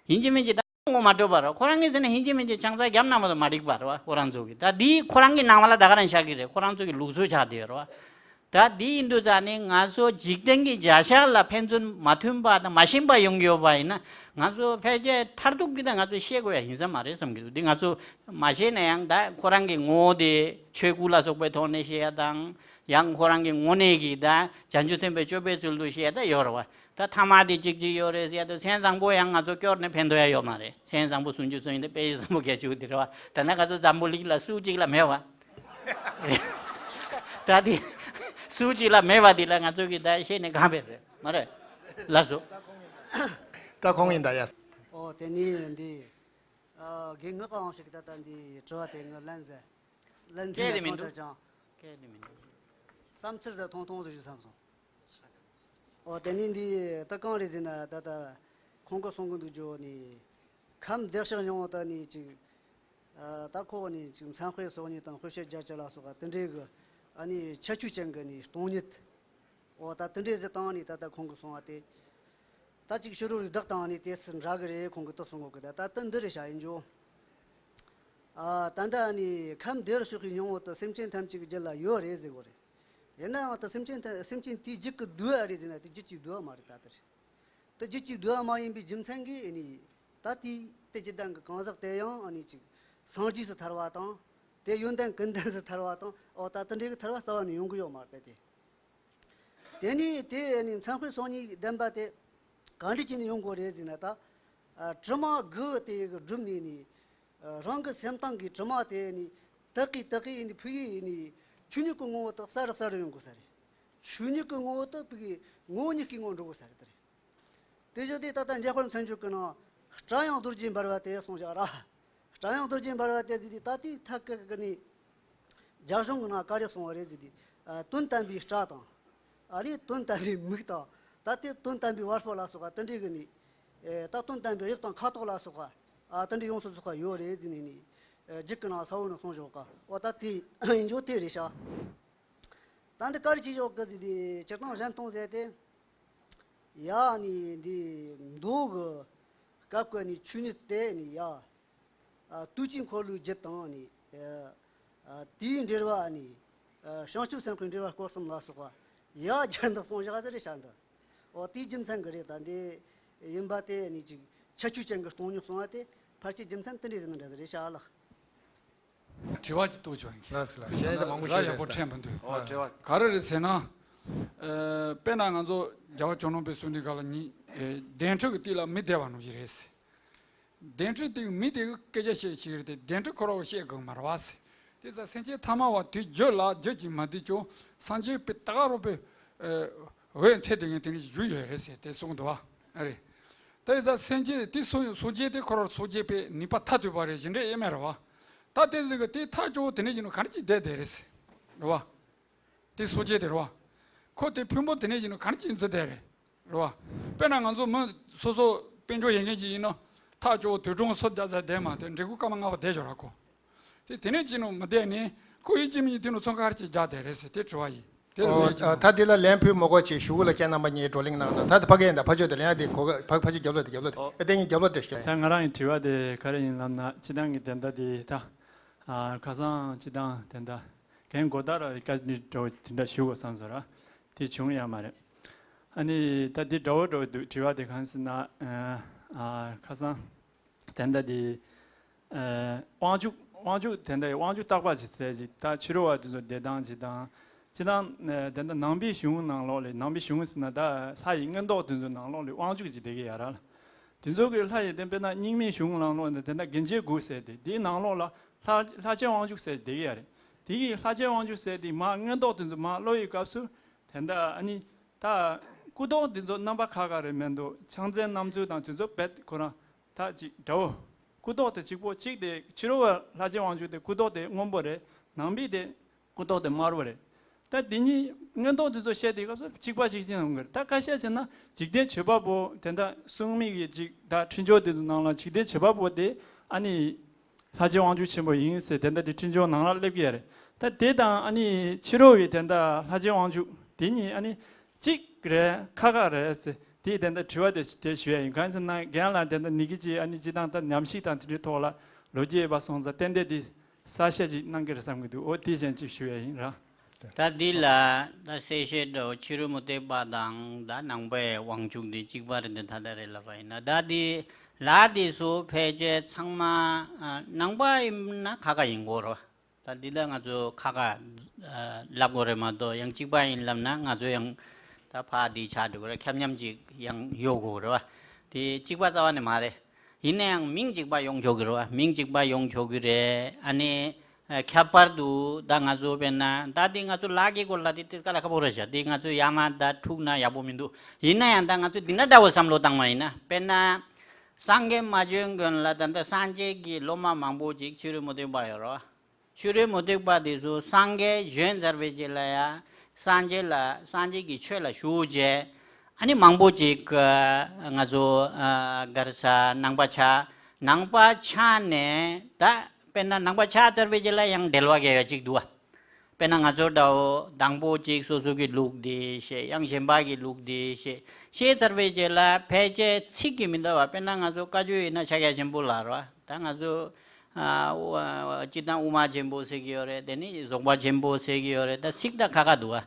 ཡིན་གཅིག་མིན་གཅིག་ད་ངོ་མ་སྤྲོད་པ་རེད། ཁོ་རང་གིས་ཟེར་ན་ཡིན་གཅིག་མིན་གཅིག་ཆང་ས་བརྒྱབ་ན་མ་གཏོགས་མ་འགྲིག་པ་རེད་བ། ཁོ་རང་ཚོ་གི་ད་དེ་ཁོ་རང་གི་ནང་མ་ལ་ད་ག་རང་ཤར་གི་རེད། ཁོ་རང་ཚོ་གི་ལུགས་སྲོལ་ཆགས་བསྡད་ཡོད་རེད་བ། ད་དེ་ཡིན་དུས་ཙང་ནི་ང་ཚོ་འཇིག་རྟེན་གྱི་བྱ་གཞག་ལ་ཕན་ཚུན་མ་མཐུན་པ་དང་མ་ཞེན་པ་ཡོང་གི་ཡོད་པ་ཡིན་ན། ང་ཚོ་ཕལ་ཆེར་མཐར་ཐུག་འདི་ད་ང་ཚོ་ཤེས་དགོས་ཡ་ཡིན་ས་མ་རེད་བསམ་གྱི་འདུག་འདི་ང་ཚོ་མ་ཤེས་ན་ཡང་ད་ཁོ་རང་གི་ངོ་བོ་དེ་ཆོས་སྐུ་ལ་སོགས་པའི་ཐོག་ནས་ཤེས་ཡ་དང་། ཡང་ཁོ་རང་གི་ངོ་ནས་ཀྱི་ད་བྱང་ཆུབ་སེམས་དཔའི་སྤྱོད་པའི་ཚུལ་དུ་བཤད་ད་ཡོད་རེད་བ། ད་ཐ་མ་དེ་གཅིག་གཅིག་ཡོད་རེད་ཟེར་ཡ་དང་། མཚན་བཟང་པོ་ཡང་ང་ཚོ་སྐྱོར་ནས་ཕན་ཐོགས་ཡ་ཡོད་མ་རེད། མཚན་བཟང་པོ་སུམ་ཅུ་སོ་གཉིས་དེ་དཔེ་ཡི་བཟང་པོ་བརྒྱད་ཅུ་དེ་རེད་བ། ད་ནི་ང་ཚོ་འཛམ་བུ་གླིང་ལ་སུ་གཅིག་ལ་མེད་བ། ད་དེ་སུ་གཅིག་ལ་མེད་བ་དེ་ལ་ང་ཚོ་གི་ད་བཤད་ནས་གང་བས་རེད་མ་རེད། ལགས་སོ། ད་ཁོང་ཡིན་ད་ཡ། ཨོ་དེ་ནི་འདི་ཨ་རྒན་ངག་དབང་ཞིག་གི་ད་ལྟ་འདི་དྲི་བ་དེ་ངས་ལན་ཟེར། ལན་ཟེར་སྐད་དེ་ན་མི་གང་འདུག་ལྟར་ཀྱང་སྐད་དེ་མི་འདུག་བསམ་ཚུལ་ཟེར་ཐུང་ཐུང་ཟིག་ཞུ་བསམ་སོང་། ཨོ་དེ་ནི་འདི་ད་གང་རེད་ཟེར་ན། ད་ད་ཁོང་གི་གསུང་གི་འདུག་ཇོ་ནི་ཁམས་བདེ་གཤེགས་སྙིང་པོ་ད་ནི་ཅིག་ཨ་ད་ཁོ་ནི་ཅིག་མཚན་དཔེ་སོ་གཉིས་དང་དཔེ་བཤད་རྒྱ་ཆེ་ལ་སོགས་པ་དེ་འདྲའི་གི་ཨ་ནི་ཁྱད་ཆོས་ཅན་གི་ནི་སྟོང་ཉིད། ཨོ་ད་དེ་འདྲའི་ཟེར་བཏང་ནི་ད་ལྟ་ཁོང་གིས་གསུངས་པ་དེ། ད་ཅིག་ཕྱི་རོལ་རིགས་བདག་དང་ནི་དེ་སུ་འདྲ་གི་རེད། ཁོང་གིས་དེ་གསུང་གོ་གི། ད་ད་དེ་འདི་རེད་བྱ་ཡིན་ཇོ། ཨ་ད་ལྟ་ནི་ཁམས་བདེ་བར་གཤེགས་པའི་སྙིང་པོ་དེ་སེམས་ཅན་ཐམས་ཅད་ཀྱི་རྒྱུད་ལ་ཡོད་རེད་ཟེར་གོ་རེད། ཡིན་ནའང་ད་སེམས་ཅན་ཐམས་སེམས་ཅན་དེའི་རྒྱུད་ཀྱི་བསྡུས་པ་རེད་ཟེར་ན་དེ་རྒྱུད་ཀྱི་བསྡུས་པ་མ་རེད། ད་དེ་རེད། དེ་རྒྱུད་ཀྱི་བསྡུས་པ་མ་ཡིན་པའི་རྒྱུ་མཚན་གྱིས་ཨ་ནི་ད་དེའི་དེ་རྒྱུད་ལྡན་གྱི་གང་ཟག་དེ་ཡང་ཨ་ནི་ཅིག་སངས་རྒྱས་སུ་ཐར་བ་དང་། དེ་ཡོན་ཏན་ཀུན་ལྡན་སུ་ཐར་བ་དང་། ཨོ་ད་དེ་འདྲའི་གི་ཐར་བ་རྩ་བ་ནས་ཡོང་གི་ཡོད་མ་རེད་དེ། དེ་ནས་དེ་ནི་མཚན་དཔེ་སོ་གཉིས་ལྡན་པ་དེ་གང་འདྲ་བྱས་ནས་ཡོང་དགོས་རེད་ཟེར་ན། ད་ཨ་དྲི་མ་དགུ་དེ་གི་བསྒྲུབས་ནས་ནི་ཨ་རང་གི་སེམས་གཏིང་གི་དྲི་མ་དེ་ནི་དག་གིས་དག་གིས་ནི་ཕུག་གིས་ནི་ཆོས་ཉིད་ཀྱི་ངོ་བོ་དེ་གསལ་རུ་གསལ་རུ་ཡོང་དགོས་ས་རེད། ཆོས་ཉིད་ཀྱི་ངོ་བོ་དེ་ཕུག་གིས་ངོ་བོ་ཉིད་ཀྱི་ངོ་བོ་འགྲོ་དགོས་ས་རེད། དེ་རེད། དེ་བཞིན་དུ་ད་ལྟ་འཇམ་དཔལ་མཚན་བརྗོད་ཀྱི་ནང་སྒྲ་དབྱངས་རྡོ་རྗེ་འབར་བ་དེ་གསུངས་བཞག་ར། སྒྲ་དབྱངས་རྡོ་རྗེ་འབར་བ་དེ་ཟེར་དུས་ད་ལྟའི་ཐད་ཀར་གྱི་ནི་རྒྱ་གཞུང་གི་ནང་ག་རེ་གསུངས་པ་རེད་ཟེར་དུས། ཨ་དོན་དམ་པའི་སྒྲ་དང་། ཨ་རེ་དོན་དམ་པའི་མིག་དང་། ད་ལྟའི་དོན་དམ་པའི་བ་སྤུ་ལ་སོགས་པ་དེ་འདྲའི་གི་ནི། ཨེ་ད་དོན་དམ་པའི་དབྱིབས་དང་ཁ་དོག་ལ་སོགས་པ། ཨ་དེ་འདྲའི་ཡོངས་སུ་རྫོགས་པ་ཡོད་རེད་ཟེར་ནས་ནི། ཨེ་རྒྱུད་ཀྱི་ནང་ས་བོན་ནས་གསུངས་བཞག་ག། འོ་ད་དེ་ཡིན་ཇོ་དེ་རེད་ཤག་ད་འདི་ག་རེ་བྱས་ཞོག་གི་ཟེར་དུས་སྤྱིར་བཏང་གཞན་སྟོང་ཟེར་ཏེ། ཡ་ནི་འདི་མདོ་གི་སྐབས་ཀྱི་ནི་ཆོས་ཉིད་དེ་ནི་ཡ། ཨ་དུས་ཀྱི་འཁོར་ལོའི་རྒྱུད་དང་ནི། ཨ་དེའི་འབྲེལ་བ་ནི། ཨ་བྱང་ཆུབ་སེམས་དཔའི་འབྲེལ་བ་སྐོར་གསུམ་ལ་སོགས་པ་ཡ་སྦྱར་འདུག་གསུངས་བཞག་ཟེར་རེད་ཤག་འདི། འོ་དེའི་རྒྱུ་མཚན་གྱི་རེད། ད་འདི་ཡིན་པ་དེ་ནི་ཅིག་ཁྱད་ཆོས་ཅན་གྱི་སྟོང་ཉིད་གསུངས་པ་དེ་ཕལ་ཆེར་རྒྱུ་མཚན་དེ་འདྲས་ཟེར་ན་འདྲ་ཟེར་རེད་ཤག་ལགས། དྲི་བ་ཅིག་གཏོང་ཆོག་ཡིན་གྱི། ལགས་སོ་ལགས། གཞན་ཡང་མང་པོ་ར་ཞིག་ཡག་པོ་རེད་ཟེར། དྲན་མི་འདུག་ཨོ་དྲི་བ། ག་རེ་རེད་ཟེར་ན། ཨ་དཔེར་ན་ང་ཚོ་རྒྱལ་བ་ཇོ་ནང་པའི་གསུང་འདི་ག་ལ་ཉིད་ཨེ་བདེན་གྲུབ་ཀྱི་སྟེགས་ལ་མི་བདེ་བ་ནོ་ཞིག་རེད་ཟེར། བདེན་གྲུབ་སྟེགས་མི་དེ་གི་སྐད་ཆ་བཤད་ཞིག་རེད་དེ། བདེན་གྲུབ་ཁོ་ར་བ་བཤད་དགོས་མ་རེད་བ་ཟེར། དེ་ཚ་སེམས་ཅན་ཐ་མ་བ་དུས་རྒྱུད་ལ་རྒྱུད་ཀྱིས་མ་བསྡུས་ཀྱང་སངས་རྒྱས་པའི་ད་ག་རོ་པའི་ཨེ་འོད་མཚན་དེ་ངས་དེ་ནས་བཞུགས་ཡོད་རེད་ཟེར་དེ་གསུངས་འདུག་བ། ཨ་རེད། ད་ཡིན་ཙང་སེམས་ཅན་དེ་སོ་སོ་སྐྱེ་དེ་ཁོ་རང་སོ་སྐྱེ་པའི་ནུས་པ་མཐར་ཐུག་པ་རེད། གཞན་འདྲ་ཨེ་མེད་རེད་བ། ད་དེ་ཟིག་གི་དེ་ཐག་ཆོད་དེ་ནས་ཡིན་ནོ་ག་རེ་ཅིག་བསྡད་བསྡད་རེད་ཟེར། རེད་བ། དེ་སོ་སྐྱེ་དེ་རེད་བ། ཁོ་དེ་ཕུང་པོ་དེ་ནས་ཡིན་ནོ་ག་རེ་ཅིག་འཛིན་བསྡད་རེད། རེད་བ། དཔེར་ན་ང་ཚོ་མི་སོ་སོ་དཔལ་འབྱོར་ཡོད་མཁན་ཅིག་ཡིན་ནོ། ཐག་ཆོད་དུད་འགྲོ་སོ་བརྒྱ་ཙམ་བསྡད་མ་དེ་འབྲི་གུང་སྐར་མ་ལྔ་པ་བསྡད་ཆོག་ར་ཁོ། དེ་དེ་ནས་ཅི་ནུ་མི་བསྡད་ནས་ཁོ་ཡིད་ཀྱི་མི་ཡིན་དེ་ནུ་ཚོང་ཁ་ཅིག་རྒྱག་བསྡད་རེད་ཟེར་དེ་དྲི་བ་ཡིན། དེ་ལ་ཨོ་ལན་ཅི་ཨ་ད་དེ་ལ་ལན་ཕུལ་མི་དགོས་ཅེས་ཞུ་གུ་ལ་ཁྱེད་རྣམ་པ་གཉིས་བགྲོ་གླེང་གནང་དང་། ད་དེ་ཕ་གི་ཡིན་ད་ཕ་ཆོས་དེ་ལན་ཡ་དེ་གོ་ག་ཕ་ཕ་ཆོས་རྒྱབ་ལོ་དེ་རྒྱབ་ལོ་དེ་ཨེ་ཏེ་ངས་རྒྱབ་ལོ་དེ་ཞུ། ད་ང་རང་གི་དྲི་བ་དེ་ག་རེ་ཡིན་ལབ་ན་སྤྱི་བཏང་གི་བདེན་མཐའ་དེ་ད་ ཨ། ཁ་སང་སྤྱི་བཏང་དེ་འདྲ་གན་གོ་ད་ར་བཀའ་འདྲི་འདྲ་བོ་དེ་འདྲ་ཞུ་དགོས་བསམ་སོང་ར། དེ་བྱུང་ཡ་མ་རེད། ཨ་ནི་ད་འདི་འདྲ་བོ་འདྲ་བོ་འདུག་དྲི་བ་དེ་གང་ཟེར་ན། ཨ། ཨ། ཁ་སང་དེ་འདྲ་དེ། ཨ། དབང་ཕྱུག་དབང་ཕྱུག་དེ་འདྲ་དབང་ཕྱུག་བརྟག་པ་ཅིག་ཟེར་ཅིག་ད་ཕྱི་རོལ་བ་དེ་ཚོ་བདེ་ཐང་ཅིག་དང་། སྤྱི་བཏང་དེ་འདྲ་ནང་པའི་གཞུང་ནང་ལོགས་ལས། ནང་པའི་གཞུང་ཟེར་ན་ད་ལྷ་ཡི་མངོན་རྟོགས་དེ་ཚོ་ནང་ལོགས་ལས་དབང་ཕྱུག་ཅིག་བསྡད་ཀྱི་ཡ་ར་ལ། དེ་ཚོ་གི་ལྷ་ཡི་དེ་དཔེར་ན་རྙིང་མའི་གཞུང་ནང་ལོགས་ནས་དེ་འདྲ་དགེ་བྱེད་དགུ་ཟེར་ཏེ། དེའི་ནང་ལོགས་ལ་ལྷ་ལྷ་ཆེན་དབང་ཕྱུག་ཟེར་བསྡད་ཀྱི་ཡ་རེད། དེ་གི་ལྷ་ཆེན་དབང་ཕྱུག་ཟེར་དེ་མར་མངོན་རྟོགས་དེ་ཚོ་མར་སློབ་ཡི་སྐབས་སུ་དེ་འདྲ། ཨ་ནི་ད་སྐུ་མདོག་དེ་ཚོ་རྣམ་པ་ཁ་ཁ་རེད་མི་འདུག་ཕྱག་མཚན་རྣམ་འཚོལ་དང་དེ་ཚོ་རྦད་ཁོ་རང་ད་ཅིག་འདྲ་བོ། སྐུ་མདོག་དེ་གཅིག་པོ་གཅིག་དེ་ཕྱི་རོལ་བ་ལྷ་ཆེན་དབང་ཕྱུག་དེ་སྐུ་མདོག་དེ་སྔོན་པོ་རེད། ནང་པའི་དེ་སྐུ་མདོག་དེ་དམར་པོ་རེད། ད་དེ་གཉིས་མངོན་རྟོགས་དེ་ཚོ་བཤད་དེ་སྐབས་སུ་གཅིག་པ་གཅིག་རྐྱང་ཡོང་གི་རེད། ད་ཁ་ཤས་བྱས་ན་འཇིག་རྟེན་བྱེད་པ་པོ་དེ་འདྲ་གསུང་མི་གི་ཅིག་ད་འཕྲིན་བཅོལ་དེ་ཚོ་ནང་ལ་འཇིག་རྟེན་བྱེད་པ་པོ་དེ་ཨ་ནི་ལྷ་ཆེན་དབང་ཕྱུག་ཆེན་པོ་ཡིན་ཟེར་དེ་འདྲ་དེ་འཕྲིན་བཅོལ་ནང་ལ་སླེབས་ཀྱི་ཡ་རེད། ད་དེ་དང་ཨ་ནི་ཕྱི་རོལ་བའི་དེ་འདྲ་ལྷ་ཆེན་དབང་ཕྱུག་དེ་གཉིས་ཨ་ནི་གཅིག་རེད་ཁ་ཁ་རེད་ཟེར་དེ་དེ་འདྲ་དྲི་བ་དེ་དེ་ཞུ་ཡ་ཡིན། གང་ཟེར་ན་རྒན་ལགས་དེ་འདྲ་ནི་གི་ཅིག་ཨ་ནི་སྤྱི་བཏང་ད་ཉམས་ཞིབ་དང་དེ་འདྲའི་ཐོག་ལ་ལོ་རྒྱུས་ཡོད་པ་སོང་ཙང་ཏན་ཏན་དེ་གསལ་བཤད་ཅིག་གནང་གི་རེད་བསམ་གྱི་འདུག་འོ་དེ་གཞན་ཅིག་ཞུ་ཡ་ཡིན་ར། ད་འདི་ལ་ད་གསལ་བཤད་འདྲ་བོ་ཕྱི་རོལ་མུ་སྟེགས་པ་དང་ད་ནང་པའི་དབང་ཕྱུག་འདི་གཅིག་པ་རེད་འདི་ད་ལྟ་རེད་ལབ་པ་ཡིན་ན། ད་འདི་ལ་འདི་ཚོ་ཕལ་ཆེར་ཚང་མ་ནང་པ་ཡིན་ན་ཁ་ཁ་ཡིན་དགོས་རེད་བ། ད་འདི་ལ་ང་ཚོ་ཁ་ཁ་ལབ་དགོས་རེད་མ་གཏོགས་ཡང་གཅིག་པ་ཡིན་ལབ་ན་ང་ཚོ་ཡང་ད་ཕ་འདི་ཆགས་འགྲོ་གི་རེད། ཁྱབ་མཉམ་ཅིག་ཡང་ཡོད་དགོས་རེད་བ། དེ་གཅིག་པ་རྩ་བ་ནས་མ་རེད། ཡིན་ན་ཡང་མིང་གཅིག་པ་ཡོང་ཆོག་གི་རེད་བ། མིང་གཅིག་པ་ཡོང་ཆོག་གི་རེད། ཨ་ནི་ཨ། ཁྱད་པར་དུ་ད་ང་ཚོ་དཔེར་ན་ད་འདི་ང་ཚོ་ལ་གི་སྐོར་ལ་དེ་དེ་དཀའ་ལས་ཁག་པོ་རེད་ཤག་འདི་ང་ཚོ་ཡར་མར་ད་འཁྲུག་ན་ཡག་པོ་མི་འདུག་ཡིན་ན་ཡང་ད་ང་ཚོ་འདི་འདྲ་འདྲ་བོ་བསམ་བློ་བཏང་བ་ཡིན་ན། དཔེར་ན་སངས་རྒྱས་མ་བྱོན་གོང་ལ་ད་ལྟ་སངས་རྒྱས་ཀྱི་སློབ་མ་མང་པོ་ཅིག་ཕྱི་རོལ་མུ་སྟེགས་པ་ཡོད་རེད་བ། ཕྱི་རོལ་མུ་སྟེགས་པ་དེ་ཚོ་སངས་རྒྱས་བྱོན་ཚར་བའི་རྗེས་ལ་ཡང་སངས་རྒྱས་ལ་སངས་རྒྱས་ཀྱི་ཆོས་ལ་ཞུགས་བྱས། ཨ་ནི་མང་པོ་ཅིག་ང་ཚོ་ག་རེ་ཟ་ནང་པ་ཆགས། ནང་པ་ཆགས་ནས་ད་དཔེར་ན་ནང་པ་ཆགས་ཚར་བའི་རྗེས་ལ་ཡང་འབྲེལ་བ་གས་ཡ་ཅིག་འདུག་བ། དཔེར་ན་ང་ཚོ་འདྲ་བོ་དང་པོ་ཅིག་སོ་སོ་གི་ལུགས་འདི་ཤེས། ཡང་གཞན་པ་གི་ལུགས་འདི་ཤེས། ཤེས་ཚར་བའི་རྗེས་ལ་ཕལ་ཆེར་ཚིག་གི་མི་འདུག་བ། དཔེར་ན་ང་ཚོ་བཀའ་བརྒྱུད་ཡིན་ན་ཕྱག་རྒྱ་ཆེན་པོ་ལ་རེད་བ། ད་ང་ཚོ་ཨ། སྤྱིར་བཏང་དབུ་མ་ཆེན་པོ་ཟེར་གྱི་ཡོད་རེད། དེ་ནི་རྫོགས་པ་ཆེན་པོ་ཟེར་གྱི་ཡོད་རེད། ད་ཚིག་ད་ཁ་ཁ་འདུག་བ།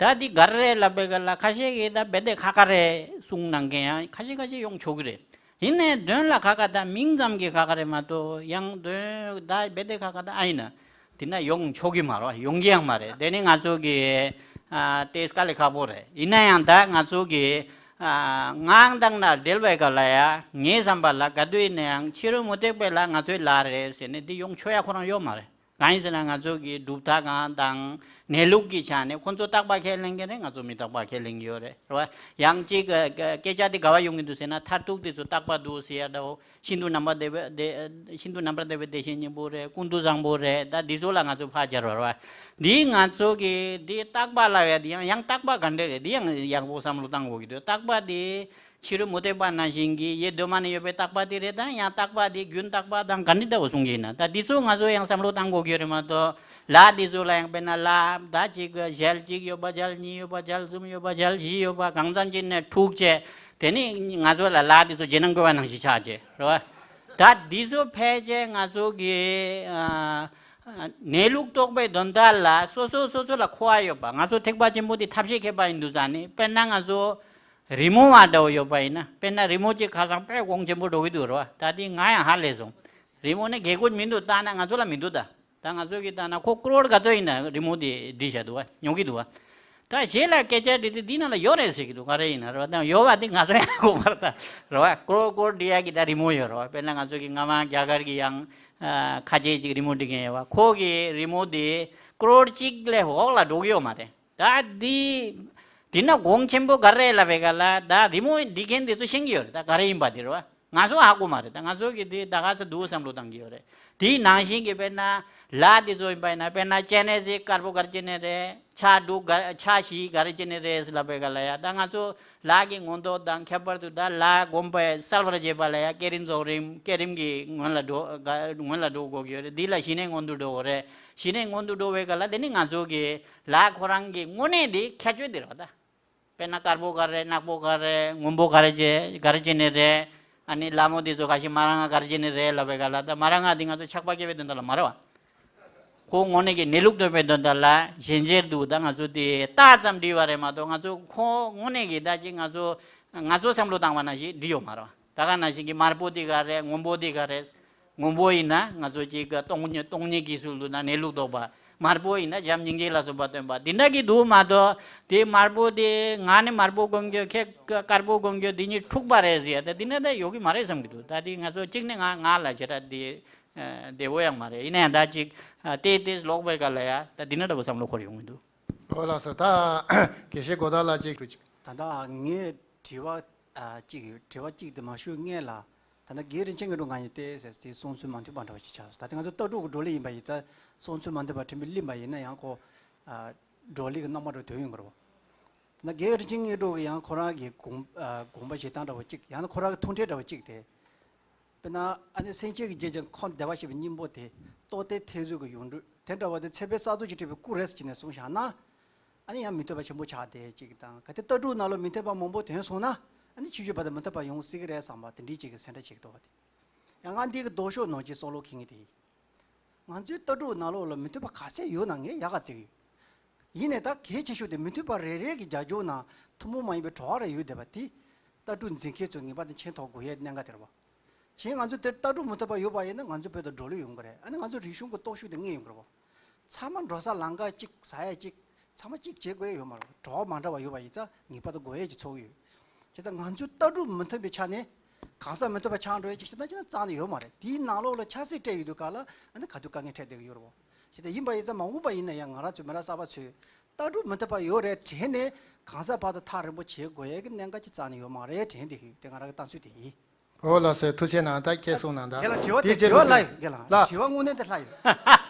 ད་འདི་ག་རེ་རེད་ལབ་པའི་སྐབས་ལ་ཁ་ཤས་ཀྱིས་ད་རྦད་དེ་ཁ་ཁ་རེད་གསུང་གནང་མཁན་ཡང་ཁ་ཤས་ཁ་ཤས་ཡོང་ཆོག་གི་རེད། ཡིན་ནའི་དོན་ལ་ཁ་ཁ་ད་མིང་ཙམ་གྱི་ཁ་ཁ་རེད་མ་གཏོགས་ཡང་དོན་ད་རྦད་དེ་ཁ་ཁ་ད་ཨ་ཡིན་ན། དེ་ན་ཡོང་ཆོག་གི་མ་རེད། ཡོང་གི་ཡང་མ་རེད། དེ་ནི་ང་ཚོ་གི་ཨ། དེ་དཀའ་ལས་ཁག་པོ་རེད། ཡིན་ན་ཡང་ད་ང་ཚོ་གི་ཨ། ངག་དང་ན་འབྲེལ་བའི་སྐབས་ལ་ཡ་ངའི་བསམ་པ་ལ་ག་དུས་ཡིན་ན་ཡང་ཕྱི་རོལ་མུ་སྟེགས་པའི་ལ་ང་ཚོའི་ལ་རེད་ཟེར་ནས་འདི་ཡོང་ཆོག་ཡ་ཁོ་རང་ཡོད་མ་རེད། གང་ཡིན་ཟེར་ན་ང་ཚོ་གི་གྲུབ་མཐའ་གང་དང་གནས་ལུགས་ཀྱི་ཆ་ནས་ཁོ་ཚོ་རྟག་པ་ཁས་ལེན་གྱི་རེད། ང་ཚོ་མི་རྟག་པ་ཁས་ལེན་གྱི་ཡོད་རེད། རེད་བ། ཡང་གཅིག་སྐད་ཆ་འདི་ག་བ་ཡོང་གི་འདུག་ཟེར་ན་མཐར་ཐུག་དེ་ཚོ་རྟག་པ་འདུག་ཟེར་ཡ་འདྲ་བོ། ཤིན་ཏུ་རྣམ་པར་དག་པའི་དེ། ཤིན་ཏུ་རྣམ་པར་དག་པའི་དེ་བཞིན་ཉིད་པོ་རེད། ཀུན་ཏུ་བཟང་པོ་རེད། ད་འདི་ཚོ་ལ་ང་ཚོ་ཕར་སྦྱར་བ་རེད་བ། འདི་ང་ཚོ་གི་འདི་རྟག་པ་ལབ་ཡ་འདི་ཡང་ཡང་རྟག་པ་ག་འདྲ་རེད། འདི་ཡང་ཡག་པོ་བསམ་བློ་བཏང་དགོས་ཀྱི་འདུག་རྟག་པ་འདི་ཕྱི་རོལ་མུ་སྟེགས་པ་ནང་བཞིན་གྱི་ཡེ་གདོད་མ་ནས་ཡོད་པའི་རྟག་པ་འདི་རེད་དམ། ཡང་རྟག་པ་འདི་རྒྱུན་རྟག་པ་དང་ག་འདྲ་འདྲ་བོ་གསུང་གི་ཡིན་ན། ད་འདི་ཚོ་ང་ཚོ་ཡང་བསམ་བློ་བཏང་དགོས་ཀྱི་རེད་མ་གཏོགས། ལ་འདི་ཚོ་ལ་ཡང་དཔེར་ན་ལ་ད་ཅིག་ཞལ་གཅིག་ཡོད་པ་ཞལ་གཉིས་ཡོད་པ་ཞལ་གསུམ་ཡོད་པ་ཞལ་བཞི་ཡོད་པ་གང་འཚམ་ཅིག་ནས་འཁྲུག་བྱས། དེ་ནི་ང་ཚོ་ལ་ལ་འདི་ཚོ་རྗེས་གནང་དགོས་པ་ནང་བཞིན་ཆགས་བྱས་རེད་བ། ད་འདི་ཚོ་ཕལ་ཆེར་ང་ཚོ་གི་ཨ། གནས་ལུགས་རྟོགས་པའི་དོན་དག་ལ་སོ་སོ་སོ་སོ་ལ་མཁོ་བ་ཡོད་པ། ང་ཚོ་ཐེག་པ་ཆེན་པོ་འདི་ཐབས་ཤེས་མཁས་པ་ཡིན་དུས་ཙང་ནི། དཔེར་ན་ང་ཚོ་རི་མོ་བ་འདྲ་བོ་ཡོད་པ་ཡིན་ན། དཔེར་ན་རི་མོ་གཅིག་ཁ་སང་དཔེ་གོང་ཆེན་པོ་འགྲོ་གི་འདུག་རེད་བ། ད་འདི་ང་ཡང་ཧ་ལས་སོང་། རི་མོ་ནི་དགེ་བཀོད་མི་འདུག་བལྟས་ན་ང་ཚོ་ལ་མི་འདུག་ད། ད་ང་ཚོ་གིས་བལྟས་ན་ཁོ་ཀྲོར་ག་ཚོད་ཡིན་ན་རི་མོ་དེ་བྲིས་བཞག་འདུག་བ། ཉོ་གི་འདུག་བ། ད་གཞན་ལ་སྐད་ཆ་དྲིས་དུས་འདི་ནང་ལ་ཡོད་རེད་ཟེར་གྱི་འདུག་ག་རེ་ཡིན་ན་རེད་བ། ད་ཡོད་པ་འདི་ང་ཚོ་ཡང་གོ་མ་རེད་ད། རེད་བ། ཀྲོར་ཀྲོར་བྲིས་ཡག་གི་ད་རི་མོ་ཡོད་རེད་བ། དཔེར་ན་ང་ཚོ་གི་སྔ་མ་རྒྱ་གར་གྱི་ཡང་ཨ། ཁ་ཆེ་ཅིག་རི་མོ་འབྲི་མཁན་ཡོད་བ། ཁོ་གི་རི་མོ་དེ་ཀྲོར་གཅིག་ལས་འོག་ལ་འགྲོ་གི་ཡོད་མ་རེད། ད་འདི་འདི་ན་གོང་ཆེན་པོ་ག་རེ་ལབ་པའི་སྐབས་ལ་ད་རི་མོ་འབྲི་མཁན་དེ་ཚོ་ཤེས་ཀྱི་ཡོད་རེད། ད་ག་རེ་ཡིན་པ་དེ་རེད་བ། ང་ཚོ་ཧ་གོ་མ་རེད། ད་ང་ཚོ་གི་དེ་ད་ག་ཚོད་འདུག་བསམ་བློ་བཏང་གི་ཡོད་རེད། དེའི་ནང་བཞིན་གྱི་དཔེར་ན་ལ་དེ་ཚོ་ཡིན་པ་ཡིན་ན། དཔེར་ན་སྤྱན་རས་གཟིགས་དཀར་པོ་ག་རེ་བྱས་ནས་རེད། ཕྱག་དྲུག་ག་ཕྱག་བཞི་ག་རེ་བྱས་ནས་རེད་ལབ་པའི་སྐབས་ལ་ཡ། ད་ང་ཚོ་ལ་གི་མངོན་རྟོགས་དང་ཁྱད་པར་དུ་ད་ལ་སྒོམ་པས་གསལ་བར་བྱེད་པ་ལ་ཡ་བསྐྱེད་རིམ་རྫོགས་རིམ། བསྐྱེད་རིམ་གྱི་སྔོན་ལ་འགྲོ་ག་སྔོན་ལ་འགྲོ་དགོས་ཀྱི་ཡོད་རེད། འདི་ལ་གཞི་གནས་མངོན་དུ་འགྲོ་དགོས་རེད། གཞི་གནས་མངོན་དུ་འགྲོ་བའི་སྐབས་ལ་དེ་ནི་ང་ཚོ་གི་ལ་ཁོ་རང་གི་དངོས་གནས་དེ་ཁྱད་ཆོས་དེ་རེད་བ་ད། དཔེར་ན་དཀར་པོ་ག་རེ། ནག་པོ་ག་རེ། སྔོན་པོ་ག་རེ་བྱས་ག་རེ་བྱས་ནས་རེད། ཨ་ནི་ལ་མོ་དེ་ཚོ་ཁ་ཤས་མ་ར་ང་ག་རེ་བྱས་ནས་རེད་ལབ་པའི་སྐབས་ལ། ད་མ་ར་ང་དེ་ང་ཚོ་ཆགས་པ་སྐྱེ་བའི་དོན་དག་ལ་མ་རེད་བ། ཁོ་དངོས་གནས་ཀྱི་གནས་ལུགས་ཐོན་པའི་དོན་དག་ལ་ཞན་ཆ་འདུག་ད་ང་ཚོ་དེ་རྟགས་ཙམ་བྲིས་པ་རེད་མ་གཏོགས། ང་ཚོ་ཁོ་དངོས་གནས་ཀྱི་ད་ཅིག་ང་ཚོ་ང་ཚོ་བསམ་བློ་བཏང་བ་ནང་བཞིན་བྲིས་ཡོད་མ་རེད། ད་ག་ནང་བཞིན་གྱི་དམར་པོ་དེ་ག་རེད། སྔོན་པོ་དེ་ག་རེད། སྔོན་པོ་ཡིན་ན་ང་ཚོ་ཅིག་སྟོང་ཉིད་སྟོང་ཉིད་ཀྱི་ཚུལ་དུ་ན་གནས་ལུགས་རྟོགས་པ། དམར་པོ་ཡིན་ན་བྱམས་སྙིང་རྗེ་ལ་སོགས་པ་སྟོན་པ་འདི་འདྲ་གི་འདུག་མ་གཏོགས། དེ་དམར་པོ་དེ་ང་ནི་དམར་པོ་སྒོམ་རྒྱུ། ཁྱེད་དཀར་པོ་སྒོམ་རྒྱུ། འདི་གཉིས་འཁྲུག་པ་རེད་ཟེར་ཡ་ད་འདི་འདྲ་ད་ཡོད་ཀྱི་མ་རེད་བསམ་གྱི་འདུག་ད་དེ་ང་ཚོ་གཅིག་ནས་ང་ང་ལ་བྱེད་སྒྲ་དེ་བདེ་བོ་ཡང་མ་རེད། ཡིན་ན་ཡང་ད་ཅིག་ཏེ་ཏེ་ལོག་པའི་སྐབས་ལ་ཡ་ད་འདི་འདྲ་འདྲ་པོ་བསམ་བློ་འཁོར་ཡོང་གི་འདུག་ཨོ་ལགས་སོ། ད་དགེ་བཤེས་གོ་ཐལ་ལགས་ཅིག་ཞུ། ད་ལྟ་ངས་དྲི་བ་ཨ་གཅིག་ཡོད། དྲི་བ་གཅིག་དེ་མ་ཞུ་སྔོན་ལ། ད་ལྟ་རྒན་རིན་ཆེན་དངོས་གྲུབ་ང་གཉིས་བལྟས་ཟེར་དེ་གསུང་ཚུལ་མ་མཐུན་པ་འདྲ་བ་ཞིག་ཆགས་སོང་། ད་ལྟ་ང་ཚོ་ལྟ་གྲུབ་ཀྱི་བགྲོ་གླེང་ཡིན་པ་ཡིན་ཙང་། གསུང་ཚུལ་མ་མཐུན་པ་ཕྲན་བུ་གླེང་པ་ཡིན་ན་ཡང་ཁོ་ཨ་བགྲོ་གླེང་གི་རྣམ་པ་འདྲ་ཐོན་ཡོང་གི་རེད་པ། ད་ལྟ་རྒན་རིན་ཆེན་དངོས་གྲུབ་ཀྱིས་ཡང་ཁོ་རང་གི་དགོངས་ཨ་དགོངས་པ་བཞེས་སྟངས་འདྲ་བ་གཅིག་ཡང་ན་ཁོ་རང་གི་མཐོང་གྲོལ་འདྲ་བ་གཅིག་དེ། དཔེར་ན་ཨ་ནི་སེམས་ཅན་གྱི་རྒྱུད་ཀྱི་འཁོར་བདེ་བར་གཤེགས་པའི་སྙིང་པོ་དེ་རྟོགས་ལྡན་ཐེག་མཆོག་གི་ཡོངས་གྲུབ་དེ་འདྲ་བ་དེ་ཚེ་འཕོས་གསར་རྫོགས་ཀྱིས་སྤྲད་པའི་སྐུ་རེད་ཟེར་གྱི་ནས་གསུངས་བཞག་ན། ཨ་ནི་ཡང་མི་མཐུན་པ་ཆེན་པོ་ཆགས་བསྡད་ཅིག་དང་། གལ་ཏེ་ལྟ་གྲུབ་ནང་ལ་མི་མཐུན་པ་མང་པོ་ཐོན་སོང་ན། ཨ་ནི་ཕྱི་རྒྱུད་བར་དུ་མི་མཐུན་པ་ཡོང་སྲིད་ཀྱི་རེད་བསམ་པ་དེ་འདྲའི་ཅིག་གི་སེམས་ཁྲལ་བྱེད་ཀྱི་འདུག་པ་དེ། ཡང་ང་འདི་གི་ལྡོག་ཕྱོགས་ནང་གི་བསམ་བློ་འཁྱེར་མཁན་དེ་ཡིན། ང་ཚོའི་ལྟ་གྲུབ་ནང་ལོགས་ལ་མི་མཐུན་པ་ག་ཚད་ཡོད་ན་ངས་ཡག་ག་བརྩི་གི་ཡོད། ཡིན་ནའི་ད་གལ་ཆེ་ཤོས་དེ་མི་མཐུན་པ་རེ་རེ་གི་རྒྱབ་ལྗོངས་ན་ཐུན་མོང་མ་ཡིན་པའི་གྲོགས་རེ་ཡོད་བསྡད་པ་དེ། ལྟ་གྲུབ་འཛིན་མཁན་ཚོས་ངེས་པར་དུ་མཁྱེན་རྟོགས་དགོས་ཡའི་གནད་འགག་དེ་རེད་པ། གཞན་ང་ཚོ་དེར་ལྟ་གྲུབ་མི་མཐུན་པ་ཡོད་པ་ཡིན་ན་ང་ཚོ་བོད་དུ་བགྲོ་གླེང་ཡོང་གི་རེད། ཨ་ནི་ང་ཚོ་རིག་གཞུང་གི་སྟོབས་ཤུགས་དེ་རྙེད་ཡོང་གི་རེད་པ། ཚང་མ་འགྲོ་ས་ལམ་ཁ་གཅིག་ཟ་ཡ་གཅིག་ཚང་མ་གཅིག་བྱེད་དགོས་ཡ་ཡོད་མ་རེད། གྲོགས་མ་འདྲ་བ་ཡོད་པ་ཡིན་ཙང་ངེས་པར་དུ་དགོས་ཡ་གཅིག་ཚོར་གི་ཡོད། བྱས་ཙང་ང་ཚོའི་ལྟ་གྲུབ་མི་མཐུན་པའི་ཆ་ནས་གང་ཟག་མི་མཐུན་པ་ཆགས་འགྲོ་ཡ་གཅིག་བྱས་ཙང་ཅི་ན་རྩ་ནས་ཡོད་མ་རེད། དེའི་ནང་ལོགས་ལ་ཆབ་སྲིད་སྤྲད་ཡོད་དུས་ག་ལ་ཨ་ནི་ག་དུས་དཀའ་ངལ་འཕྲད་བསྡད་ཀྱི་ཡོད་རེད་པ། བྱས་ཙང་ཡིན་པ་ཡིན་ཙང་མ་འོངས་པ་ཡིན་ན་ཡང་ང་རང་ཚོའི་མི་རབས་གསར་པ་ཚོས་ལྟ་གྲུབ་མི་མཐུན་པ་ཡོད་རེད་དྲན་ནས་གང་ཟག་བར་དུ་ཐག་རིང་པོ་བྱེད་དགོས་ཡ་གི་གནད་འགག་ཅིག་རྩ་ནས་ཡོད་མ་རེད་དྲན་བསྡད་ཀྱི་ཡོད། དེ་ང་རང་གི་བསམ་ཚུལ་དེ་ཡིན། ཨོ་ལགས་སོ། ཐུགས་རྗེ་གནང་། ད་ཁྱེད་གསུངས་གནང་ད། རྒན་ལགས་དྲི་བ་དེ་དེ་དྲི་བ་ལ་ལ་ཡོད། རྒན་ལགས་ལ། དྲི་བ་དངོས་གནས་དེ་ལྷག་ཡོད།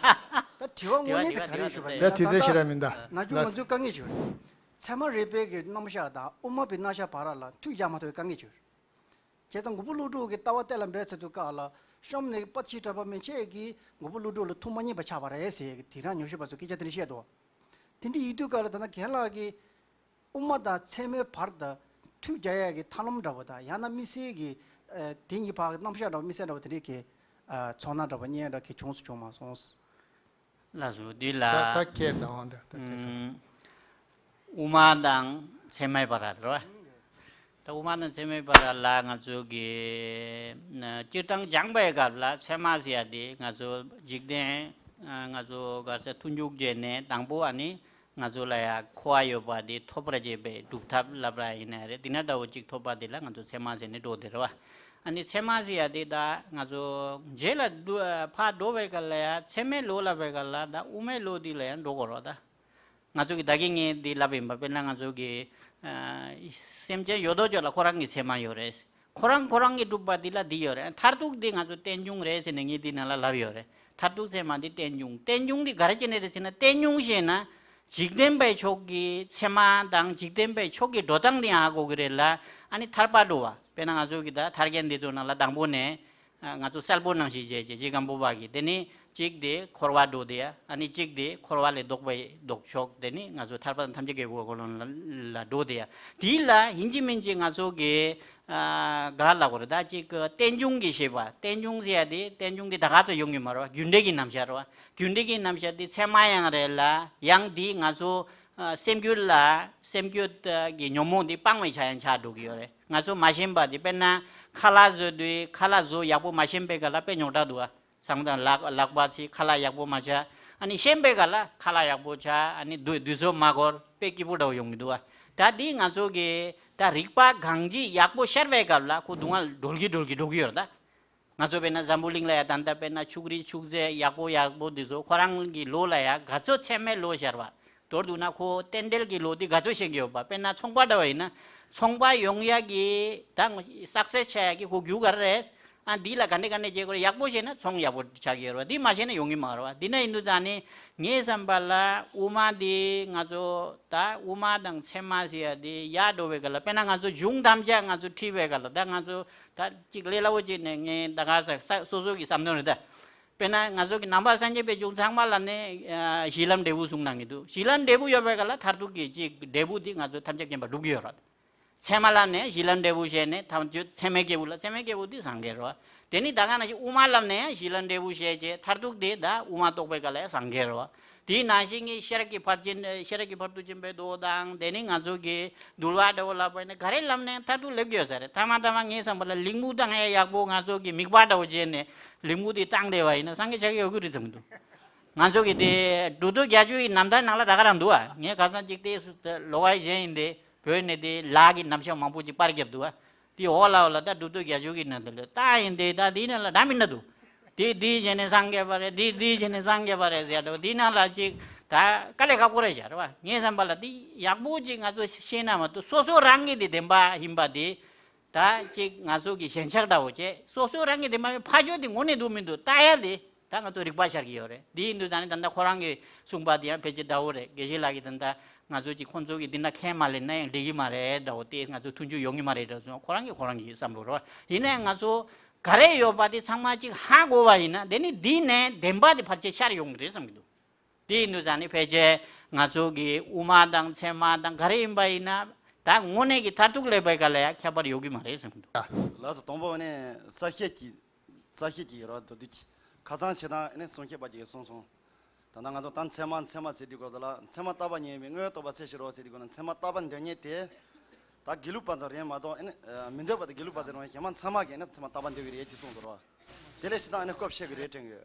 ད་དྲི་བ་དངོས་གནས་དེ་ག་རེ་ཞུ་བ་ཡིན་ད་དུས་ཚོད་ཞེ་དྲག་མི་འདུག་ང་ཚོ་ལགས། ང་ཚོའི་དཀའ་ངལ་ཞིག་ཡོད་རེད། ཚད་མ་རིག་པའི་གི་རྣམ་གཞག་དང་དབུ་མ་པའི་རྣམ་གཞག་བར་ལ་མཐུད་རྒྱག་མ་ཐུབ་པའི་དཀའ་ངལ་ཞིག་ཡོད་རེད། བྱས་ཙང་མགོན་པོ་ཀླུ་སྒྲུབ་ཀྱི་ལྟ་བ་གཏན་ལ་འབེབས་ཚར་དུས་སྐབས་ལ་གཤམ་ནས་དཔལ་ཆེན་གྲགས་པ་མན་ཆད་ཀྱིས་མགོན་པོ་ཀླུ་སྒྲུབ་ལ་ཐུགས་མ་མཉེས་པ་ཆགས་པ་རེད་ཟེར་གི་དེང་རབས་ཉམས་ཞིབ་པ་ཚོས་སྐད་ཆ་དེ་འདྲ་བཤད་འདུག་དེ་འདྲ་ཡིན་དུས་སྐབས་ལ་ད་ལྟ་རྒན་ལགས་ཀྱིས་དབུ་མ་དང་ཚད་མའི་བར་དུ་མཐུད་རྒྱག་ཡག་གི་ཐབས་ལམ་འདྲ་པོ་དང་ཡང་ན་དམིགས་བསལ་གྱི་ཨ་དེ་གཉིས་བར་གྱི་རྣམ་གཞག་འདྲ་པོ་དམིགས་བསལ་འདྲ་པོ་དེ་འདྲའི་གི་ཨ་ཚོར་སྣང་འདྲ་པོ་རྙེད་འདྲ་གི་བྱུང་སུ་བྱུང་མ་སོང་། ལགས་སོ། འདི་ལ་ད་ད་ཁྱེད་དང་འོང་ད་ད་ཁྱེད་སོང་། ཨུམ། དབུ་མ་དང་ཚད་མའི་བར་རེད་བ། ད་དབུ་མ་དང་ཚད་མའི་བར་ལ་ང་ཚོ་གི་ན་སྤྱིར་བཏང་སྦྱངས་པའི་སྐབས་ལ་ཚད་མ་ཟེར་ཡ་དེ་ང་ཚོ་འཇིག་རྟེན་ང་ཚོ་ག་ས་མཐུན་འཇུག་བྱས་ནས་དང་པོ་ཨ་ནི་ང་ཚོ་ལ་ཡ་འཁོར་བ་ཡོད་པ་དེ་ཐོབ་པར་བྱེད་པའི་སྒྲུབ་ཐབས་ལབ་ར་ཡིན་ན་རེད། དེ་ན་འདྲ་བོ་གཅིག་ཐོབ་པ་དེ་ལ་ང་ཚོ་ཚད་མ་ཟེར་ནས་འགྲོ་དེ་རེད་བ། ཨ་ནི་ཚད་མ་ཟེར་ཡ་དེ་ད་ང་ཚོ་རྗེས་ལ་འདུ་ཕར་འགྲོ་བའི་སྐབས་ལ་ཡ་ཚད་མའི་ལུགས་ལ་བའི་སྐབས་ལ་ད་དབུ་མའི་ལུགས་འདི་ལ་ཡང་འགྲོ་དགོས་རེད་ད། ང་ཚོ་གི་ད་གིན་ངས་འདི་ལབ་ཡིན་པ། དཔེར་ན་ང་ཚོ་གི་ཨ་སེམས་ཅན་ཡོད་དོ་ཅོག་ལ་ཁོ་རང་གི་ཚད་མ་ཡོད་རེད། ཁོ་རང་ཁོ་རང་གི་གྲུབ་པ་འདི་ལ་འདི་ཡོད་རེད། མཐར་ཐུག་འདི་ང་ཚོ་རྟེན་འབྱུང་རེད་ཟེར་ནས་ངས་འདི་ནང་ལ་ལབ་ཡོད་རེད། མཐར་ཐུག་ཚད་མ་འདི་རྟེན་འབྱུང་། རྟེན་འབྱུང་འདི་ག་རེ་བྱས་ནས་རེད་ཟེར་ན། རྟེན་འབྱུང་ཞེས་ན་འཇིག་རྟེན་པའི་ཕྱོགས་ཀྱི་ཚད་མ་དང་འཇིག་རྟེན་པའི་ཕྱོགས་ཀྱི་འགྲོ་སྟངས་འདི་ཡང་ཧ་གོ་གི་རེད་ལ། ཨ་ནི་ཐར་པ་འགྲོ་བ། དཔེར་ན་ང་ཚོ་གི་ད་ཐར་རྒྱན་འདི་ཚོ་ནང་ལ་དང་པོ་ནས། ང་ཚོ་གསལ་པོ་ནང་བཞིན་བྱས་རྗེ་སྐམ་པོ་པ་གིས་དེ་ནི་གཅིག་དེ་འཁོར་བ་འགྲོ་དེ་ཡ། ཨ་ནི་གཅིག་དེ་འཁོར་བ་ལས་ལྡོག་པའི་ལྡོག་ཕྱོགས་དེ་ནི་ང་ཚོ་ཐར་པ་དང་ཐམས་ཅད་མཁྱེན་པའི་གོ་ལོང་ལ་འགྲོ་དེ་ཡ། དེ་ལ་ཡིན་གཅིག་མིན་གཅིག་ང་ཚོ་གི་ག་ལ་གོ་རེ་ད་གཅིག་རྟེན་འབྱུང་གི་ཤེས་པ། རྟེན་འབྱུང་ཟེར་ཡ་དེ་རྟེན་འབྱུང་དེ་ད་ག་ཚོད་ཡོང་གི་མ་རེད་བ། རྒྱུ་འབྲས་ཀྱི་རྣམ་གཞག་རེད་བ། རྒྱུ་འབྲས་ཀྱི་རྣམ་གཞག་དེ་ཚད་མ་ཡང་རེད་ལ། ཡང་དེ་ང་ཚོ་སེམས་རྒྱུད་ལ་སེམས་རྒྱུད་ཀྱི་ཉོན་མོངས་དེ་སྤང་བའི་ཆ་ཡང་ཆགས་འགྲོ་གི་ཡོད་རེད། ང་ཚོ་མ་ཞེན་པ་དེ། དཔེར་ན་ཁ་ལག་བཟོ་དུས་ཁ་ལག་བཟོ་ཡག་པོ་མ་ཞིམ་པའི་སྐབས་ལ་དཔེ་རྙོག་དྲ་འདུག་ཨ། བཟང་དང་ལག་ལག་པ་ཚིག་ཁ་ལག་ཡག་པོ་མ་བྱ། ཨ་ནི་ཞིམ་པའི་སྐབས་ལ་ཁ་ལག་ཡག་པོ་བྱ། ཨ་ནི་དུ་དུས་ཚོད་མ་འགོར། དཔེ་སྐྱིད་པོ་འདྲ་བོ་ཡོང་གི་འདུག་ཨ། ད་འདི་ང་ཚོ་གི་ད་རིག་པ་གང་ཅི་ཡག་པོ་ཤར་བའི་སྐབས་ལ་ཁོ་སྡུག་བསྔལ་སྒྲོལ་གི་སྒྲོལ་གི་འགྲོ་གི་ཡོད་རེད་ད། ང་ཚོ་དཔེར་ན་འཛམ་བུ་གླིང་ལ་ཡ་ད་ལྟ་དཔེར་ན་ཕྱུགས་རིགས་ཕྱུགས་རྫས་ཡག་པོ་ཡག་པོ་འདི་ཚོ་ཁོ་རང་གི་ལོ་ལ་ཡ་ག་ཚོད་ཚད་མའི་ལོ་ཤར་བ། མདོར་བསྡུ་ན་ཁོ་རྟེན་འབྲེལ་གྱི་ལོ་འདི་ག་ཚོད་ཤེས་ཀྱི་ཡོད་པ། དཔེར་ན་ཚོང་པ་འདྲ་བ་ཡིན་ན་ཚོང་པ་ཡོང་ཡག་གི་ད་སག་སེས་ཆགས་ཡག་གི་ཁོ་རྒྱུ་ག་རེ་རེད། ཨ་འདི་ལ་ག་འདྲ་ག་འདྲ་བྱེད་དགོས་རེད། ཡག་པོ་བྱས་ན་ཚོང་ཡག་པོ་ཆགས་ཀྱི་ཡོད་རེད་བ། འདི་མ་བྱས་ན་ཡོང་གི་མ་རེད་བ། འདི་ན་ཡིན་དུས་ཙང་ནི་ངའི་བསམ་པ་ལ་དབུ་མ་འདི་ང་ཚོ་ད་དབུ་མ་དང་ཚད་མ་ཟེར་ཡ་འདི་ཡར་འགྲོ་བའི་སྐབས་ལ་དཔེར་ན་ང་ཚོ་གཞུང་ཐམས་ཅད་ང་ཚོ་ཁྲིད་པའི་སྐབས་ལ་ད་ང་ཚོ་ད་གཅིག་ལས་སླ་བོ་བྱས་ནས་ངས་ད་ག་ས་ས་སོ་སོ་གི་བསམ་དོན་རེད་ད། དཔེར་ན་ང་ཚོ་གི་ནང་པ་སངས་རྒྱས་པའི་གཞུང་ཚང་མ་ལ་ནི་ཨ་གཞི་ལམ་འབྲས་བུ་གསུངས་གནང་གི་འདུག་གཞི་ལམ་འབྲས་བུ་ཡོད་པའི་སྐབས་ལ་མཐར་ཐུག་གི་ཅིག་འབྲས་བུ་འདི་ང་ཚོ་ཐམས་ཅད་མཁྱེན་པ་སྒྲུབ་ཀྱི་ཡོད་རེད། ཚད་མ་ལབ་ནས་གཞི་ལམ་འབྲས་བུ་བཤད་ནས་ཐམས་ཅད་ཚད་མའི་སྐྱེས་བུ་ལ་ཚད་མའི་སྐྱེས་བུ་དེ་སངས་རྒྱས་རེད་བ། དེ་ནི་ད་ག་ནང་བཞིན་དབུ་མ་ལབ་ནས་ཡང་གཞི་ལམ་འབྲས་བུ་བཤད་བྱས་མཐར་ཐུག་དེ་ད་དབུ་མ་རྟོགས་པའི་སྐབས་ལ་ཡང་སངས་རྒྱས་རེད་བ། དེའི་ནང་བཞིན་གྱི་ཤེས་རབ་ཀྱི་ཕར་ཕྱིན་ཤེས་རབ་ཀྱི་ཕ་རོལ་ཏུ་ཕྱིན་པའི་མདོ་དང་དེ་ནི་ང་ཚོ་གི་འདུལ་བ་འདྲ་བོ་ལབ་པ་ཡིན་ན་ག་རེ་ལབ་ནས་མཐར་ཐུག་སླེབས་ཀྱི་ཡོད་ས་རེད། ཐ་མ་ཐ་མ་ངས་བསམ་པ་ལ་ལིང་མུ་དང་ཡང་ཡག་པོ་ང་ཚོ་གི་མིག་པ་འདྲ་བོ་བྱས་ནས་ལིང་མུ་དེ་བཏང་བསྡད་པ་ཡིན་ན་སངས་རྒྱས་ཆགས་ཀྱི་ཡོད་ཀྱི་རེད་བསམ་གྱི་འདུག་ང་ཚོ་གི་དེ་གྲུབ་ཐོབ་བརྒྱད་ཅུ་ཡི་རྣམ་ཐར་ནང་ལ་ད་ག་རང་འདུག་ཨ། ངས་ཁ་སང་གཅིག་དེ་ལོ་ག་གཞན་ཡིན་དེ་བོད་ནས་དེ་ལག་གི་རྣམ་གཞག་མང་པོ་ཅིག་པར་བརྒྱབ་འདུག་ཨ། དེ་འོག་ལ་འོག་ལ་ད་གྲུབ་ཐོབ་བརྒྱད་ཅུ་གི་ནང་དུ་ལ་ལྟ་ཡིན་དེ་ད་དེའི་ནང་ལ་འདྲ་མི་འདྲ་འདུག་དེ་དེའི་བྱས་ནས་སངས་རྒྱས་པ་རེད། དེ་དེའི་བྱས་ནས་སངས་རྒྱས་པ་རེད་ཟེར་འདུག་དེའི་ནང་ལ་ཅིག་ད་དཀའ་ལས་ཁག་པོ་རེད་ཤག་རེད་བ། ངས་བསམ་པ་ལ་དེ་ཡག་པོ་ཅིག་ང་ཚོ་ཤེས་ན་མ་གཏོགས་སོ་སོ་རང་གི་དེ་བདེན་པ་ཡིན་པ་དེ། ད་ཅིག་ང་ཚོ་གི་ཞེན་ཆགས་འདྲ་བོ་བྱས་སོ་སོ་རང་གི་དེ་མ་ཕར་ཕྱོགས་དེ་ངོ་ནས་འདུག་མི་འདུག་ལྟ་ཡ་དེ་ད་ང་ཚོ་རིག་པ་ཤར་གྱི་ཡོད་རེད། དེ་ཡིན་དུས་ད་ནི་ད་ལྟ་ཁོ་རང་གིས་གསུངས་པ་དེ་ཡང་ཕལ་ཆེར་འདྲ་བོ་རེད། དགེ་བཤེས་ལགས་ཀྱིས་ད་ལྟ་ང་ཚོ་ཅིག་ཁོང་ཚོ་གིས་འདི་འདྲ་ཁས་མ་ལེན་ན་ཡང་འགྲིག་གི་མ་རེད་འདྲ་བོ་དེ་ང་ཚོ་མཐུན་འགྱུར་ཡོང་གི་མ་རེད་འདྲ་བོ་ཁོ་རང་གིས་ཁོ་རང་གི་བསམ་བློ་རེད་བ། ཡིན་ནའང་ང་ཚོ་ག་རེ་ཡོད་པ་དེ་ཚང་མ་ཅིག་ཧ་གོ་བ་ཡིན་ན་དེ་ནི་འདི་ནས་བདེན་པ་དེ་ཕལ་ཆེར་ཤར་ཡོང་གི་རེད་བསམ་གྱི་འདུག་དེ་ཡིན་དུས་ཙང་ནི་ཕལ་ཆེར་ང་ཚོ་གི་དབུ་མ་དང་ཚད་མ་དང་ག་རེ་ཡིན་པ་ཡིན་ན་ད་དངོས་གནས་ཀྱི་མཐར་ཐུག་སླེབས་པའི་སྐབས་ལ་ཡང་ཁྱད་པར་ཡོད་ཀྱི་མ་རེད་བསམ་གྱི་འདུག་ལགས་སོ། དང་པོ་ནས་གསལ་བཤད་ཀྱི་གསལ་བཤད་ཀྱི་རོགས་མདོར་བསྡུས་ཀྱི་ཁ་སང་ཕྱི་དང་ནི་གསུང་བཤད་པ་ཅིག་གིས་གསུངས་སོང་། ད་ལྟ་ང་ཚོ་ད་ཚད་མ་ཚད་མ་ཟེར་དུས་སྐབས་སུ་ལ་ཚད་མ་བརྟག་པ་ཉིད་ཡིན་པས་དངོས་ཡོད་རྟོགས་པ་ཚད་གཞིར་རོ་ཟེར་དུས་སྐབས་ན་ཚད་མ་བརྟག་པ་འདོད་མཁན་དེ། ད་དགེ་ལུགས་པ་ཚོ་རེད་མ་གཏོགས་ཨ་ནི་མི་འདོད་པ་དང་དགེ་ལུགས་པ་ཚོ་རང་གཞན་མ་ཚང་མ་གིས་ཨ་ནི་ཚད་མ་བརྟག་པ་འདོད་ཀྱི་རེད་ཅེས་གསུངས་འདུག་རོ། དེ་ལས་ཕྱི་དང་ཨ་ནི་སྐོར་བཤད་ཀྱི་རེད་དྲན་གི།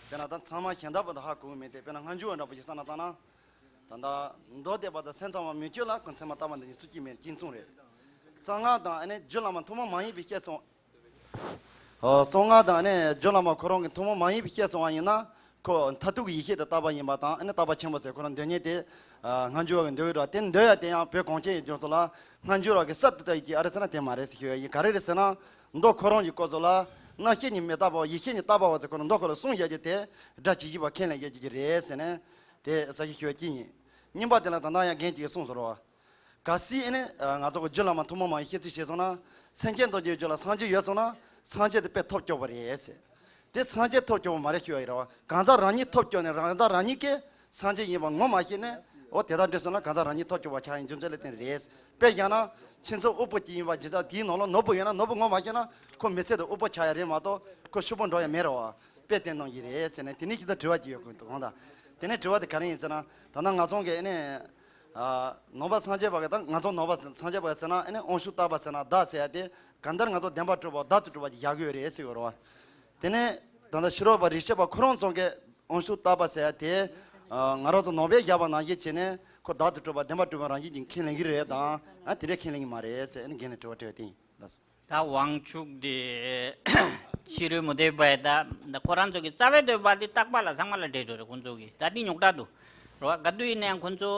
དེ་ན་ད་ཚང་མ་གཞན་དག་པ་དང་ཧ་གོ་གི་མེད་དེ་དཔེར་ན་སྔ་འགྱུར་བ་འདྲ་པོ་ཞིག་བསམ་ན་བཏང་ན། ད་ལྟ་མདོ་སྡེ་པ་དང་སེམས་ཙམ་པ་མི་བསྐྱོད་ལ་ཁོ་ཚད་མ་བརྟག་པ་འདོད་མཁན་སུ་གཅིག་མེད་གཅིག་མཚུངས་རེད། གསང་སྔགས་དང་ཨ་ནི་རྒྱུད་བླ་མ་ཐུན་མོང་མ་ཡིན་པའི་བཤད་ཚོགས། ཨོ། གསང་སྔགས་དང་ནི་རྒྱུད་བླ་མ་ཁོ་རང་གི་ཐུན་མོང་མ་ཡིན་པའི་བཤད་སོང་བ་ཡིན་ན། ཁོ་མཐར་ཐུག་གི་ཡེ་ཤེས་དེ་རྟག་པ་ཡིན་པ་དང་ཨ་ནི་རྟག་པ་ཆེན་པོ་ཟེར་ཁོ་རང་འདོད་མཁན་དེ། ཨ། སྔ་འགྱུར་བ་གི་འདོད་ཡོད་ར་དེ་འདོད་ཡ་དེ་ཡང་བོད་གངས་ཅན་ཡུལ་ལྗོངས་སུ་ལ་སྔ་འགྱུར་བ་གི་གསར་དུ་བཏགས་ཡོད་ཀྱི་ཨ་རེ་ཟེར་ན་དེ་མ་རེད་ཟེར་ཞུ་ཡ་ཡིན། ག་རེ་རེད་ཟེར་ན། མདོ་ཁོ་རང་གི་སྐོར་སོགས་ལ། རྣམ་ཤེས་ཉིད་མི་རྟག་པའོ་ཡེ་ཤེས་ཉིད་རྟག་པའོ་ཟེར་ཁོ་རང་མདོ་ཁོ་ལ་གསུངས་བཞག་རྒྱུ་དེ་སྒྲ་ཇི་བཞིན་པ་ཁས་ལེན་བཞག་རྒྱུ་རེད་ཟེར་ནས་དེ་ས་ཞིག་ཞུ་བ་གཅིག་ཡིན། གཉིས་པ་དེ་ལ་ད་ལྟ་ཡང་རྒན་གཅིག་གིས་གསུངས་སོང་རོ། གལ་སྲིད་ཨ་ནི་ང་ཚོ་གི་རྒྱུད་བླ་མ་ཐུན་མོང་མ་ཡིན་བཤད་ཚུལ་བྱས་སོང་ན། སེམས་ཅན་ཐམས་ཅད་རྒྱུད་ལ་སངས་རྒྱས་ཡོད་སོང་ན་སངས་རྒྱས་དེ་དཔེ་ཐོབ་སྐྱོ་བ་རེད་ཟེར། དེ་སངས་རྒྱས་ཐོབ་སྐྱོ་བ་མ་རེད་ཞུ་བ་ཡིན་རོ། གང་ཟག་རང་ཉིད་ཐོབ་སྐྱོ་ནས་རང་ཟག་རང་ཉིད་ཀྱིས་སངས་རྒྱས་ཡིན་པ་ངོ་མ་ཤེས་ནས་འོ་དེ་ལྟར་འདྲི་སོང་ན་གང་ཟག་རང་ཉིད་ཐོབ་སྐྱོ་བ་ཆགས་ཡིན་རྒྱུ་མཚན་ལ་བརྟེན་རེད། དཔེ་བཞག་ན་ཁྱིམ་ཚང་དབུལ་པོ་ཅིག་ཡིན་པ་ཇི་ལྟར་དེའི་ནང་ལ་ནོར་བུ་ཡོད་ན་ནོར་བུ་ངོ་མ་ཤེས་ན་ཁོ་མི་ཚེ་དུ་དབུལ་པོ་ཆགས་ཡ་རེད་མ་གཏོགས་ཁོ་ཕྱུག་པོ་འགྲོ་ཡ་མེད་རོ། དཔེ་བསྟན་གནང་གི་རེད་ཟེར་ནས་དེ་ནས་ཅིག་ད་དྲི་བ་ཅིག་ཡོད་དགོས་འདུག་གང་ལྟར། དེ་ནས་དྲི་བ་དེ་ག་རེ་ཡིན་ཟེར་ན། ད་ལྟ་ང་ཚོ་གི་ཨ་ནི། ཨ། ནང་པ་སངས་རྒྱས་པ་གི་ད་ང་ཚོ་ནང་པ་སངས་རྒྱས་པ་གི་ཟེར་ན་ཨ་ནི་དབང་ཕྱུག་བརྟག་པ་ཟེར་ན་བདག་ཟེར་ཡ་དེ་གང་ལྟར་ང་ཚོ་བདེན་པར་གྲུབ་པ་བདག་ཏུ་གྲུབ་པ་ཅིག་བཞག་གི་ཡོད་རེད་ཟེར་གི་རེད་བ། དེ་ནས་ད་ལྟ་ཕྱི་རོལ་པ་རིག་བྱེད་པ་ཁོ་རང་ཚོ་གི་དབང་ཕྱུག་བརྟག་པ་ཟེར་ཡ་དེ། ཨ། ང་རང་ཚོ་ནང་པས་བཞག་པ་ནང་བཞིན་བྱས་ནས་ཁོ་བདག་ཏུ་གྲུབ་པ་བདེན་པར་གྲུབ་པ་རང་བཞིན་གྱིས་ཁས་ལེན་གི་རེད་དང་ཨ་དེ་འདྲས་ཁས་ལེན་གི་མ་རེད་ཟེར་ཨ་ནི་རྒན་ལ་དྲི་བ་དྲི་བ་དེ་ཡིན། ལགས་སོ། ད་དབང་ཕྱུག་དེ་ཕྱི་རོལ་མུ་སྟེགས་པ་ད་ད་ཁོ་རང་ཚོ་གི་རྩ་བའི་འདོད་པ་དེ་རྟག་པ་ལ་ཚང་མ་ལ་འདྲེས་འགྲོ་རེད། ཁོང་ཚོ་གི་ད་དེ་རྙོག་དྲ་འདུག་རེད་བ། ག་དུས་ཡིན་ནའང་ཁོང་ཚོ་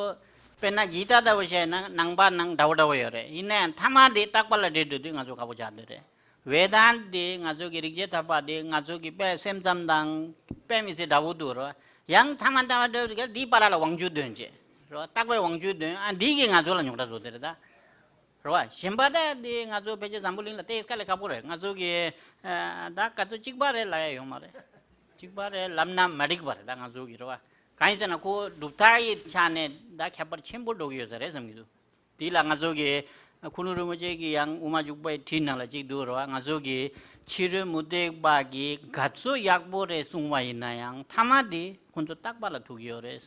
དཔེར་ན་གི་ད་ལྟ་བུ་བཤད་ན་ནང་པ་ནང་འདྲ་བོ་འདྲ་བོ་ཡོད་རེད། ཡིན་ནའང་མཐའ་མ་དེ་རྟག་པ་ལ་འདྲེས་འགྲོ་དུས་ང་ཚོ་ཁག་པོ་ཆགས་འདུག་རེད། ཝེ་དཱན་དེ་ང་ཚོ་གི་རིག་བྱེད་ཐར་པ་དེ་ང་ཚོ་གི་དཔེ་སེམས་ཙམ་དང་དཔེ་མི་སྲིད་འདྲ་བོ་འདུག་རེད་བ། ཡང་མཐའ་མ་ལྟ་བ་འདྲ་བོ་དེ་ག་དེའི་བར་ལ་དབང་ཕྱུག་འདོན་བྱེད་རེད་བ། རྟག་པའི་དབང་ཕྱུག་འདོན་ཨ་འདི་གིས་ང་ཚོ་ལ་རྙོག་དྲ་བཟོ་དེ་རེད་ད། རེད་བ། གཞན་པ་ད་འདི་ང་ཚོ་ཕལ་ཆེར་འཛམ་བུ་གླིང་ལ་ཏོག་ཙམ་དཀའ་ལས་ཁག་པོ་རེད། ང་ཚོ་གི་ཨ་ད་ག་ཚོད་གཅིག་པ་རེད་ལབ་ཡ་ཡོད་མ་རེད། གཅིག་པ་རེད་ལབ་ན་མ་འགྲིག་པ་རེད་ད་ང་ཚོ་གི་རེད་བ། གང་ཡིན་ཟེར་ན་ཁོ་གྲུབ་མཐའ་ཡི་ཆ་ནས་ད་ཁྱད་པར་ཆེན་པོ་འགྲོ་གི་ཡོད་ས་རེད་བསམ་གྱི་འདུག་དེ་ལ་ང་ཚོ་གི་ཁུ་ནུ་རིན་པོ་ཆེ་གི་ཡང་དབུ་མ་འཇུག་པའི་བྲིས་ནང་ལ་གཅིག་འདུག་རེད་བ། ང་ཚོ་གི་ཕྱི་རོལ་མུ་སྟེགས་པ་གིས་ག་ཚོད་ཡག་པོ་རེད་གསུངས་པ་ཡིན་ན་ཡང་མཐའ་མ་དེ་ཁོ་ཚོ་རྟག་པ་ལ་ཐུག་གི་ཡོད་རེད།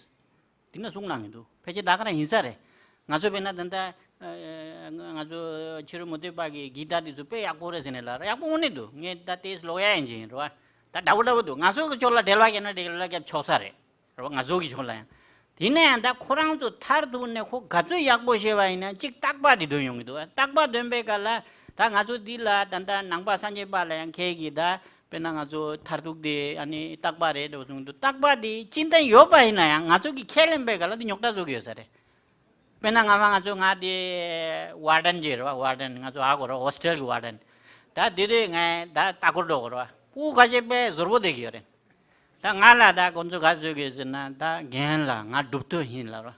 དེ་ན་གསུང་གནང་གི་འདུག་ཕལ་ཆེར་ད་ག་རང་ཡིན་ས་རེད། ང་ཚོ་དཔེར་ན་ད་ལྟ་ཨ་ང་ཚོ་ཕྱི་རོལ་མུ་སྟེགས་པ་གི་གི་ད་དེ་ཚོ་དཔེ་ཡག་པོ་རེད་ཟེར་ནས་ལབ་ར་ཡག་པོ་དངོས་གནས་འདུག་ངས་ད་དེ་ཀློག་ཡ་ཡིན་གྱི་ཡིན་རེད་བ། ད་འདྲ་བོ་འདྲ་བོ་འདུག་ང་ཚོ་གི་ཕྱོགས་ལ་འགྲེལ་བ་བརྒྱབ་ན་འགྲེལ་བ་བརྒྱབ་ཆོག་ས་རེད། རེད་བ་ང་ཚོ་གི་ཕྱོགས་ལ་ཡང་། ཡིན་ན་ཡང་ད་ཁོ་རང་ཚོ་མཐར་ཐུག་ནས་ཁོ་ག་ཚོད་ཡག་པོ་བཤད་པ་ཡིན་ན་གཅིག་རྟག་པ་དེ་འདོན་ཡོང་གི་འདུག་རྟག་པ་འདོན་པའི་སྐབས་ལ་ད་ང་ཚོ་འདི་ལ་ད་ལྟ་ནང་པ་སངས་རྒྱས་པ་ལ་ཡང་ཁྱེད་ཀྱིས་ད། དཔེར་ན་ང་ཚོ་མཐར་ཐུག་དེ་ཨ་ནི་རྟག་པ་རེད་འགྲོ་གསུངས་འདུག་རྟག་པ་དེ་སྤྱིར་བཏང་ཡོད་པ་ཡིན་ན་ཡང་ང་ཚོ་གིས་ཁས་ལེན་པའི་སྐབས་ལ་དེ་རྙོག་དྲ་བཟོ་གི་ཡོད་ས་རེད། དཔེར་ན་ང་མ་ང་ཚོ་ང་དེ་ཝར་ཌན་ཅིག་རེད་བ། ཝར་ཌན་ང་ཚོ་ཨ་གོ་ར་ཧོ་སི་ཊེལ་གི་ཝར་ཌན། ད་དེ་དུས་ངས་ད་ལྟ་སྐོར་འགྲོ་གོ་ར་བ་སྤུ་གུ་ཁ་ཤས་དཔེ་ཟོར་པོ་བསྡད་ཀྱི་ཡོད་རེད། ད་ང་ལ་ད་ཁོང་ཚོ་ག་ཚོད་གི་ཟེར་ན་ད་རྒན་ལགས་ང་གྲུབ་ཐོབ་ཡིན་ལབ་ར།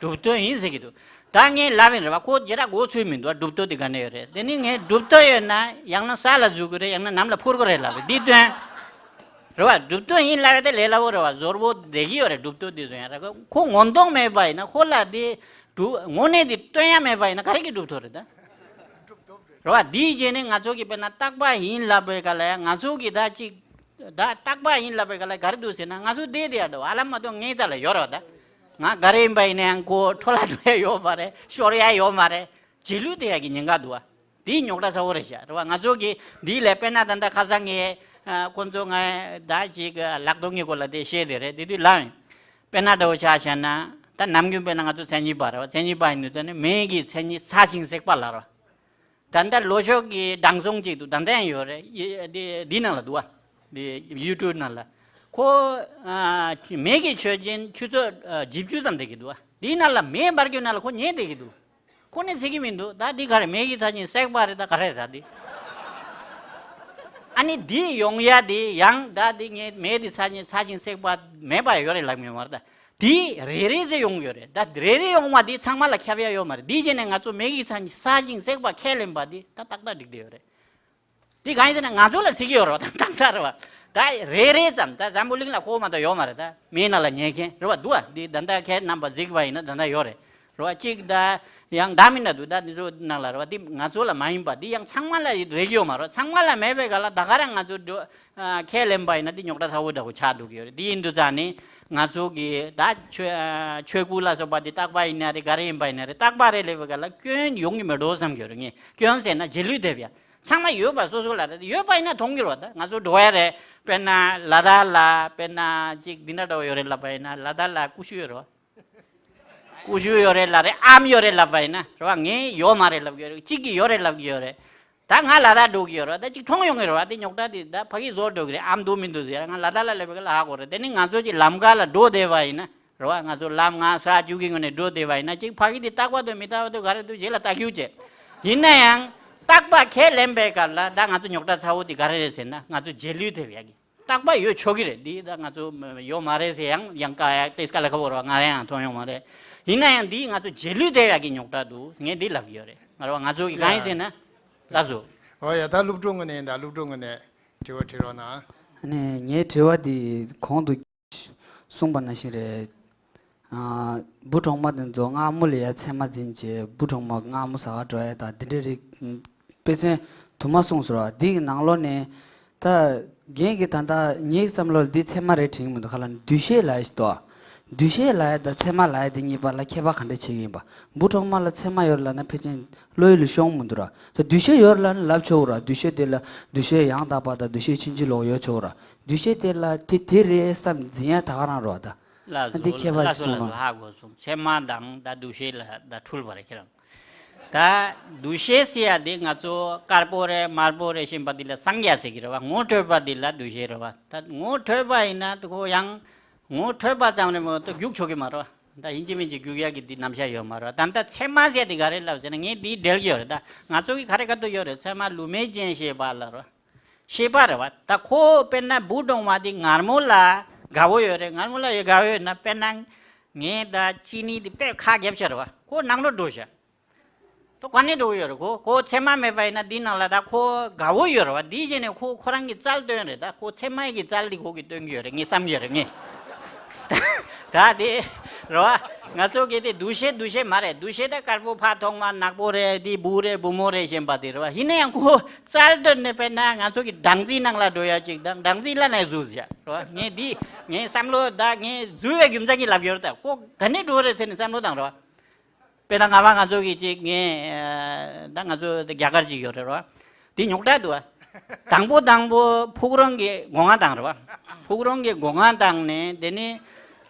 གྲུབ་ཐོབ་ཡིན་ཟེར་གྱི་འདུག་ད་ངས་ལབ་ཡིན་རེད་བ། ཁོ་ཇེ་ར་གོ་ཚོད་མི་འདུག་གྲུབ་ཐོབ་དེ་ག་ནས་ཡོད་རེད། དེ་ནི་ངས་གྲུབ་ཐོབ་ཡོད་ན་ཡང་ན་ས་ལ་འཛུལ་གི་རེད། ཡང་ན་ནམ་ལ་འཕུར་གི་རེད་ལབ་རེད། འདི་དོན་རེད་བ། གྲུབ་ཐོབ་ཡིན་ལབ་ཡ་དེ་ལས་སླ་བོ་རེད་བ། ཟོར་པོ་བསྡད་ཀྱི་ཡོད་རེད། གྲུབ་ཐོབ་དེ་ཚོ་ཡང་ར་ཁོ་ངོ་གདོང་མེད་པ་ཡིན་ན་ཁོ་ལ་དེ་ སྒྲུབ་དངོས་གནས་དེ་སྟོན་ཡ་མེད་པ་ཡིན་ན་ག་རེ་གི་སྒྲུབ་ཐུབ་རེད་ད། རེད་བ། དེའི་རྗེས་ནས་ང་ཚོ་གི་དཔེར་ན་རྟག་པ་ཡིན་ལབ་པའི་སྐབས་ལ་ཡང་ང་ཚོ་གི་ད་ཅིག་ད་རྟག་པ་ཡིན་ལབ་པའི་སྐབས་ལ་ག་རེ་འདུག་ཟེར་ན། ང་ཚོ་བསྡད་བསྡད་ཡ་འདྲ་བ། ཨ་ལ་མ་གཏོགས་ངའི་རྩ་ལ་ཡོད་རེད་བ་ད། ང་ག་རེ་ཡིན་པ་ཡིན་ན་ཡང་ཁོ་འཕྲོ་བརླག་འགྲོ་ཡ་ཡོད་མ་རེད། ཤོར་ཡ་ཡོད་མ་རེད། རྗེས་ལུས་དེ་ཡ་གི་ཉེན་ཁ་འདུག་བ། དེའི་རྙོག་དྲ་ཚ་བོ་རེད་ཤག་རེད་བ། ང་ཚོ་གི་འདི་ལས་དཔེར་ན་ད་ལྟ་ཁ་སང་ངས་ཨ་ཁོང་ཚོ་ང་ད་ཅིག་ལག་ཐོག་གི་སྐོར་ལ་དེ་བཤད་དེ་རེད། དེ་དུས་ལ་ཡིན། དཔེར་ན་འདྲ་བོ་ཆ་བཞག་ན། ད་ནམ་རྒྱུན་དཔེར་ན་ང་ཚོ་མཚན་ཉིད་པ་རེད་བ། མཚན་ཉིད་པ་ཡིན་དུས་ཙང་ནས་མེ་གི་མཚན་ཉིད་ཚ་ཞིང་སྲེག་པ་ལ་རེད་བ། ད་ལྟ་ལྷོ་ཕྱོགས་ཀྱི་དྲང་སྲོང་གཅིག་འདུག་ད་ལྟ་ཡང་ཡོད་རེད། ཡི་འདི་འདི་ནང་ལ་འདུག་བ། འདི་ཡུ་ཊུབ་ནང་ལ། ཁོ་ཨ་མེ་གི་མཆོད་སྦྱིན་ཆུ་ཚོད་ཨ་བཞི་བཅུ་ཙམ་བསྡད་ཀྱི་འདུག་བ། འདི་ནང་ལ་མེ་འབར་རྒྱུ་ནང་ལ་ཁོ་ཉལ་བསྡད་ཀྱི་འདུག་ཁོ་ནས་ཚིག་གི་མི་འདུག་ད་འདི་ག་རེ་མེ་གི་ཚ་ཞིང་སྲེག་པ་རེད། ད་ག་རེ་རེད་ད་འདི། ཨ་ནི་འདི་ཡོང་ཡ་འདི་ཡང་ད་འདི་ངས་མེ་འདི་ཚ་ཞིང་ཚ་ཞིང་སྲེག་པ་མེད་པ་ཡོད་རེད་ལབ་མྱོང་མ་རེད་ད། དེ་རེ་རེ་ཚེ་ཡོང་གི་ཡོད་རེད། ད་རེ་རེ་ཡོང་བ་འདི་ཚང་མ་ལ་ཁྱབ་ཡ་ཡོད་མ་རེད། འདི་བྱས་ནས་ང་ཚོ་མེ་གི་ཚ་ཞིང་ཚ་ཞིང་སྲེག་པ་ཁས་ལེན་པ་འདི་ད་ཏག་ཏག་འགྲིག་བསྡད་ཡོད་རེད། འདི་གང་ཡིན་ཟེར་ན་ང་ཚོ་ལ་ཚིག་གི་ཡོད་རེད་བ། ད་ཏག་ཏག་རེད་བ། ད་རེ་རེ་ཙམ། ད་འཛམ་བུ་གླིང་ལ་ཁོ་མ་གཏོགས་ཡོད་མ་རེད། ད་མེ་ནང་ལ་ཉལ་མཁན་རེད་བ། འདུག་བ། འདི་ད་ལྟ་ཁྱེད་རྣམ་པ་གཟིགས་པ་ཡིན་ན་ད་ལྟ་ཡོད་རེད། རེད་བ། གཅིག་ད་ཡང་ད་མིན་ན་འདུག་ད་འདི་ཚོ་ནང་ལ་རེད་བ། འདི་ང་ཚོ་ལ་མ་ཡིན་པ་འདི་ཡང་ཚང་མ་ལ་རེག་ཡོད་མ་རེད། ཚང་མ་ལ་མེད་པའི་སྐབས་ལ་ད་ག་རང་ང་ཚོ་འགྲོ་ཨ་ཁས་ལེན་པ་ཡིན་ན་འདི་རྙོག་དྲ་ཚ་བོ་འདྲ་བོ་ཆགས་འདུག་གི་ཡོད་རེད། འདི་ཡིན་དུས་ཙང་ནི་ང་ཚོ་གི་ད་ཆོས་ཨ་ཆོས་སྐུ་ལ་སོགས་པ་འདི་རྟག་པ་ཡིན་ན་རེད། ག་རེ་ཡིན་པ་ཡིན་ན་རེད། རྟག་པ་རེད་ལབ་པའི་སྐབས་ལ་སྐྱོན་ཡོང་གི་མེད་འགྲོ་བསམ་གྱི་ཡོད་རེད། ངས་སྐྱོན་ཟེར་ན་རྗེས་ལུས་ཐེབས་ཡ། ཚང་མ་ཡོད་པ་སོ་སོ་ལ་རེད། ཡོད་པ་ཡིན་ན་མཐོང་གི་རེད་བ། ད་ང་ཚོ་འགྲོ་ཡ་རེད། དཔེར་ན་ལ་དྭགས་ལ། དཔེར་ན་གཅིག་འདི་འདྲ་འདྲ་བོ་ཡོད་རེད་ལབ་པ་ཡིན་ན། ལ་དྭགས་ལ་ཀུ་ཤུ་ཡོད་རེད་བ། ཀུ་ཤུ་ཡོད་རེད་ལབ་རེད། ཨམ་ཡོད་རེད་ལབ་པ་ཡིན་ན་རེད་བ། ངས་ཡོད་མ་རེད་ལབ་གི་ཡོད་རེད། གཅིག་གིས་ཡོད་རེད་ལབ་གི་ཡོད་རེད། ད་ང་ལ་དྭགས་འགྲོ་གི་ཡོད་རེད་བ། ད་གཅིག་མཐོང་ཡོང་གི་རེད་བ། དེ་རྙོག་དྲ་དེ་ད་ཕ་གི་བཟོ་འགྲོ་གི་རེད། ཨམ་འདུག་མི་འདུག་ཟེར། ང་ལ་དྭགས་ལ་སླེབས་པའི་སྐབས་ལ་ཧ་གོ་རེད། དེ་ནི་ང་ཚོ་གཅིག་ལམ་ཁ་ལ་འགྲོ་བསྡད་པ་ཡིན་ན་རེད་བ། ང་ཚོ་ལམ་ང་ས་རྒྱུག་གི་ངོས་ནས་འགྲོ་བསྡད་པ་ཡིན་ན། གཅིག་ཕ་གི་དེ་རྟག་པ་འདུག་མི་རྟག་པ་འདུག་ག་རེ་འདུག་རྗེས་ལ་ལྟ་རྒྱུ་བྱས། ཡིན་ན་ཡང་རྟག་པ་ཁས་ལེན་པའི་སྐབས་ལ་ད་ང་ཚོ་རྙོག་དྲ་ཚ་བོ་དེ་ག་རེ་རེད་ཟེར་ན། ང་ཚོ་རྗེས་ལུས་ཐེབས་ཡ་གི། རྟག་པ་ཡོད་ཆོག་གི་རེད། འདི་ད་ང་ཚོ་ཡོད་མ་རེད་ཟེར་ཡང་ཡང་ཀ་ཡ་ཏེས་ཀ་ལ་ཁ་བོར་བ་ང་རང་ཡང་མཐོང་ཡོང་མ་རེད། ཡིན་ན་ཡང་འདི་ང་ཚོ་རྗེས་ལུས་དེ་ཡ་གི་རྙོག་དྲ་འདུག་ངས་འདི་ལབ་ཀྱི་ཡོད་རེད། ང་རང་ང་ཚོ་གི་གང་ཡིན་ཟེར་ན། ལགས་སོ། ཨོ་ཡ། ད་སློབ་ཕྲུག་ངོས་ནས་ཡིན། ད་སློབ་ཕྲུག་ངོས་ནས་དྲི་བ་དྲི་རོགས་གནང་། ཨ་ནི་ངའི་དྲི་བ་འདི་གོང་དུ་གསུངས་པ་ནང་བཞིན་རེད། ཨ། བུ་གྲོགས་མ་དེ་ཚོ་སྔ་མོ་ལ་ཡ་ཚད་མ་འཛིན་བྱས། བུ་གྲོགས་མ་སྔ་མོ་ཟ་ག་འགྲོ་ཡ་དང་འདི་འདྲ་རིགས་དཔེ་མཚོན་དུ་མ་གསུངས་སོང་ར། འདི་གི་ནང་ལོགས་ནས་ད་རྒན་གྱི་ད་ལྟ་ངའི་བསམ་བློ་ལ་འདི་ཚད་མ་རེད་དྲན་གྱི་མི་འདུག་ག་ལ་ནི་འདུ་ཤེས་ལབ་ཡ་ཞིག་འདུག་འདུ་ཤེས་ལབ་ཡ་དང་ཚད་མ་ལབ་ཡ་དེ་གཉིས་བར་ལ་ཁྱད་པར་ག་འདྲ་བྱེད་ཀྱི་ཡིན་པ། བུ་གྲོགས་མ་ལ་ཚད་མ་ཡོད་ལབ་ན་ཕལ་ཆེར་བློ་ཡུལ་ལ་ཤོང་མི་འདུག་ར། ད་འདུ་ཤེས་ཡོད་ལབ་ན་ལབ་ཆོག་ར། འདུ་ཤེས་དེ་ལ་འདུ་ཤེས་ཡང་དག་པ་དང་འདུ་ཤེས་ཕྱིན་ཅི་ལོག་ཡོད་ཆོག་ར། འདུ་ཤེས་དེ་ལ་དེ་དེ་རེད་བསམ་འཛིན་ཡ་ད་ག་རང་རེད་བ་ད། ལགས་སོ། འདི་ཁྱད་པར་ལགས་སོ། གསུངས་ལགས་སོ། ལ། ཧ་གོ་སོང་། ཚད་མ་དང་ད་འདུ་ཤེས་ལ་ད་འཁྲུལ་པ་རེད་ཁྱེད་རང་། ད་འདུ་ཤེས་ཟེར་ཡ་དེ་ང་ཚོ་དཀར་པོ་རེད་དམར་པོ་རེད་ཞེན་པ་འདི་ལ་སངས་རྒྱས་ཟེར་གི་རེད་བ། ངོ་འཕྲོད་པ་འདི་ལ་འདུ་ཤེས་རེད་བ། ད་ངོ་འཕྲོད་པ་ཡིན་ན་ད་ཁོ་ཡང་ངོ་འཕྲོད་པ་ཙམ་རེད་མ་གཏོགས་རྒྱུག་ཆོག་གི་མ་རེད་བ། ད་ཡིན་གཅིག་མིན་གཅིག་རྒྱུག་ཡ་གི་འདི་རྣམ་གཞག་ཡོད་མ་རེད་བ། ད་ད་ཚད་མ་ཟེར་ཡ་དེ་ག་རེ་ལབ་ཟེར་ན། ངས་འདི་འགྲེལ་གི་ཡོད་རེད། ད་ང་ཚོ་གི་ག་རེ་ག་དུས་ཡོད་རེད། ཚད་མ་ལུགས་མེད་ཅན་ཞེས་པ་ལ་རེད་བ། ཤེས་པ་རེད་བ། ད་ཁོ་དཔེར་ན་བུ་གྲོགས་མ་དེ་ངར་མོ་ལ་དགའ་བོ་ཡོད་རེད། ངར་མོ་ལ་ཡོད་དགའ་བོ་ཡོད་ན། དཔེར་ན་ངས་ད་ཅི་ནི་དེ་དཔེ་ཁ་རྒྱབ་ཤ་རེད་བ། ཁོ་ནང་ལོགས་འགྲོ་ཤ། ད་ག་ནས་འགྲོ་གི་ཡོད་རེད། ཁོ་ཁོ་ཚད་མ་མེད་པ་ཡིན་ན་འདི་ནང་ལ་ད་ཁོ་དགའ་བོ་ཡོད་རེད་བ། འདི་བྱས་ནས་ཁོ་ཁོ་རང་གི་རྩལ་སྟོན་རེད། ད་ཁོ་ཚད་མ་གི་རྩལ་འདི་ཁོ་གིས་སྟོན་གི་ཡོད་རེད། ངས་བསམ་གི་ཡོད་རེད་ངས། ད་དེ་རེད་བ། ང་ཚོ་གི་དེ་འདུ་ཤེས་འདུ་ཤེས་མ་རེད། འདུ་ཤེས་ད་དཀར་པོ་ཕ་ཐོག་མ་ནག་པོ་རེད། དེ་བུ་རེད་བུ་མོ་རེད་ཞེན་པ་དེ་རེད་བ། ཡིན་ན་ཡང་ཁོ་རྩལ་སྟོན་ནས་དཔེར་ན་ང་ཚོ་གི་སྦྲང་རྩིའི་ནང་ལ་འགྲོ་ཡ་ཅིག་དང་། སྦྲང་རྩི་ལ་ནས་འཛུལ་ཡ་རེད་བ། ངས་འདི་ངའི་བསམ་བློ་ད་ངས་འཛུལ་བའི་རྒྱུ་མཚན་གྱིས་ལབ་ཡོད་རེད། ད་ཁོ་ག་ནས་འགྲོ་རེད་ཟེར་ནས་བསམ་བློ་བཏང་རེད་བ། དཔེར་ན་ང་བ་ང་ཚོ་གི་ཅིག་ངས་ཨ་ད་ང་ཚོ་རྒྱ་གར་ཅིག་ཡོད་རེད་བ། འདི་རྙོག་དྲ་འདུག་བ། དང་པོ་དང་པོ་ཕུག་རོན་གྱི་སྒོ་ང་བཏང་རེད་བ། ཕུག་རོན་གྱི་སྒོ་ང་བཏང་ནས་དེ་ནི་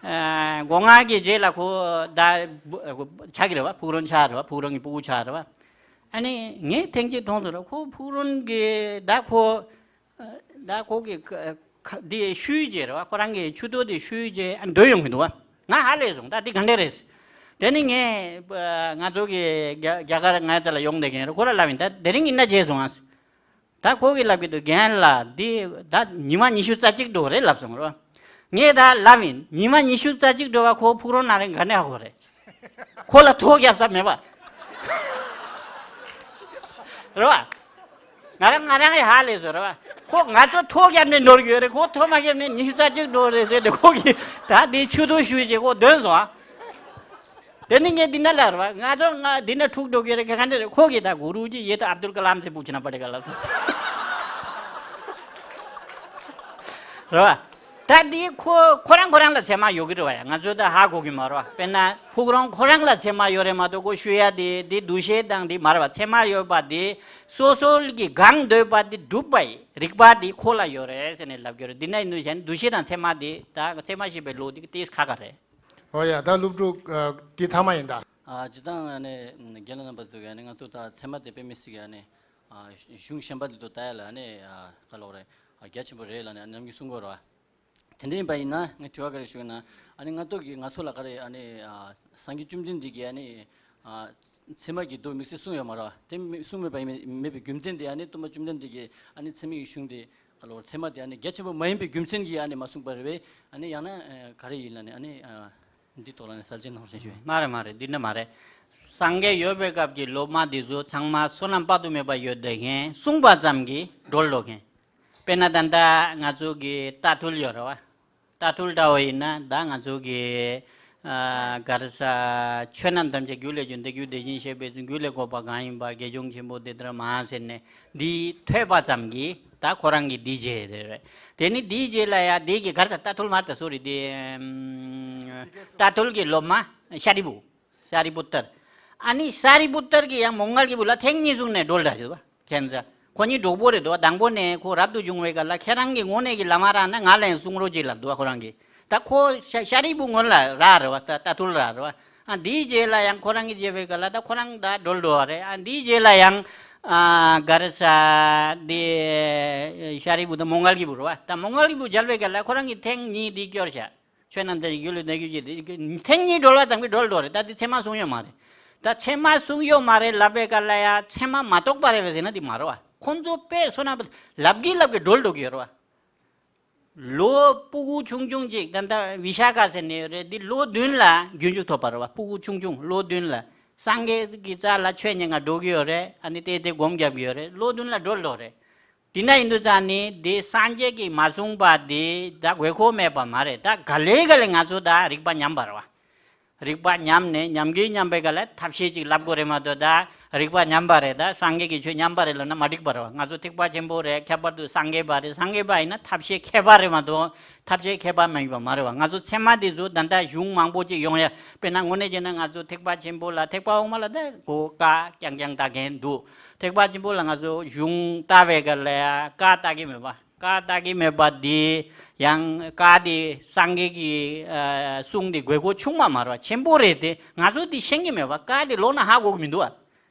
ཨ་སྒོ་ང་གི་རྗེས་ལ་ཁོ་ད་བུ་ཆགས་ཀྱི་རེད་བ། ཕུག་རོན་ཆགས་རེད་བ། ཕུག་རོན་གྱི་སྤུ་གུ་ཆགས་རེད་བ། ཨ་ནི་ངས་ཐེངས་གཅིག་མཐོང་སོང་རེད། ཁོ་ཕུག་རོན་གྱི་ད་ཁོ་ད་ཁོ་གི་ཁ་ཁ་འདི་བཤུས་རྗེས་རེད་བ། ཁོ་རང་གི་མཆུ་ཏོ་འདི་བཤུས་རྗེས་ཨ་ནི་སྡོད་ཡོང་གི་འདུག་བ། ང་ཧ་ལས་སོང་། ད་འདི་ག་འདྲ་རེད། དེ་ནི་ངས་ང་ཚོ་གི་རྒྱ་རྒྱ་གར་ངའི་རྩ་ལ་ཡོང་བསྡད་མཁན་རེད། ཁོ་ལ་ལབ་ཡིན། ད་དེ་རིང་ཡིན་ན་བརྗེད་སོང་ཨ། ད་ཁོ་གིས་ལབ་ཀྱི་འདུག་རྒན་ལགས་འདི་ད་ཉི་མ་ཉི་ཤུ་རྩ་གཅིག་འགྲོ་རེད་ལབ་སོང་རེད་བ། ངས་ད་ལབ་ཡིན། ཉི་མ་ཉི་ཤུ་རྩ་གཅིག་འགྲོ་བ་ཁོ་ཕུག་རོན་ནང་རེད། ག་ནས་ཧ་གོ་རེད། ཁོ་ལ་ཐོ་རྒྱབ་ས་མེད་པ། རེད་བ། ང་རང་ང་རང་གི་ཧ་ལས་སོང་རེད་བ། ཁོ་ང་ཚོ་ཐོ་རྒྱབ་ནས་ནོར་གྱི་ཡོད་རེད། ཁོ་ཐོ་མ་རྒྱབ་ནས་ཉི་ཤུ་རྩ་གཅིག་འགྲོ་རེད་ཟེར་ཏེ་ཁོ་གིས་ད་དེ་མཆུ་ཏོ་བཤུས་བྱས་ཁོ་འདོན་སོང་ཨ། དེ་ནི་ངས་འདི་ན་ལ་ར་བ། ང་ཚོ་ང་འདི་ན་འཁྲུག་འགྲོ་གི་རེད། ག་འདྲ་རེད། ཁོ་གིས་ད་གུ་རུ་ཇི་ཡེ་ད་ཨབ་དུལ་ཀ་ལམ་སེ་པུ་ཆི་ན་པ་ཏི་ཀ་ལ་སོ་ར་བ། ད་འདི་ཁོ་ཁོ་རང་ཁོ་རང་ལ་ཚད་མ་ཡོད་ཀྱི་རེད་བ། ཡ་ང་ཚོ་ད་ཧ་གོ་གི་མ་རེད་བ། དཔེར་ན་ཕུག་རོན་ཁོ་རང་ལ་ཚད་མ་ཡོད་རེད་མ་གཏོགས། ཁོ་ཞུ་ཡ་དེ་འདི་འདུ་ཤེས་དང་འདི་མ་རེད་བ། ཚད་མ་ཡོད་པ་དེ་སོ་སོ་གི་གང་འདོད་པ་དེ་སྒྲུབ་པའི་རིག་པ་དེ་ཁོ་ལ་ཡོད་རེད་ཟེར་ནས་ལབ་ཀྱི་རེད། འདི་ན་ཡིན་དུས་གཞན་འདུ་ཤེས་དང་ཚད་མ་དེ་ད་ཚད་མ་ཞེས་པའི་ལོ་དེ་ཏིས་ཁ་ཁ་རེད། ཨོ་ཡ། ད་སློབ་ཕྲུག་ཨ། འདི་ཐ་མ་ཡིན་ད། ཨ། སྤྱིར་བཏང་ཨ་ནི་རྒན་ལགས་རྣམ་པ་ཚོ་གིས་ཨ་ནི་ང་ཚོ་ད་ཚད་མ་དེ་དཔེ་མི་སྲིད་ཀྱི་ཨ་ནི་ཨ་གཞུང་གཞན་པ་འདི་ཚོ་ལྟ་ཡ་ལ་ཨ་ནི་ཨ་ག་ལབ་རེད། ཨ་རྒྱ་ཆེན་པོ་རེད་ལབ་ནས་ཨ་ནི་ནམ་རྒྱུན་གསུང་གི་ཡོད་རེད་བ། དེ་འདྲ་ཡིན་པ་ཡིན་ན་ངས་དྲི་བ་ག་རེ་ཞུ་ན། ཨ་ནི་ང་ཚོ་གི་ང་ཚོ་ལ་ག་རེ་ཨ་ནི་ཨ་སངས་རྒྱས་བཅོམ་ལྡན་འདས་ཀྱིས་ཨ་ནི་ཨ་ཚད་མ་གི་མདོ་དམིགས་བསལ་གསུངས་ཡོད་མ་རེད་བ། དེ་མི་གསུངས་མེད་པ་ཡིན་མེད་པའི་རྒྱུ་མཚན་དེ་ཨ་ནི་སྟོན་པ་བཅོམ་ལྡན་འདས་ཀྱིས་ཨ་ནི་ཚད་མ་གི་གཞུང་དེ་ག་ལབ་རེད། ཚད་མ་དེ་ཨ་ནི་རྒྱ་ཆེན་པོ་མ་ཡིན་པའི་རྒྱུ་མཚན་གྱིས་ཨ་ནི་མ་གསུངས་པ་རེད་བས། ཨ་ནི་ཡང་ན་ཨ་ག་རེ་ཡིན་ལབ་ནས་ཨ་ནི་ཨ་འདི་ཐོག་ལ་ནས་གསལ་བཤད་གནང་རོགས་ཞུ། མ་རེད་མ་རེད། འདི་འདྲ་མ་རེད། སངས་རྒྱས་ཡོད་པའི་སྐབས་ཀྱི་སློབ་མ་འདི་ཚོ་ཚང་མ་བསོད་ནམས་དཔག་ཏུ་མེད་པ་ཡོད་བསྡད་མཁན། གསུངས་པ་ཙམ་གྱིས་སྒྲོལ་འགྲོ་མཁན། དཔེར་ན་ད་ལྟ་ང་ཚོ་གི་རྟ་ཐུལ་ཡོད་རེད་བ། རྟ་ཐུལ་འདྲ་བོ་ཡིན་ན་ད་ང་ཚོ་གི་ཨ་ག་རེ་ཟ། ཆོས་རྣམས་ཐམས་ཅད་རྒྱུད་ལས་བྱུང་སྟེ། རྒྱུ་དེ་བཞིན་གཤེགས་པའི་ཚུལ། རྒྱུད་ལས་བགོས་པ་གང་ཡིན་པ། དགེ་སྦྱོང་ཆེན་པོ་དེ་ལྟར་མང་ཟེར་ནས་འདི་ཐོས་པ་ཙམ་གྱིས་ད་ཁོ་རང་གི་འདིའི་རྗེས་དེ་རེད། དེ་ནི་འདིའི་རྗེས་ལ་ཡ་འདི་གི་ག་རེ་ཟ། རྟ་ཐུལ་མ་རེད་ད། སོ་རི། འདི་ཨམ་རྟ་ཐུལ་གྱི་སློབ་མ་ཤཱ་རིའི་བུ། ཤཱ་རིའི་པུ་ཏར། ཨ་ནི་ཤཱ་རིའི་པུ་ཏར་གྱིས་ཡང་མོའུ་འགལ་གྱི་བུ་ལ་ཐེངས་གཉིས་གསུངས་ནས་སྒྲོལ་ད་ཞུ་བ། ཁྱེད་ཚོ། ཁོ་གཉིས་གྲོགས་པོ་རེད་འདུག། དང་པོ་ནས་ཁོ་རབ་ཏུ་བྱུང་བའི་སྐབས་ལ་ཁྱེད་རང་གི་ངོ་ནས་ཀྱི་ལམ་རག་ན་ང་ལ་ཡང་གསུང་རོགས་གྱིས་ལབ་འདུག་བ། ཁོ་རང་གིས། ད་ཁོ་ཤ་ཤཱ་རིའི་བུ་སྔོན་ལ་རག་རེད་བ། ད་རྟ་ཐུལ་རག་རེད་བ། ཨ་འདིའི་རྗེས་ལ་ཡང་ཁོ་རང་གི་རྗེས་པའི་སྐབས་ལ་ད་ཁོ་རང་ད་སྒྲོལ་འགྲོ་བ་རེད། ཨ་འདིའི་རྗེས་ལ་ཡང་ཨ་ག་རེ་ཟ། འདི་ཤཱ་རིའི་བུ་དང་མོའུ་འགལ་གྱི་བུ་རེད་བ། ད་མོའུ་འགལ་གྱི་བུ་མཇལ་བའི་སྐབས་ལ་ཁོ་རང་གིས་ཐེངས་གཉིས་འདི་སྐྱོར་བྱ། ཆོས་རྣམས་ཐམས་ཅད་རྒྱུད་ལ་བདག་རྒྱུད་ཀྱི་དེ་ཐེངས་གཉིས་སྒྲོལ་བ་ཙམ་གྱིས་སྒྲོལ་འགྲོ་རེད། ད་དེ་ཚད་མ་གསུངས་ཡོད་མ་རེད། ད་ཚད་མ་གསུངས་ཡོད་མ་རེད་ལབ་པའི་སྐབས་ལ་ཡ་ཚད་མ་མ་རྟོགས་པ་རེད་ལ་ཟེར་ན་དེ་མ་རེད་བ། ཁོང་ཚོ་དཔེ་བསོད་ནམས་ལབ་ཀྱིན་ལབ་ཀྱིན་སྒྲོལ་འགྲོ་གི་ཡོད་རེད་བ། ལོ་སྤུ་གུ་ཆུང་ཆུང་ཅིག་ད་ལྟ་བི་ཤ་ཁ་ཟེར་ནས་ཡོད་རེད། འདི་ལོ་བདུན་ལ་རྒྱུན་འཇུག་ཐོབ་པ་རེད་བ། སྤུ་གུ་ཆུང་ཆུང་ལོ་བདུན་ལ་སངས་རྒྱས་ཀྱི་རྩ་ལ་ཆོས་ཉན་ག་འགྲོ་གི་ཡོད་རེད། ཨ་ནི་དེ་དེ་སྒོམ་རྒྱབ་ཀྱི་ཡོད་རེད། ལོ་བདུན་ལ་སྒྲོལ་འགྲོ་རེད། དེ་འདྲ་ཡིན་དུས་ཙང་ནི་དེ་སངས་རྒྱས་ཀྱིས་མ་གསུངས་པ་དེ་ད་དགོས་མཁོ་མེད་པ་མ་རེད། ད་ག་ལེ་ག་ལེ་ང་ཚོ་ད་རིག་པ་ཉམས་པ་རེད་བ། རིག་པ་ཉམས་ནས་ཉམས་ཀྱིན་ཉམས་པའི་སྐབས་ལ་ཐབས་ཤེས་ཅིག་ལབ་དགོས་རེད་མ་གཏོགས། ད་རིག་པ་ཉམས་པ་རེད། ད་སངས་རྒྱས་ཀྱི་ཆོས་ཉམས་པ་རེད་ལབ་ན་མ་འགྲིག་པ་རེད་བ། ང་ཚོ་ཐེག་པ་ཆེན་པོ་རེད། ཁྱད་པར་དུ་སངས་རྒྱས་པ་རེད། སངས་རྒྱས་པ་ཡིན་ན་ཐབས་ཤེས་མཁས་པ་རེད་མ་གཏོགས། ཐབས་ཤེས་མཁས་པ་མ་ཡིན་པ་མ་རེད་བ། ང་ཚོ་ཚད་མ་དེ་ཚོ་ད་ལྟ་གཞུང་མང་པོ་ཅིག་ཡོང་ཡ། དཔེར་ན་དངོས་གནས་བྱས་ན་ང་ཚོ་ཐེག་པ་ཆེན་པོ་ལ་ཐེག་པ་འོག་མ་ལ་ད་གོ་ཀ་རྐྱང་རྐྱང་ལྟ་མཁན་འདུག། ཐེག་པ་ཆེན་པོ་ལ་ང་ཚོ་གཞུང་ལྟ་བའི་སྐབས་ལ་ཡ་ཀ་ལྟ་གི་མེད་པ། ཀ་ལྟ་གི་མེད་པ་འདི་ཡང་ཀ་དེ་སངས་རྒྱས་ཀྱི་ཨ་གསུང་དེ་དགོས་མཁོ་ཆུང་མ་མ་རེད་བ། ཆེན་པོ་རེད་དེ། ང་ཚོ་འདི་ཤེས་ཀྱི་མེད་པ། ཀ་དེ་ཀློག་ན་ཧ་གོ་གི་མི་འདུག་བ།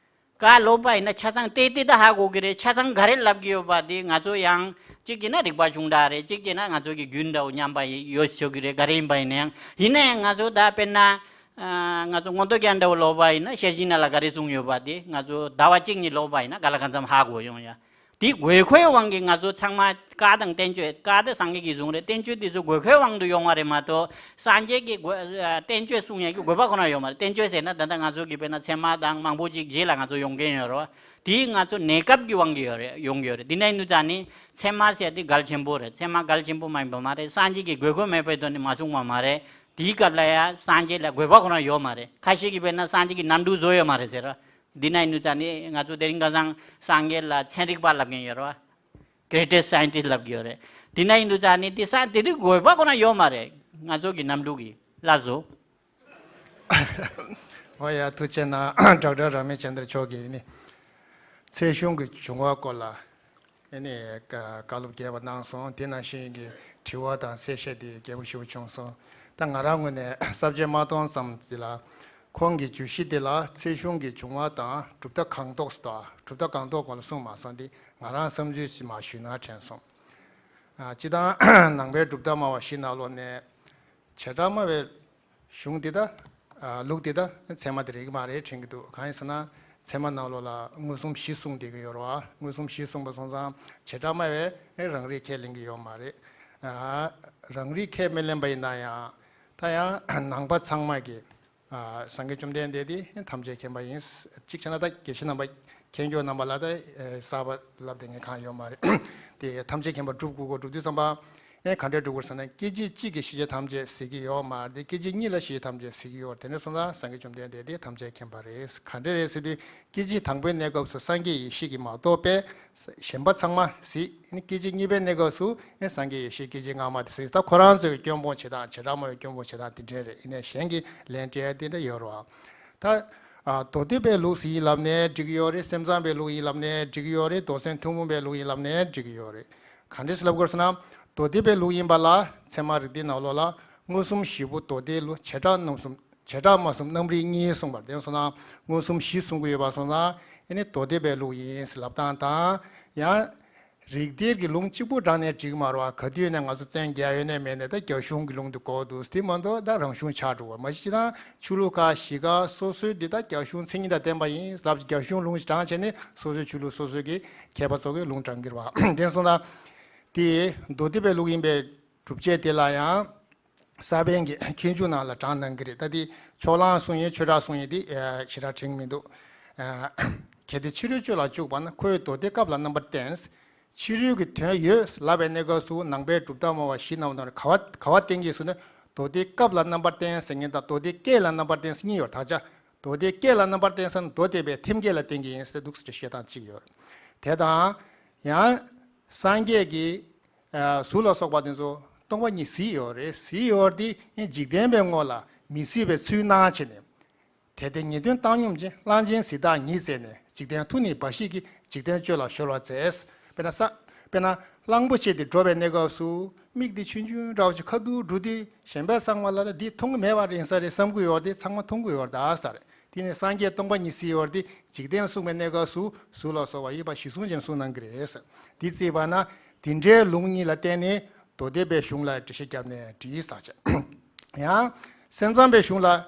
ཀ་ཀློག་པ་ཡིན་ན་ཆ་ཚང་ཏེ་ཏེ་ད་ཧ་གོ་གི་རེད། ཆ་ཚང་ག་རེ་ལབ་ཀྱི་ཡོད་པ་དེ་ང་ཚོ་ཡང་གཅིག་བྱས་ན་རིག་པ་ཆུང་དྲགས་རེད། གཅིག་བྱས་ན་ང་ཚོ་གི་རྒྱུན་འདྲ་བོ་ཉམས་པ་ཡོད་ཆོག་གི་རེད། ག་རེ་ཡིན་པ་ཡིན་ན་ཡང་། ཡིན་ན་ཡང་ང་ཚོ་ད་དཔེར་ན་ཨ་ང་ཚོ་མངོན་རྟོགས་རྒྱན་འདྲ་བོ་ཀློག་པ་ཡིན་ན་ཤེར་ཕྱིན་ནང་ལ་ག་རེ་གསུངས་ཡོད་པ་དེ་ང་ཚོ་ཟླ་བ་གཅིག་གཉིས་ཀློག་པ་ཡིན་ན་ག་ལ་གང་འཚམ་ཧ་གོ་ཡོང་ཡ། དེ་དགོས་མཁོའི་དབང་གིས་ང་ཚོ་ཚང་མ་ཀ་དང་བསྟན་བཅོས། ཀ་དེ་སངས་རྒྱས་ཀྱི་གསུང་རེད། བསྟན་བཅོས་དེ་ཚོ་དགོས་མཁོའི་དབང་དུ་ཡོང་བ་རེད་མ་གཏོགས། སངས་རྒྱས་ཀྱི་དགོས་ཨ་བསྟན་བཅོས་གསུང་ཡ་གི་དགོས་པ་ཁོ་ན་ཡོད་མ་རེད། བསྟན་བཅོས་ཟེར་ན་ད་ལྟ་ང་ཚོ་གི་དཔེར་ན་ཚད་མ་དང་མང་པོ་ཅིག་རྗེས་ལ་ང་ཚོ་ཡོང་མཁན་ཡོད་རེད་བ། དེ་ང་ཚོ་གནས་སྐབས་ཀྱི་དབང་གིས་ཡོད་རེད། ཡོང་གི་ཡོད་རེད། དེ་འདྲ་ཡིན་དུས་ཙང་ནི་ཚད་མ་ཟེར་དེ་གལ་ཆེན་པོ་རེད། ཚད་མ་གལ་ཆེན་པོ་མ་ཡིན་པ་མ་རེད། སངས་རྒྱས་ཀྱི་དགོས་མཁོ་མེད་པའི་དོན་ནི་མ་གསུངས་པ་མ་རེད། དེའི་སྐབས་ལ་ཡ་སངས་རྒྱས་ལ་དགོས་པ་ཁོ་ན་ཡོད་མ་རེད། ཁ་ཤས་ཀྱིས་དཔེར་ན་སངས་རྒྱས་ཀྱི་གནམ་གྲུ་བཟོས་ཡོད་མ་རེད་ཟེར་ར། འདི་ན་ཡིན་དུས་ཙང་ནི་ང་ཚོ་དེ་རིང་ཁ་སང་སངས་རྒྱས་ལ་ཚན་རིག་པ་ལབ་མཁན་ཡོད་རེད་བ། Greatest Scientist ལབ་ཀྱི་ཡོད་རེད། འདི་ན་ཡིན་དུས་ཙང་ནི་དེ་ས་དེ་དུས་དགོས་པ་ཁོ་ན་ཡོད་མ་རེད། ང་ཚོ་གི་གནམ་གྲུ་གི་ལ་བཟོ། ཨོ་ཡ། ཐུགས་རྗེ་གནང་། ཌོག་ཊར་ར་མེ་ཅན་དྲ་མཆོག་གིས་ནི་ཚེ་གཞུང་གི་བྱུང་བ་སྐོར་ལ་ཨེ་ནི་བཀའ་སློབ་རྒྱས་པ་གནང་སོང་། དེ་ནང་བཞིན་གྱི་དྲི་བ་དང་གསལ་བཤད་དེ་རྒྱས་པོ་ཞེ་པོ་བྱུང་སོང་། ད་ང་རང་ངོས་ནས་གསར་བརྗེ་མ་གཏོང་ཙམ་ཅིག་ལ། ཁོང་གི་བརྗོད་གཞི་དེ་ལ་ཚེ་གཞུང་གི་བྱུང་བ་དང་གྲུབ་མཐའ་གང་རྟོགས་སུ་གྲུབ་མཐའ་གང་རྟོགས་སྐོར་ལ་གསུངས་མ་སོང་། འདི་ང་རང་བསམ་ཚུལ་ཞིག་མར་ཞུས་ན་དྲན་སོང་། ཨ་སྤྱིར་བཏང་ནང་པའི་གྲུབ་མཐའ་སྨྲ་བ་བཞི་ནང་ལོགས་ནས་བྱེ་བྲག་སྨྲ་བའི་གཞུང་འདི་དང་། ཨ་ལུགས་འདི་དང་ཚད་མ་དེ་རིགས་མ་རེད་དྲན་གྱི་འདུག། གང་ཡིན་ཟེར་ན་ཚད་མ་ནང་ལོགས་ལ་མངོན་སུམ་བཞི་གསུངས་བསྡད་ཀྱི་ཡོད་རེད་བ། མངོན་སུམ་བཞི་གསུངས་པ་སོང་ཙང་བྱེ་བྲག་སྨྲ་བས་རང་རིག་ཁས་ལེན་གྱི་ཡོད་མ་རེད། ཨ་རང་རིག་ཁས་མི་ལེན་པ་ཡིན་ན་ཡང་། ད་ཡང་ནང་པ་ཚང་མ་གིས་ཨ་སངས་རྒྱས་བཅོམ་ལྡན་འདས་དེ་ཐམས་ཅད་མཁྱེན་པ་ཡིན། གཅིག་བྱས་ན་ད་དགེ་བཤེས་རྣམ་པ་མཁྱེན་མཁྱེན་རྣམ་པ་ལ་ད་གསར་པ་ལབ་བསྡད་མཁན་གང་ཡོད་མ་རེད། དེ་ཐམས་ཅད་མཁྱེན་པ་སྒྲུབ་དགོས་དགོས་སྒྲུབ་དུས་ཙམ་པ། ཨེ་ག་འདྲས་སྒྲུབ་དགོས་ཟེར་ན། སྐད་ཅིག་གཅིག་གིས་ཤེས་བྱ་ཐམས་ཅད་ཟེར་གྱི་ཡོད་མ་རེད་དེ། སྐད་ཅིག་གཉིས་ལ་ཤེས་བྱ་ཐམས་ཅད་ཟེར་གྱི་ཡོད་རེད། དེ་འདྲ་སོང་ཙང་སངས་རྒྱས་བཅོམ་ལྡན་འདས་དེ་ཐམས་ཅད་མཁྱེན་པ་རེད། ག་འདྲས་རེད་ཟེར་དུས། སྐད་ཅིག་དང་པོའི་གནས་སྐབས་སུ་སངས་རྒྱས་ཡེ་ཤེས་ཀྱིས་མ་གཏོགས་པའི་གཞན་པ་ཚང་མ་ཟེར། ཨ་ནི་སྐད་ཅིག་གཉིས་པའི་གནས་སྐབས་སུ་ཨེ་སངས་རྒྱས་ཡེ་ཤེས་སྐད་ཅིག་སྔ་མ་དེ་ཟེར། ད་ཁོ་རང་ཚོའི་སྐྱོན་སྤོང་བྱེད་སྟངས། བྱེ་བྲག་སྨྲ་བའི་སྐྱོན་སྤོང་བྱེད་སྟངས་དེ་འདྲས་རེད། ཡིན་ནའི་གཞན་གྱིས་ལན་སྤྲད་ཡ་དེ་འདྲ་ཡོད་རེད་བ། ད་ཨ་མདོ་སྡེ་པའི་ལུགས་ཡིན་ལབ་ནའི་འགྲིག་གི་ཡོད་རེད། སེམས་ཙམ་པའི་ལུགས་ཡིན་ལབ་ནའི་འགྲིག་གི་ཡོད་རེད། མདོ་སེམས་ཐུན་མོང་པའི་ལུགས་ཡིན་ལབ་ནའི་འགྲིག་གི་ཡོད་རེད། ག་འདྲས་ལབ་དགོས་ཟེར་ན། མདོ་སྡེ་པའི་ལུགས་ཡིན་པ་ལ། ཚད་མ་རིགས་གཏེར་ནང་ལོགས་ལ་མངོན་སུམ་བཞི་པོ་མདོ་སྡེའི་ལུགས། བྱེ་བྲག་རྣམ་གསུམ། བྱེ་བྲག་སྨྲ་གསུམ་རྣམ་རིག་གཉིས་གསུངས་པ་རེད། དེ་སོང་ཙང་མངོན་སུམ་བཞི་གསུང་གི་ཡོད་པ་སོང་ཙང་། ཨ་ནི་མདོ་སྡེ་པའི་ལུགས་ཡིན་ཟེར་ལབ་སྟངས་དང་། ཡང་རིགས་གཏེར་གྱི་ལུང་གཅིག་པུ་དྲངས་ནས་འགྲིག་མ་རེད་བ། ག་དུས་ནས་ང་ཚོ་བཙན་རྒྱག་ཡོད་ནའི་མེད་ནའི་ད་རྒྱ་གཞུང་གི་ལུང་དེ་དགོས་འདུག་ཟེར། དེ་མ་གཏོགས་ད་རང་གཞུང་ཆགས་འགྲོ་བ། མ་གཞི་ཅི་ད་ཆོས་ལུགས་ཁག་གཞི་ཁག་སོ་སོའི་འདི་ད་རྒྱ་གཞུང་མཚན་ཉིད་དང་ལྡན་པ་ཡིན་ལབ། རྒྱ་གཞུང་ལུང་ཞིག་དྲངས་བྱས་ནས་སོ་སོའི་ཆོས་ལུགས་སོ་སོའི་གི་མཁས་པ་ཚོ་གི་ལུང་དྲངས་གི་རེད་བ། དེ་སོང་ཙང་དེ་མདོ་སྡེ་པའི་ལུགས་ཡིན་པའི་སྒྲུབ་བྱེད་དེ་ལ་ཡང་། ས་པཎ་གྱི་མཁས་འཇུག་ནང་ལ་དྲངས་གནང་གི་རེད། ད་དེ་ཕྱོགས་གླང་གསུང་ཡིན་ཆོས་གྲགས་གསུང་ཡིན་དེ་ཞེ་དྲག་དྲན་གྱི་མི་འདུག་གལ་ཏེ་ཕྱི་རོལ་སྤྱོད་ལ་འཇུག་པ་ན་ཁོས་མདོ་སྡེ་སྐབས་ལ་རྣམ་པར་བསྟན། ཕྱི་རོལ་གྱི་དོན་ཡོད་ལབ་པའི་གནས་སྐབས་སུ་ནང་པའི་གྲུབ་མཐའ་སྨྲ་བ་བཞི་རྣམས་དང་ག་བ་ག་བ་བསྟན་གྱི་ཟེར་ན། མདོ་སྡེ་སྐབས་ལ་རྣམ་པར་བསྟན་ཟེར་མཁན་དང་མདོ་སྡེ་སྐད་ལ་རྣམ་པར་བསྟན་ཟེར་གཉིས་ཡོད་རེད། ད་ཆ་མདོ་སྡེ་སྐད་ལ་རྣམ་པར་བསྟན་ཟེར་ན་མདོ་སྡེ་པའི་ཐེམ་སྐས་ལ་བསྟན་གྱི་ཡིན་ཟེར་འདུག་ཟེར་བཤད་སྟངས་གཅིག་ཡོད་རེད། དེ་དང་ཡང་སངས་རྒྱས་ཀྱི་ཨ་གཟུགས་ལ་སོགས་པ་དེ་ཚོ་སྟོང་པ་ཉིད་གཟིགས་ཡོད་རེད། གཟིགས་ཡོད་རེད་དེ། འཇིག་རྟེན་པའི་ངོ་ལ་མི་གཟིགས་པའི་ཚུལ་སྣང་བྱས་ནས། དེ་ལྟའི་ངེས་དོན་བཏང་སྙོམས་ཀྱིས། གླང་ཆེན་གཟིགས་རྟགས་ཉིད་བཙལ་ནས། འཇིག་རྟེན་ཐུགས་ནི་འབའ་ཞིག་གིས། འཇིག་རྟེན་སྤྱོད་ལ་གཞོལ་བར་མཛད། དཔེར་ན་ས་དཔེར་ན་གླང་པོ་ཆེ་དེ་འགྲོ་བའི་གནས་སྐབས་སུ་མིག་དེ་ཆུང་ཆུང་འདྲ་བོ་ཅིག་ཁ་ཐུག་འགྲོ་དུས་གཞན་པའི་ཚང་མ་ལ་ལ་འདི་མཐོང་གི་མེད་པ་རེད་ས་རེད་བསམ་གྱི་ཡོད་རེད་དེ། ཚང་མ་མཐོང་གི་ཡོད་རེད་ད་ས་རེད། དེ་ནས་སངས་རྒྱས་སྟོང་པ་ཉིད་གཟིགས་ཡོད་རེད་དེ། འཇིག་རྟེན་གསུངས་པའི་གནས་སྐབས་སུ་གཟུགས་ལ་སོགས་པ་ཡོད་པ་གཞི་བཟུང་བྱས་ནས་གསུངས་གནང་གི་རེད། འདི་བརྩིས་པ་ན་དེ་འདྲའི་ལུང་གཉིས་ལ་བརྟེན་ནས་མདོ་སྡེ་པའི་གཞུང་ལ་འགྲེལ་བཤད་བརྒྱབ་ནས་བྲིས་ས་བྱས། ཡང་སེམས་ཙམ་པའི་གཞུང་ལ་འགྲེལ་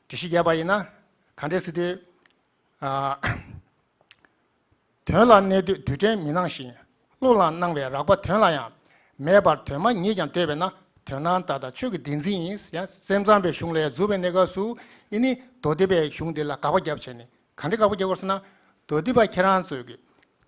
བཤད་བརྒྱབ་པ་ཡིན་ན་ག་འདྲས་ཟེར་དུས། ཨ། དོན་ལ་གནས་དུས་རྡུལ་ཕྲན་མི་སྣང་ཞིང་། བློ་ལ་སྣང་བའི་རགས་པ་དོན་ལ་ཡང་། མེད་པར་དོན་སྨྲ་ཉིད་ཀྱང་འདོད་པས་ན། དོན་སྣང་ལྟ་དང་ཆོས་ཀྱི་བདེན་འཛིན་ཡིན། ཡང་སེམས་ཙམ་པའི་གཞུང་ལ་འཛུལ་བའི་གནས་སྐབས་སུ་ཨེ་ནི་མདོ་སྡེ་པའི་གཞུང་འདི་ལ་དགག་པ་བརྒྱབ་བྱས་ནས། ག་འདྲ་དགག་པ་རྒྱག་དགོས་ཟེར་ན། མདོ་སྡེ་པ་ཁྱེད་རང་ཚོས་ཀྱི་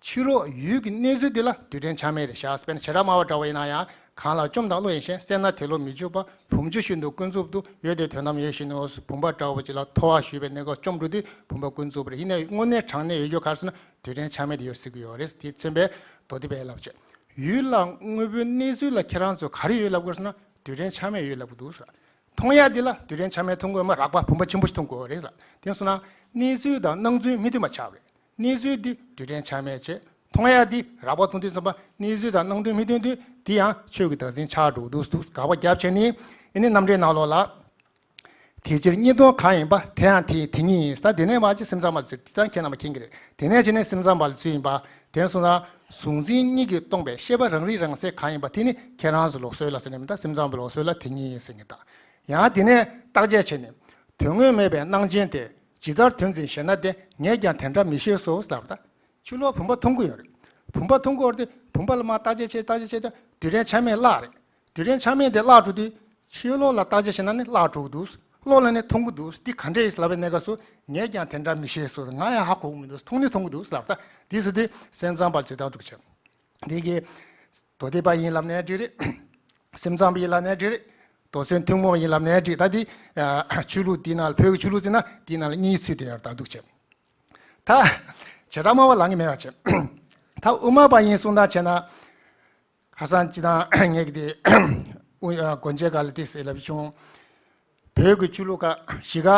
ཕྱི་རོལ་ཡུལ་གྱི་གནས་ཚུལ་འདི་ལ་རྡུལ་ཕྲན་ཆ་མེད་རེད་བཞག་དཔེར་ན་བྱེ་བྲག་སྨྲ་བ་འདྲ་བོ་ཡིན་ན་ཡང་། གང་ལ་བཅོམ་དང་བློ་ཡིས་ཞེན། སེར་སྣ་དེ་བློ་མི་འཇུག་པ། བུམ་ཆུ་བཞིན་དུ་ཀུན་རྫོབ་ཏུ། ཡོད་དེ་དོན་དམ་ཡོད་བཞིན་ནོ། བུམ་པ་འདྲ་བོ་ཅིག་ལ་ཐོ་བ་གཞུས་པའི་གནས་སྐབས་བཅོམ་འགྲོ་དུས་བུམ་པ་ཀུན་རྫོབ་རེད། ཡིན་ནའི་དངོས་གནས་དྲང་གནས་ཡོད་རྒྱུ་ག་རེ་ཟེར་ན་རྡུལ་ཕྲན་ཆ་མེད་དེ་ཡོད་ཟེར་གྱི་ཡོད་རེད། དེ་མཚོན་པའི་མདོ་སྡེ་པས་ལབ་བྱས། ཡུལ་ལ་དངོས་པོའི་གནས་ཚུལ་ལ་ཁྱེད་རང་ཚོས་ག་རེ་ཡོད་ལབ་དགོས་ཟེར་ན་རྡུལ་ཕྲན་ཆ་མེད་ཡོད་ལབ་གི་འདུག་ཟེར། མཐོང་ཡ་འདི་ལ་རྡུལ་ཕྲན་ཆ་མེད་མཐོང་གི་ཡོད་མ་རེད་པ། བུམ་པ་ཆེན་པོ་ཞིག་མཐོང་གི་ཡོད་རེད་ཟེར། དེ་སོང་ན་གནས་ཚུལ་དང་སྣང་ཚུལ་མི་མཐུན་པ་ཆགས་པ་རེད། གནས་ཚུལ་འདི་རྡུལ་ཕྲན་ཆ་མེད་བྱས། མཐོང་ཡ་འདི་རགས་པ་མཐོང་དུས་ཙམ་པ་གནས་ཚུལ་དང་སྣང་དོན་མི་མཐུན་དུས་འདི་ཡང་ཆོས་ཀྱི་བདག་འཛིན་ཆགས་འགྲོ་གི་འདུག་འདུག་དགག་པ་བརྒྱབ་བྱས་ནས། ཨེ་ནི་རྣམ་འགྲེལ་ནང་ལོགས་ལ། དེ་ཕྱིར་གཉིས་སྟོང་གང་ཡིན་པ། དེ་ཡང་དེ་དེ་ཉིད་ཡིན། ད་དེ་ནས་མ་ཅི་སེམས་ཙམ་པ་ལ་ཚུད། དེ་ལྟར་ཁྱེད་རྣམ་པ་མཁྱེན་གྱི་རེད། དེ་ནས་ཕྱིན་ནས་སེམས་ཙམ་པ་ལ་ཚུད་ཡིན་པ། དེ་སོང་ཙང་གཟུང་འཛིན་གཉིས་ཀྱིས་སྟོང་པའི་ཤེས་པ་རང་རིག་རང་གསལ་གང་ཡིན་པ། དེ་ནི་ཁྱེད་རང་ཚོ་ལུགས་སྲོལ་ལ་ཟེར་ནས་མི་ད་སེམས་ཙམ་པ་ལུགས་སྲོལ་ལ་དེ་ཉིད་ཡིན་ཟེར་ངེས་ད། ཡང་དེ་ནས་བརྟག་དཔྱད་བྱས་ནས་དོན་དངོས་མེད་པའི་སྣང་ཞེན་དེ་ཇི་ལྟར་དོན་འཛིན་ཞེ་ན་སྟེ། ངས་ཀྱང་དེ་འདྲ་མི་ཤེས་སོ་ལབ་ད། ཕྱི་ལོགས་བུམ་པ་མཐོང་གི་ཡོད་རེད། བུམ་པ་མཐོང་གི་ཡོད་རེད་དེ། བུམ་པ་ལ་མར་བརྟག་དཔྱད་བྱས་བརྟག་དཔྱད་བྱས་ཏེ་རྡུལ་ཕྲན་ཆ་མེད་བརླག་རེད། རྡུལ་ཕྲན་ཆ་མེད་དེ་བརླག་འགྲོ་དུས་ཕྱི་ལོགས་ལ་བརྟག་དཔྱད་བྱས་ན་ནི་བརླག་འགྲོ་གི་འདུག་བློ་ལ་ནི་མཐོང་གི་འདུག་འདི་ག་འདྲས་ཡིན་ལབ་པའི་གནས་སྐབས་སུ་ངས་ཀྱང་དེ་འདྲ་མི་ཤེས་སོ། ང་ཡང་ཧ་གོ་གི་མི་འདུག་མཐོང་ནི་མཐོང་གི་འདུག་ལབ་ད། དེ་སོང་དུས་སེམས་ཙམ་པ་ཚོས་ད་འདུག་བྱས། འདི་གི་མདོ་སྡེ་པ་ཡིན་ལབ་ནའི་འགྲིག་རེད། སེམས་ཙམ་པ་ཡིན་ལབ་ནའི་འགྲིག་རེད། མདོ་སེམས་ཐུན་མོང་པ་ཡིན་ལབ་ནའི་འགྲིག་ད་འདི་ཆོས་ལུགས་འདི་ནང་ལ་བོད་ཀྱི་ཆོས་ལུགས་ཟེར་ན་འདི་ནང་ལ་གཉིས་ཚུད་དེ་ཡོད་ད་འདུག་བྱས། ད་བྱེ་བྲག་སྨྲ་བ་ལབ་ཀྱི་མེད་པ་བྱས། ད་དབུ་མ་པ་ཡིན་གསུང་སྟངས་བྱས་ན། ཁ་སང་སྤྱི་བཏང་ངས་ཀྱི་དེ་དབུ་ཨ་སྒོ་འབྱེད་སྒང་ལ་དེ་ཟེར་ལབ་བྱུང་། བོད་ཀྱི་ཆོས་ལུགས་ཁག་བཞི་ཀ་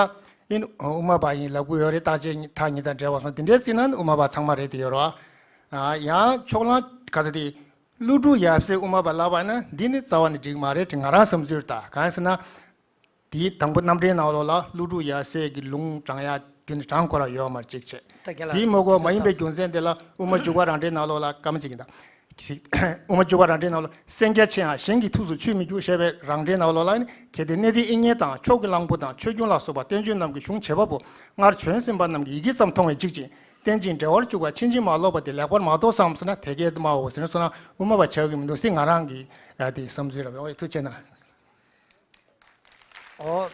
ཨིན་དབུ་མ་པ་ཡིན་ལབ་ཀྱི་ཡོད་རེད། རྟག་དཔྱད་ཐག་ཉེ་དང་འབྲེལ་བ་སོང་དེ་འདྲའི་བརྩིས་ན་དབུ་མ་པ་ཚང་མ་རེད་དེ་ཡོད་རེད་བ། ཨ་ཡང་ཕྱོགས་གླང་ག་ཚོད་དེ་ཀླུ་སྒྲུབ་ཡབ་སྲས་དབུ་མ་པ་ལབ་པ་ན་འདི་ནི་རྩ་བ་ནས་འགྲིག་མ་རེད་དེ་ང་རང་བསམ་ཚུལ་རེད། ད་གང་ཡིན་ཟེར་ན། དེའི་དང་པོ་རྣམ་འགྲེལ་ནང་ལོགས་ལ་ཀླུ་སྒྲུབ་ཡབ་སྲས་ཀྱི་ལུང་དྲངས་ཡ་རྒྱུན་དྲངས་ཁོ་རང་ཡོད་མ་རེད་ཅིག་བྱས། ད་རྒན་ལགས་དེའི་མ་གོ་མ་ཡིན་པའི་རྒྱུ་མཚན་དེ་ལ་དབུ་མ་འཇུག་པ་རང་འགྲེལ་ནང་ལོགས་ལ་སྐར་མ་གཅིག་ཡིན་ད། དབུ་མ་འཇུག་པ་རང་འགྲེལ་ནང་ལ་སེང་གེ་ཆེའང་གཞན་གྱི་ཐུགས་སུ་ཆུད་མི་འགྱུར་ཞེས་པའི་རང་འགྲེལ་ནང་ལོགས་ལ་ནི། གལ་ཏེ་གནས་དེ་དབྱིག་གཉེན་དང་ཕྱོགས་ཀྱི་གླང་པོ་དང་ཆོས་སྐྱོང་ལ་སོགས་པ་བསྟན་བཅོས་རྣམས་ཀྱི་གཞུང་བྱེད་པ་པོ་སྔར་བྱོན་ཟིན་པ་རྣམས་ཀྱི་ཡི་གེ་ཙམ་མཐོང་བས་འཇིག་ཅིང་རྟེན་ཅིང་འབྲེལ་བར་འཇུག་པ་ཕྱིན་ཅི་མ་ལོག་པ་དེ་ལེགས་པར་མ་རྟོགས་སམ་ཟེར་ན་དེ་སྐད་དུ་སྨྲའོ་ཟེར་ནས་སོང་ན་དབུ་མ་པ་ཆགས་ཀྱི་མི་འདུག་ཟེར་ང་རང་གི་ཡ་དེ་བསམ་ཚུལ་རེད། འོ་ཐུགས་རྗེ་གནང་། ཨོ།